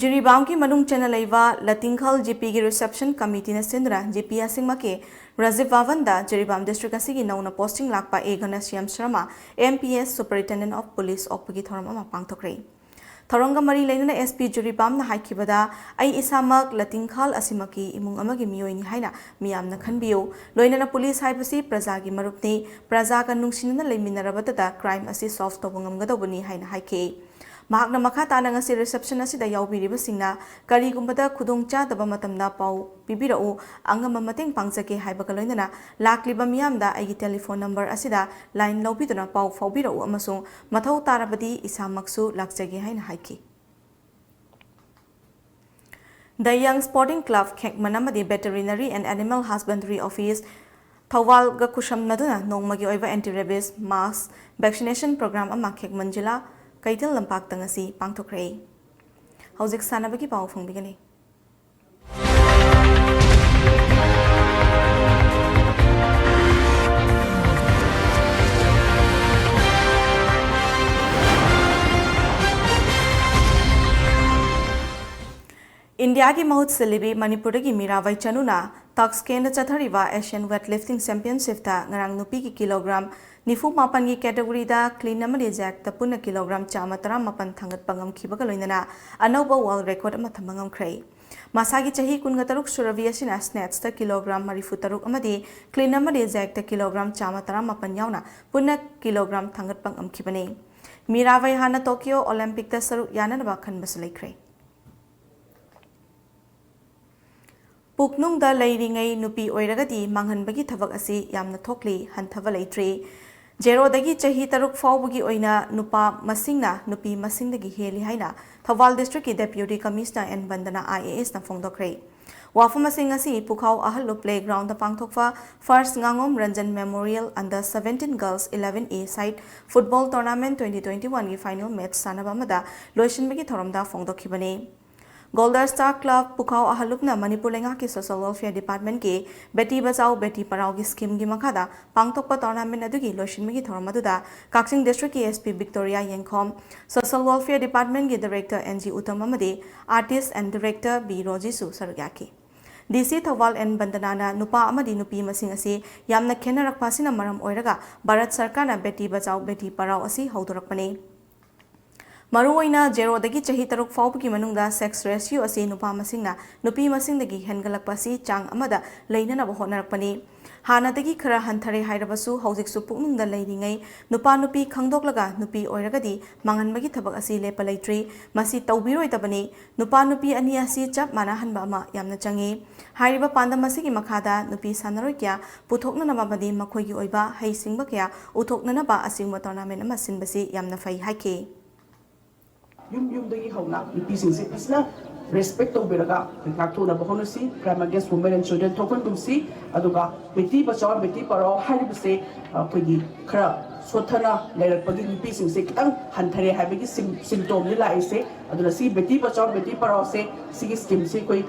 ꯖꯤꯔꯤꯕꯥꯝꯒꯤ ꯃꯅꯨꯡ ꯆꯟꯅ ꯂꯩꯕ ꯂꯇꯤꯡꯈꯜ ꯖꯤꯄꯤꯒꯤ reception committee ꯅ ꯁꯤꯟꯗꯨꯅ ꯖꯤꯄꯤ ꯑꯁꯤꯃꯛꯀꯤ ꯔꯥꯖꯤꯕ ꯚꯕꯟꯗ ꯖꯤꯔꯤꯕꯥꯝ district ꯑꯁꯤꯒꯤ ꯅꯧꯅ posting ꯂꯥꯛꯄ ꯑꯦ ꯘꯅꯁ꯭ꯌꯥꯝ Sharma, M P S, Superintendent of Police ꯑꯣꯛꯄꯒꯤ ꯊꯧꯔꯝ ꯑꯃ ꯄꯥꯡꯊꯣꯛꯈ꯭ꯔꯦ꯫ ꯊꯧꯔꯝꯒ ꯃꯔꯤ ꯂꯩꯅꯅ S P ꯖꯤꯔꯤꯕꯥꯝꯅ ꯍꯥꯏꯈꯤꯕꯗ, ꯑꯩ ꯏꯁꯥꯃꯛ ꯂꯇꯤꯡꯈꯥꯜ ꯑꯁꯤꯃꯛꯀꯤ ꯏꯃꯨꯡ ꯑꯃꯒꯤ ꯃꯤꯑꯣꯏꯅꯤ ꯍꯥꯏꯅ ꯃꯤꯌꯥꯝꯅ ꯈꯟꯕꯤꯌꯨ꯫ ꯂꯣꯏꯅꯅ police ꯍꯥꯏꯕꯁꯤ ꯄ꯭ꯔꯖꯥꯒꯤ ꯃꯔꯨꯞꯅꯤ, ꯄ꯭ꯔꯖꯥꯒ ꯅꯨꯡꯁꯤꯅꯅ ꯂꯩꯃꯤꯟꯅꯔꯕꯗꯇ crime ꯑꯁꯤ solve ꯇꯧꯕ ꯉꯝꯒꯗꯧꯕꯅꯤ ꯍꯥꯏꯅ ꯍꯥꯏꯈꯤ꯫ ꯃꯍꯥꯛꯅ ꯃꯈꯥ ꯇꯥꯅ ꯉꯁꯤ reception ꯑꯁꯤꯗ ꯌꯥꯎꯕꯤꯔꯤꯕꯁꯤꯡꯅ ꯀꯔꯤꯒꯨꯝꯕꯗ ꯈꯨꯗꯣꯡꯆꯥꯗꯕ ꯃꯇꯝꯗ ꯄꯥꯎ ꯄꯤꯕꯤꯔꯛꯎ, ꯑꯉꯝꯕ ꯃꯇꯦꯡ ꯄꯥꯡꯖꯒꯦ ꯍꯥꯏꯕꯒ ꯂꯣꯏꯅꯅ ꯂꯥꯛꯂꯤꯕ ꯃꯤꯌꯥꯝꯗ ꯑꯩꯒꯤ telephone number ꯑꯁꯤꯗ line ꯂꯧꯕꯤꯗꯨꯅ ꯄꯥꯎ ꯐꯥꯎꯕꯤꯔꯛꯎ ꯑꯃꯁꯨꯡ ꯃꯊꯧ ꯇꯥꯔꯕꯗꯤ ꯏꯁꯥꯃꯛꯁꯨ ꯂꯥꯛꯆꯒꯦ ꯍꯥꯏꯅ ꯍꯥꯏꯈꯤ꯫ The Young Sporting Club ꯈꯦꯛꯃꯟ ꯑꯃꯗꯤ Veterinary and Animal Husbandry Office ꯊꯧꯕꯥꯜꯒ ꯈꯨꯠꯁꯝꯅꯗꯨꯅ ꯅꯣꯡꯃꯒꯤ ꯑꯣꯏꯕ anti rabies mass vaccination program ꯑꯃ ꯈꯦꯛꯃꯟ ꯖꯤꯂꯥ ꯀꯩꯊꯦꯜ ꯂꯝꯄꯥꯛꯇ ꯉꯁꯤ ꯄꯥꯡꯊꯣꯛꯈ꯭ꯔꯦ꯫ ꯍꯧꯖꯤꯛ ꯁꯥꯟꯅꯕꯒꯤ ꯄꯥꯎ ꯐꯪꯕꯤꯒꯅꯤ꯫ ꯏꯟꯗꯤꯌꯥꯒꯤ ꯃꯍꯨꯠ ꯁꯤꯜꯂꯤꯕꯤ ꯃꯅꯤꯄꯨꯔꯗꯒꯤ ꯃꯤꯔꯥꯕꯥꯏ ꯆꯅꯨꯅ ꯇꯥꯛꯁꯀꯦꯟꯗ ꯆꯠꯊꯔꯤꯕ Asian Weightlifting Championshipꯇ ꯉꯔꯥꯡ ꯅꯨꯄꯤꯒꯤ kilogram ꯅꯤꯐꯨ ꯃꯥꯄꯟꯒꯤ categoryꯗ clean ꯑꯃꯗꯤ jerkꯇ ꯄꯨꯟꯅ kilogram ꯆꯥꯝꯃ ꯇꯔꯥꯃꯥꯄꯟ ꯊꯥꯡꯒꯠꯄ ꯉꯝꯈꯤꯕꯒ ꯂꯣꯏꯅꯅ ꯑꯅꯧꯕ world record ꯑꯃ ꯊꯝꯕ ꯉꯝꯈ꯭ꯔꯦ꯫ ꯃꯁꯥꯒꯤ ꯆꯍꯤ ꯀꯨꯟꯒ ꯇꯔꯨꯛ ꯁꯨꯔꯕꯤ ꯑꯁꯤꯅ snatchꯇ kilogram ꯃꯔꯤꯐꯨ ꯇꯔꯨꯛ ꯑꯃꯗꯤ clean ꯑꯃꯗꯤ jerkꯇ kilogram ꯆꯥꯝꯃ ꯇꯔꯥꯃꯥꯄꯟ ꯌꯥꯎꯅ ꯄꯨꯟꯅ kilogram ꯊꯥꯡꯒꯠꯄ ꯉꯝꯈꯤꯕꯅꯤ꯫ ꯃꯤꯔꯥꯕꯥꯏ ꯍꯥꯟꯅ Tokyo Olympicꯇ ꯁꯔꯨꯛ ꯌꯥꯅꯅꯕ ꯈꯟꯕꯁꯨ ꯂꯩꯈ꯭ꯔꯦ꯫ ꯄꯨꯛꯅꯨꯡꯗ ꯂꯩꯔꯤꯉꯩ ꯅꯨꯄꯤ ꯑꯣꯏꯔꯒꯗꯤ ꯃꯥꯡꯍꯟꯕꯒꯤ ꯊꯕꯛ ꯑꯁꯤ ꯌꯥꯝꯅ ꯊꯣꯛꯂꯤ, ꯍꯟꯊꯕ ꯂꯩꯇ꯭ꯔꯤ꯫ Zeroꯗꯒꯤ ꯆꯍꯤ ꯇꯔꯨꯛ ꯐꯥꯎꯕꯒꯤ ꯑꯣꯏꯅ ꯅꯨꯄꯥ ꯃꯁꯤꯡꯅ ꯅꯨꯄꯤ ꯃꯁꯤꯡꯗꯒꯤ ꯍꯦꯜꯂꯤ ꯍꯥꯏꯅ ꯊꯧꯕꯥꯜ districtꯀꯤ Deputy Commissioner N ꯕꯟꯗꯅ IASꯅ ꯐꯣꯡꯗꯣꯛꯈ꯭ꯔꯦ꯫ ꯋꯥꯐꯝꯁꯤꯡ ꯑꯁꯤ ꯄꯨꯈꯥꯎ ꯑꯍꯜꯂꯨꯞ ꯄ꯭ꯂꯦꯒ꯭ꯔꯥꯎꯟꯗ ꯄꯥꯡꯊꯣꯛꯄ ꯐꯥꯔꯁ ꯉꯥꯉꯣꯝ Ranjan memorial under seventeen girls eleven A side football tournament twenty twenty ꯋꯥꯟꯒꯤ ꯐꯥꯏꯅꯦꯜ ꯃꯦꯆ ꯁꯥꯟꯅꯕ ꯑꯃꯗ ꯂꯣꯏꯁꯤꯟꯕꯒꯤ ꯊꯧꯔꯝꯗ ꯐꯣꯡꯗꯣꯛꯈꯤꯕꯅꯤ꯫ ꯒꯣꯜꯗꯔ ꯁ꯭ꯇꯥꯔ ꯀ꯭ꯂꯕ ꯄꯨꯈꯥꯎ ꯑꯍꯜꯂꯨꯞꯅ ꯃꯅꯤꯄꯨꯔ ꯂꯩꯉꯥꯛꯀꯤ ꯁꯣꯁꯤꯌꯦꯜ ꯋꯦꯜꯐꯤꯌꯔ ꯗꯤꯄꯥꯔꯠꯃꯦꯟꯠꯀꯤ ꯕꯦꯇꯤ ꯕꯆꯥꯎ ꯕꯦꯇꯤ ꯄꯔꯥꯎꯒꯤ ꯁ꯭ꯀꯤꯝꯒꯤ ꯃꯈꯥꯗ ꯄꯥꯡꯊꯣꯛꯄ ꯇꯣꯔꯅꯥꯃꯦꯟꯠ ꯑꯗꯨꯒꯤ ꯂꯣꯏꯁꯤꯟꯕꯒꯤ ꯊꯧꯔꯝ ꯑꯗꯨꯗ ꯀꯛꯆꯤꯡ ꯗꯤꯁꯇ꯭ꯔꯤꯛꯀꯤ S P Victoria Yengkhom, social welfare ꯗꯤꯄꯥꯔꯠꯃꯦꯟꯠꯀꯤ ꯗꯥꯏꯔꯦꯛꯇꯔ ꯑꯦꯟ ꯖꯤ ꯎꯇꯝ ꯑꯃꯗꯤ ꯑꯥꯔꯇꯤꯁ ꯑꯦꯟ ꯗꯥꯏꯔꯦꯛꯇꯔ ꯕꯤ ꯔꯣꯖꯤꯁꯨ ꯁꯔꯨꯛ ꯌꯥꯈꯤ꯫ ꯗꯤ ꯁꯤ ꯊꯧꯕꯥꯜ ꯑꯦꯟ ꯕꯟꯗꯅꯥꯅ ꯅꯨꯄꯥ ꯑꯃꯗꯤ ꯅꯨꯄꯤ ꯃꯁꯤꯡ ꯑꯁꯤ ꯌꯥꯝꯅ ꯈꯦꯠꯅꯔꯛꯄ ꯑꯁꯤꯅ ꯃꯔꯝ ꯑꯣꯏꯔꯒ ꯚꯥꯔꯠ ꯁꯔꯀꯥꯔꯅ ꯕꯦꯇꯤ ꯕꯆꯥꯎ ꯕꯦꯇꯤ ꯄꯔꯥꯎ ꯑꯁꯤ ꯍꯧꯗꯣꯔꯛꯄꯅꯤ꯫ ꯃꯔꯨꯑꯣꯏꯅ ꯖꯦꯔꯣꯗꯒꯤ ꯆꯍꯤ ꯇꯔꯨꯛ ꯐꯥꯎꯕꯒꯤ ꯃꯅꯨꯡꯗ ꯁꯦꯛꯁ ꯔꯦꯁꯤꯌꯣ ꯑꯁꯤ ꯅꯨꯄꯥ ꯃꯁꯤꯡꯅ ꯅꯨꯄꯤ ꯃꯁꯤꯡꯗꯒꯤ ꯍꯦꯟꯒꯠꯂꯛꯄ ꯑꯁꯤ ꯆꯥꯡ ꯑꯃꯗ ꯂꯩꯅꯅꯕ ꯍꯣꯠꯅꯔꯛꯄꯅꯤ꯫ ꯍꯥꯟꯅꯗꯒꯤ ꯈꯔ ꯍꯟꯊꯔꯦ ꯍꯥꯏꯔꯕꯁꯨ, ꯍꯧꯖꯤꯛꯁꯨ ꯄꯨꯛꯅꯤꯡꯗ ꯂꯩꯔꯤꯉꯩ ꯅꯨꯄꯥ ꯅꯨꯄꯤ ꯈꯪꯗꯣꯛꯂꯒ ꯅꯨꯄꯤ ꯑꯣꯏꯔꯒꯗꯤ ꯃꯥꯡꯍꯟꯕꯒꯤ ꯊꯕꯛ ꯑꯁꯤ ꯂꯦꯞꯄ ꯂꯩꯇ꯭ꯔꯤ꯫ ꯃꯁꯤ ꯇꯧꯕꯤꯔꯣꯏꯗꯕꯅꯤ꯫ ꯅꯨꯄꯥ ꯅꯨꯄꯤ ꯑꯅꯤ ꯑꯁꯤ ꯆꯞ ꯃꯥꯟꯅꯍꯟꯕ ꯑꯃ ꯌꯥꯝꯅ ꯆꯪꯏ꯫ ꯍꯥꯏꯔꯤꯕ ꯄꯥꯟꯗꯝ ꯑꯁꯤꯒꯤ ꯃꯈꯥꯗ ꯅꯨꯄꯤ ꯁꯥꯟꯅꯔꯣꯏ ꯀꯌꯥ ꯄꯨꯊꯣꯛꯅꯅꯕ ꯑꯃꯗꯤ ꯃꯈꯣꯏꯒꯤ ꯑꯣꯏꯕ ꯍꯩꯁꯤꯡꯕ ꯀꯌꯥ ꯎꯠꯊꯣꯛꯅꯅꯕ ꯑꯁꯤꯒꯨꯝꯕ ꯇꯣꯔꯅꯥꯃꯦꯟꯠ ꯑꯃ ꯁꯤꯟꯕꯁꯤ ꯌꯥꯝꯅ ꯐꯩ ꯍꯥꯏꯈꯤ꯫ ꯌꯨꯝ ꯌꯨꯝꯗꯒꯤ ꯍꯧꯅ ꯅꯨꯄꯤꯁꯤꯡꯁꯦ ꯐꯖꯅ ꯔꯦꯁꯄꯦꯛ ꯇꯧꯕꯤꯔꯒ ꯑꯩꯈꯣꯏ ꯉꯥꯛꯊꯣꯛꯅꯕ ꯍꯣꯠꯅꯁꯤ꯫ Crime against women and children ꯊꯣꯛꯍꯟꯒꯨꯝꯁꯤ꯫ ꯑꯗꯨꯒ ꯕꯦꯇꯤ ꯕꯆꯥꯎ ꯕꯦꯇꯤ ꯄꯔꯥꯎ ꯍꯥꯏꯔꯤꯕꯁꯦ ꯑꯩꯈꯣꯏꯒꯤ ꯈꯔ ꯁꯣꯠꯊꯅ ꯂꯩꯔꯛꯄꯒꯤ ꯅꯨꯄꯤꯁꯤꯡꯁꯦ ꯈꯤꯇꯪ ꯍꯟꯊꯔꯦ ꯍꯥꯏꯕꯒꯤ ꯁꯤꯝ ꯁꯤꯝꯇꯣꯝꯅꯤ ꯂꯥꯛꯏꯁꯦ꯫ ꯑꯗꯨꯅ ꯁꯤ ꯕꯦꯇꯤ ꯕꯆꯥꯎ ꯕꯦꯇꯤ ꯄꯔꯥꯎꯁꯦ, ꯁꯤꯒꯤ ꯁ꯭ꯀꯤꯝꯁꯦ ꯑꯩꯈꯣꯏ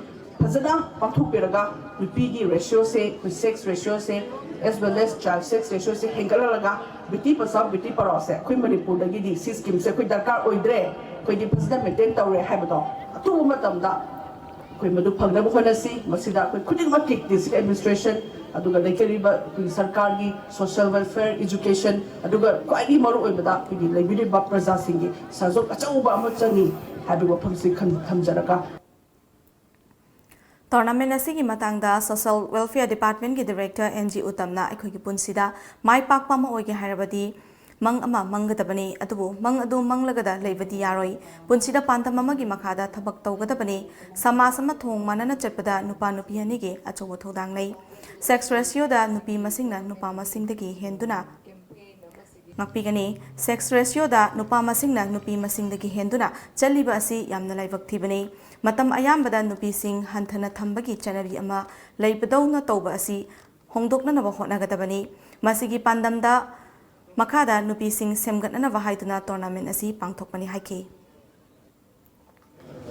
ꯐꯖꯅ ꯄꯥꯡꯊꯣꯛꯄꯤꯔꯒ ꯅꯨꯄꯤꯒꯤ ꯔꯦꯁꯤꯌꯣꯁꯦ, ꯑꯩꯈꯣꯏ ꯁꯦꯛꯁ ꯔꯦꯁꯤꯌꯣꯁꯦ, as well as child sex ratioꯁꯦ ꯍꯦꯟꯒꯠꯍꯜꯂꯒ ꯕꯦꯇꯤ ꯕꯆꯥꯎ ꯕꯦꯇꯤ ꯄꯔꯥꯎꯁꯦ ꯑꯩꯈꯣꯏ ꯃꯅꯤꯄꯨꯔꯗꯒꯤꯗꯤ ꯁꯤ ꯁ꯭ꯀꯤꯝꯁꯦ ꯑꯩꯈꯣꯏ ꯗꯔꯀꯥꯔ ꯑꯣꯏꯗ꯭ꯔꯦ, ꯑꯩꯈꯣꯏꯗꯤ ꯐꯖꯅ ꯃꯦꯟꯇꯦꯟ ꯇꯧꯔꯦ ꯍꯥꯏꯕꯗꯣ ꯑꯊꯨꯕ ꯃꯇꯝꯗ ꯑꯩꯈꯣꯏ ꯃꯗꯨ ꯐꯪꯅꯕ ꯍꯣꯠꯅꯁꯤ꯫ ꯃꯁꯤꯗ ꯑꯩꯈꯣꯏ ꯈꯨꯗꯤꯡꯃꯛꯀꯤ ꯗꯤꯁꯇ꯭ꯔꯤꯛ ꯑꯦꯗꯃꯤꯅꯤꯁꯇ꯭ꯔꯦꯁꯟ, ꯑꯗꯨꯒ ꯂꯩꯖꯔꯤꯕ ꯑꯩꯈꯣꯏꯒꯤ ꯁꯔꯀꯥꯔꯒꯤ ꯁꯣꯁꯤꯌꯦꯜ ꯋꯦꯜꯐꯤꯌꯔ, ꯏꯖꯨꯀꯦꯁꯟ, ꯑꯗꯨꯒ ꯈ꯭ꯋꯥꯏꯗꯒꯤ ꯃꯔꯨꯑꯣꯏꯕꯗ ꯑꯩꯈꯣꯏꯒꯤ ꯂꯩꯕꯤꯔꯤꯕ ꯄ꯭ꯔꯖꯥꯁꯤꯡꯒꯤ ꯁꯍꯖꯣꯛ ꯑꯆꯧꯕ ꯑꯃ ꯆꯪꯏ ꯍꯥꯏꯕꯒꯤ ꯋꯥꯐꯝꯁꯤ ꯈꯟ-, ꯊꯝꯖꯔꯒ, ꯇꯣꯔꯅꯥꯃꯦꯟꯠ ꯑꯁꯤꯒꯤ ꯃꯇꯥꯡꯗ ꯁꯣꯁꯤꯌꯦꯜ ꯋꯦꯜꯐꯤꯌꯔ ꯗꯤꯄꯥꯔꯠꯃꯦꯟꯠꯀꯤ ꯗꯥꯏꯔꯦꯛꯇꯔ ꯑꯦꯟ ꯖꯤ ꯎꯇꯝꯅ ꯑꯩꯈꯣꯏꯒꯤ ꯄꯨꯟꯁꯤꯗ ꯃꯥꯏ ꯄꯥꯛꯄ ꯑꯃ ꯑꯣꯏꯒꯦ ꯍꯥꯏꯔꯕꯗꯤ ꯃꯪ ꯑꯃ ꯃꯪꯒꯗꯕꯅꯤ, ꯑꯗꯨꯕꯨ ꯃꯪ ꯑꯗꯨ ꯃꯪꯂꯒꯗ ꯂꯩꯕꯗꯤ ꯌꯥꯔꯣꯏ꯫ ꯄꯨꯟꯁꯤꯗ ꯄꯥꯟꯗꯝ ꯑꯃꯒꯤ ꯃꯈꯥꯗ ꯊꯕꯛ ꯇꯧꯒꯗꯕꯅꯤ꯫ ꯁꯃꯥꯖ ꯑꯃ ꯊꯣꯡ ꯃꯥꯟꯅꯅ ꯆꯠꯄꯗ ꯅꯨꯄꯥ ꯅꯨꯄꯤ ꯑꯅꯤꯒꯤ ꯑꯆꯧꯕ ꯊꯧꯗꯥꯡ ꯂꯩ꯫ ꯁꯦꯛꯁ ꯔꯦꯁꯤꯌꯣꯗ ꯅꯨꯄꯤ ꯃꯁꯤꯡꯅ ꯅꯨꯄꯥ ꯃꯁꯤꯡꯗꯒꯤ ꯍꯦꯟꯗꯨꯅ ꯉꯥꯛꯄꯤꯒꯅꯤ꯫ Sex ratioꯗ ꯅꯨꯄꯥ ꯃꯁꯤꯡꯅ ꯅꯨꯄꯤ ꯃꯁꯤꯡꯗꯒꯤ ꯍꯦꯟꯗꯨꯅ ꯆꯠꯂꯤꯕ ꯑꯁꯤ ꯌꯥꯝꯅ ꯂꯥꯏꯕꯛ ꯊꯤꯕꯅꯤ꯫ ꯃꯇꯝ ꯑꯌꯥꯝꯕꯗ ꯅꯨꯄꯤꯁꯤꯡ ꯍꯟꯊꯅ ꯊꯝꯕꯒꯤ ꯆꯠꯅꯕꯤ ꯑꯃ ꯂꯩꯕꯗꯧꯅ ꯇꯧꯕ ꯑꯁꯤ ꯍꯣꯡꯗꯣꯛꯅꯅꯕ ꯍꯣꯠꯅꯒꯗꯕꯅꯤ꯫ ꯃꯁꯤꯒꯤ ꯄꯥꯟꯗꯝꯗ ꯃꯈꯥꯗ ꯅꯨꯄꯤꯁꯤꯡ ꯁꯦꯝꯒꯠꯅꯅꯕ ꯍꯥꯏꯗꯨꯅ tournament ꯑꯁꯤ ꯄꯥꯡꯊꯣꯛꯄꯅꯤ ꯍꯥꯏꯈꯤ꯫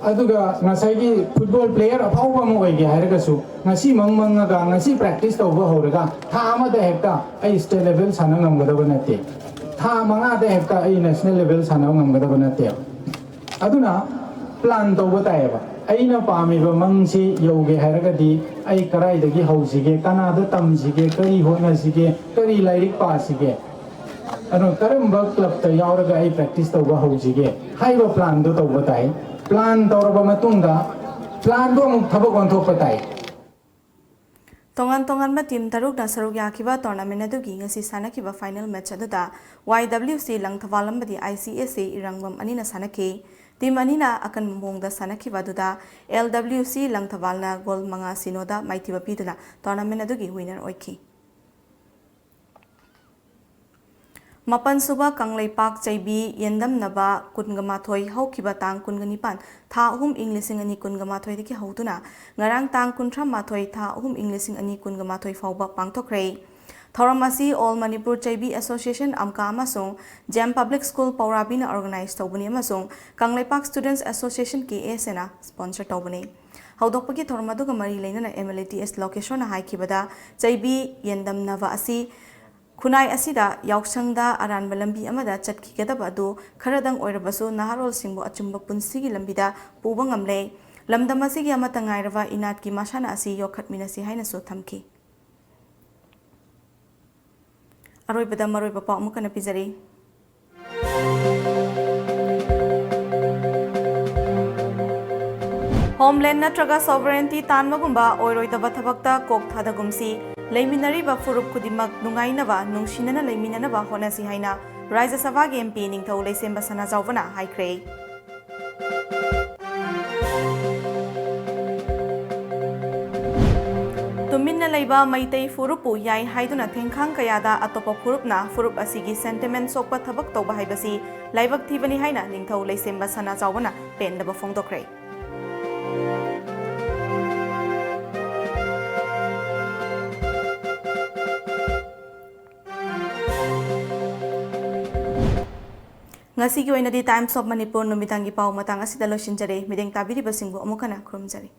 ꯑꯗꯨꯒ ꯉꯁꯥꯏꯒꯤ football player ꯑꯐꯥꯎꯕ ꯑꯃ ꯑꯣꯏꯒꯦ ꯍꯥꯏꯔꯒꯁꯨ ꯉꯁꯤ ꯃꯪ ꯃꯪꯉꯒ ꯉꯁꯤ practice ꯇꯧꯕ ꯍꯧꯔꯒ ꯊꯥ ꯑꯃꯗ ꯍꯦꯛꯇ ꯑꯩ state level ꯁꯥꯟꯅ ꯉꯝꯒꯗꯕ ꯅꯠꯇꯦ, ꯊꯥ ꯃꯉꯥꯗ ꯍꯦꯛꯇ ꯑꯩ national level ꯁꯥꯟꯅꯕ ꯉꯝꯒꯗꯕ ꯅꯠꯇꯦ꯫ ꯑꯗꯨꯅ plan ꯇꯧꯕ ꯇꯥꯏꯌꯦꯕ꯫ ꯑꯩꯅ ꯄꯥꯝꯃꯤꯕ ꯃꯪꯁꯤ ꯌꯧꯒꯦ ꯍꯥꯏꯔꯒꯗꯤ ꯑꯩ ꯀꯗꯥꯏꯗꯒꯤ ꯍꯧꯁꯤꯒꯦ, ꯀꯅꯥꯗ ꯇꯝꯁꯤꯒꯦ, ꯀꯔꯤ ꯍꯣꯠꯅꯁꯤꯒꯦ, ꯀꯔꯤ ꯂꯥꯏꯔꯤꯛ ꯄꯥꯁꯤꯒꯦ, ꯑꯗꯣ ꯀꯔꯝꯕ clubꯇ ꯌꯥꯎꯔꯒ ꯑꯩ practice ꯇꯧꯕ ꯍꯧꯁꯤꯒꯦ ꯍꯥꯏꯕ planꯗꯣ ꯇꯧꯕ ꯇꯥꯏ꯫ Plan ꯇꯧꯔꯕ ꯃꯇꯨꯡꯗ planꯗꯣ ꯑꯃꯨꯛ ꯊꯕꯛ ꯑꯣꯟꯊꯣꯛꯄ ꯇꯥꯏ꯫ ꯇꯣꯉꯥꯟ ꯇꯣꯉꯥꯟꯕ team ꯇꯔꯨꯛꯅ ꯁꯔꯨꯛ ꯌꯥꯈꯤꯕ tournament ꯑꯗꯨꯒꯤ ꯉꯁꯤ ꯁꯥꯟꯅꯈꯤꯕ final match ꯑꯗꯨꯗ Y W C ꯂꯪꯊꯕꯥꯜ ꯑꯃꯗꯤ I C S A ꯏꯔꯪꯕꯝ ꯑꯅꯤꯅ ꯁꯥꯟꯅꯈꯤ꯫ Team ꯑꯅꯤꯅ ꯑꯀꯟꯕ ꯃꯑꯣꯡꯗ ꯁꯥꯟꯅꯈꯤꯕ ꯑꯗꯨꯗ L W C ꯂꯪꯊꯕꯥꯜꯅ goal ꯃꯉꯥ ꯁꯤꯅꯣꯗ ꯃꯥꯏꯊꯤꯕ ꯄꯤꯗꯨꯅ tournament ꯑꯗꯨꯒꯤ winner ꯑꯣꯏꯈꯤ꯫ ꯃꯥꯄꯟꯁꯨꯕ ꯀꯪꯂꯩꯄꯥꯛ ꯆꯩꯕꯤ ꯌꯦꯟꯗꯝꯅꯕ ꯀꯨꯟꯒ ꯃꯥꯊꯣꯏ ꯍꯧꯈꯤꯕ ꯇꯥꯡ ꯀꯨꯟꯒ ꯅꯤꯄꯥꯟ, ꯊꯥ ꯑꯍꯨꯝ, ꯏꯪ ꯂꯤꯁꯤꯡ ꯑꯅꯤ ꯀꯨꯟꯒ ꯃꯥꯊꯣꯏꯗꯒꯤ ꯍꯧꯗꯨꯅ ꯉꯔꯥꯡ ꯇꯥꯡ ꯀꯨꯟꯊ꯭ꯔꯥ ꯃꯥꯊꯣꯏ, ꯊꯥ ꯑꯍꯨꯝ, ꯏꯪ ꯂꯤꯁꯤꯡ ꯑꯅꯤ ꯀꯨꯟꯒ ꯃꯥꯊꯣꯏ ꯐꯥꯎꯕ ꯄꯥꯡꯊꯣꯛꯈ꯭ꯔꯦ꯫ ꯊꯧꯔꯝ ꯑꯁꯤ All Manipur ꯆꯩꯕꯤ Association, ꯑꯝꯀꯥ, ꯑꯃꯁꯨꯡ ꯖꯦꯝ Public School ꯄꯧꯔꯥꯕꯤꯅ organize ꯇꯧꯕꯅꯤ ꯑꯃꯁꯨꯡ Kangleipak Students Association, K S Aꯅ sponsor ꯇꯧꯕꯅꯤ꯫ ꯍꯧꯗꯣꯛꯄꯒꯤ ꯊꯧꯔꯝ ꯑꯗꯨꯒ ꯃꯔꯤ ꯂꯩꯅꯅ M L A T S ꯂꯣꯀꯦꯁꯣꯔꯅ ꯍꯥꯏꯈꯤꯕꯗ, ꯆꯩꯕꯤ ꯌꯦꯟꯗꯝꯅꯕ ꯑꯁꯤ ꯈꯨꯟꯅꯥꯏ ꯑꯁꯤꯗ ꯌꯥꯎꯁꯪꯗ ꯑꯔꯥꯟꯕ ꯂꯝꯕꯤ ꯑꯃꯗ ꯆꯠꯈꯤꯒꯗꯕ ꯑꯗꯨ ꯈꯔꯗꯪ ꯑꯣꯏꯔꯕꯁꯨ ꯅꯍꯥꯔꯣꯜꯁꯤꯡꯕꯨ ꯑꯆꯨꯝꯕ ꯄꯨꯟꯁꯤꯒꯤ ꯂꯝꯕꯤꯗ ꯄꯨꯕ ꯉꯝꯂꯦ꯫ ꯂꯝꯗꯝ ꯑꯁꯤꯒꯤ ꯑꯃꯠꯇ ꯉꯥꯏꯔꯕ ꯏꯅꯥꯠꯀꯤ ꯃꯁꯥꯟꯅ ꯑꯁꯤ ꯌꯣꯛꯈꯠꯃꯤꯟꯅꯁꯤ ꯍꯥꯏꯅꯁꯨ ꯊꯝꯈꯤ꯫ ꯑꯔꯣꯏꯕꯗ ꯃꯔꯨꯑꯣꯏꯕ ꯄꯥꯎ ꯑꯃꯨꯛ ꯍꯟꯅ ꯄꯤꯖꯔꯤ꯫ Homeland ꯅꯠꯇ꯭ꯔꯒ sovereignty ꯇꯥꯟꯕꯒꯨꯝꯕ ꯑꯣꯏꯔꯣꯏꯗꯕ ꯊꯕꯛꯇ ꯀꯣꯛ ꯊꯥꯗꯒꯨꯝꯁꯤ꯫ ꯂꯩꯃꯤꯟꯅꯔꯤꯕ ꯐꯨꯔꯨꯞ ꯈꯨꯗꯤꯡꯃꯛ ꯅꯨꯡꯉꯥꯏꯅꯕ, ꯅꯨꯡꯁꯤꯅꯅ ꯂꯩꯃꯤꯟꯅꯅꯕ ꯍꯣꯠꯅꯁꯤ ꯍꯥꯏꯅ ꯔꯥꯖ꯭ꯌ ꯁꯚꯥꯒꯤ M P ꯅꯤꯡꯊꯧ ꯂꯩꯁꯦꯝꯕ ꯁꯅꯥꯖꯥꯎꯕꯅ ꯍꯥꯏꯈ꯭ꯔꯦ꯫ ꯇꯨꯃꯤꯟ ꯏꯟꯅ ꯂꯩꯕ ꯃꯩꯇꯩ ꯐꯨꯔꯨꯞꯄꯨ ꯌꯥꯏ ꯍꯥꯏꯗꯨꯅ ꯊꯦꯡꯈꯥꯡ ꯀꯌꯥꯗ ꯑꯇꯣꯞꯄ ꯐꯨꯔꯨꯞꯅ ꯐꯨꯔꯨꯞ ꯑꯁꯤꯒꯤ sentiment ꯁꯣꯛꯄ ꯊꯕꯛ ꯇꯧꯕ ꯍꯥꯏꯕꯁꯤ ꯂꯥꯏꯕꯛ ꯊꯤꯕꯅꯤ ꯍꯥꯏꯅ ꯅꯤꯡꯊꯧ ꯂꯩꯁꯦꯝꯕ ꯁꯅꯥꯖꯥꯎꯕꯅ ꯄꯦꯟꯗꯕ ꯐꯣꯡꯗꯣꯛꯈ꯭ꯔꯦ꯫ ꯉꯁꯤꯒꯤ ꯑꯣꯏꯅꯗꯤ Times of Manipur ꯅꯨꯃꯤꯗꯥꯡꯒꯤ ꯄꯥꯎ ꯃꯇꯥꯡ ꯑꯁꯤꯗ ꯂꯣꯏꯁꯤꯟꯖꯔꯦ꯫ ꯃꯤꯠꯌꯦꯡ ꯇꯥꯕꯤꯔꯤꯕꯁꯤꯡꯕꯨ ꯑꯃꯨꯛ ꯍꯟꯅ ꯈꯨꯔꯨꯝꯖꯔꯤ꯫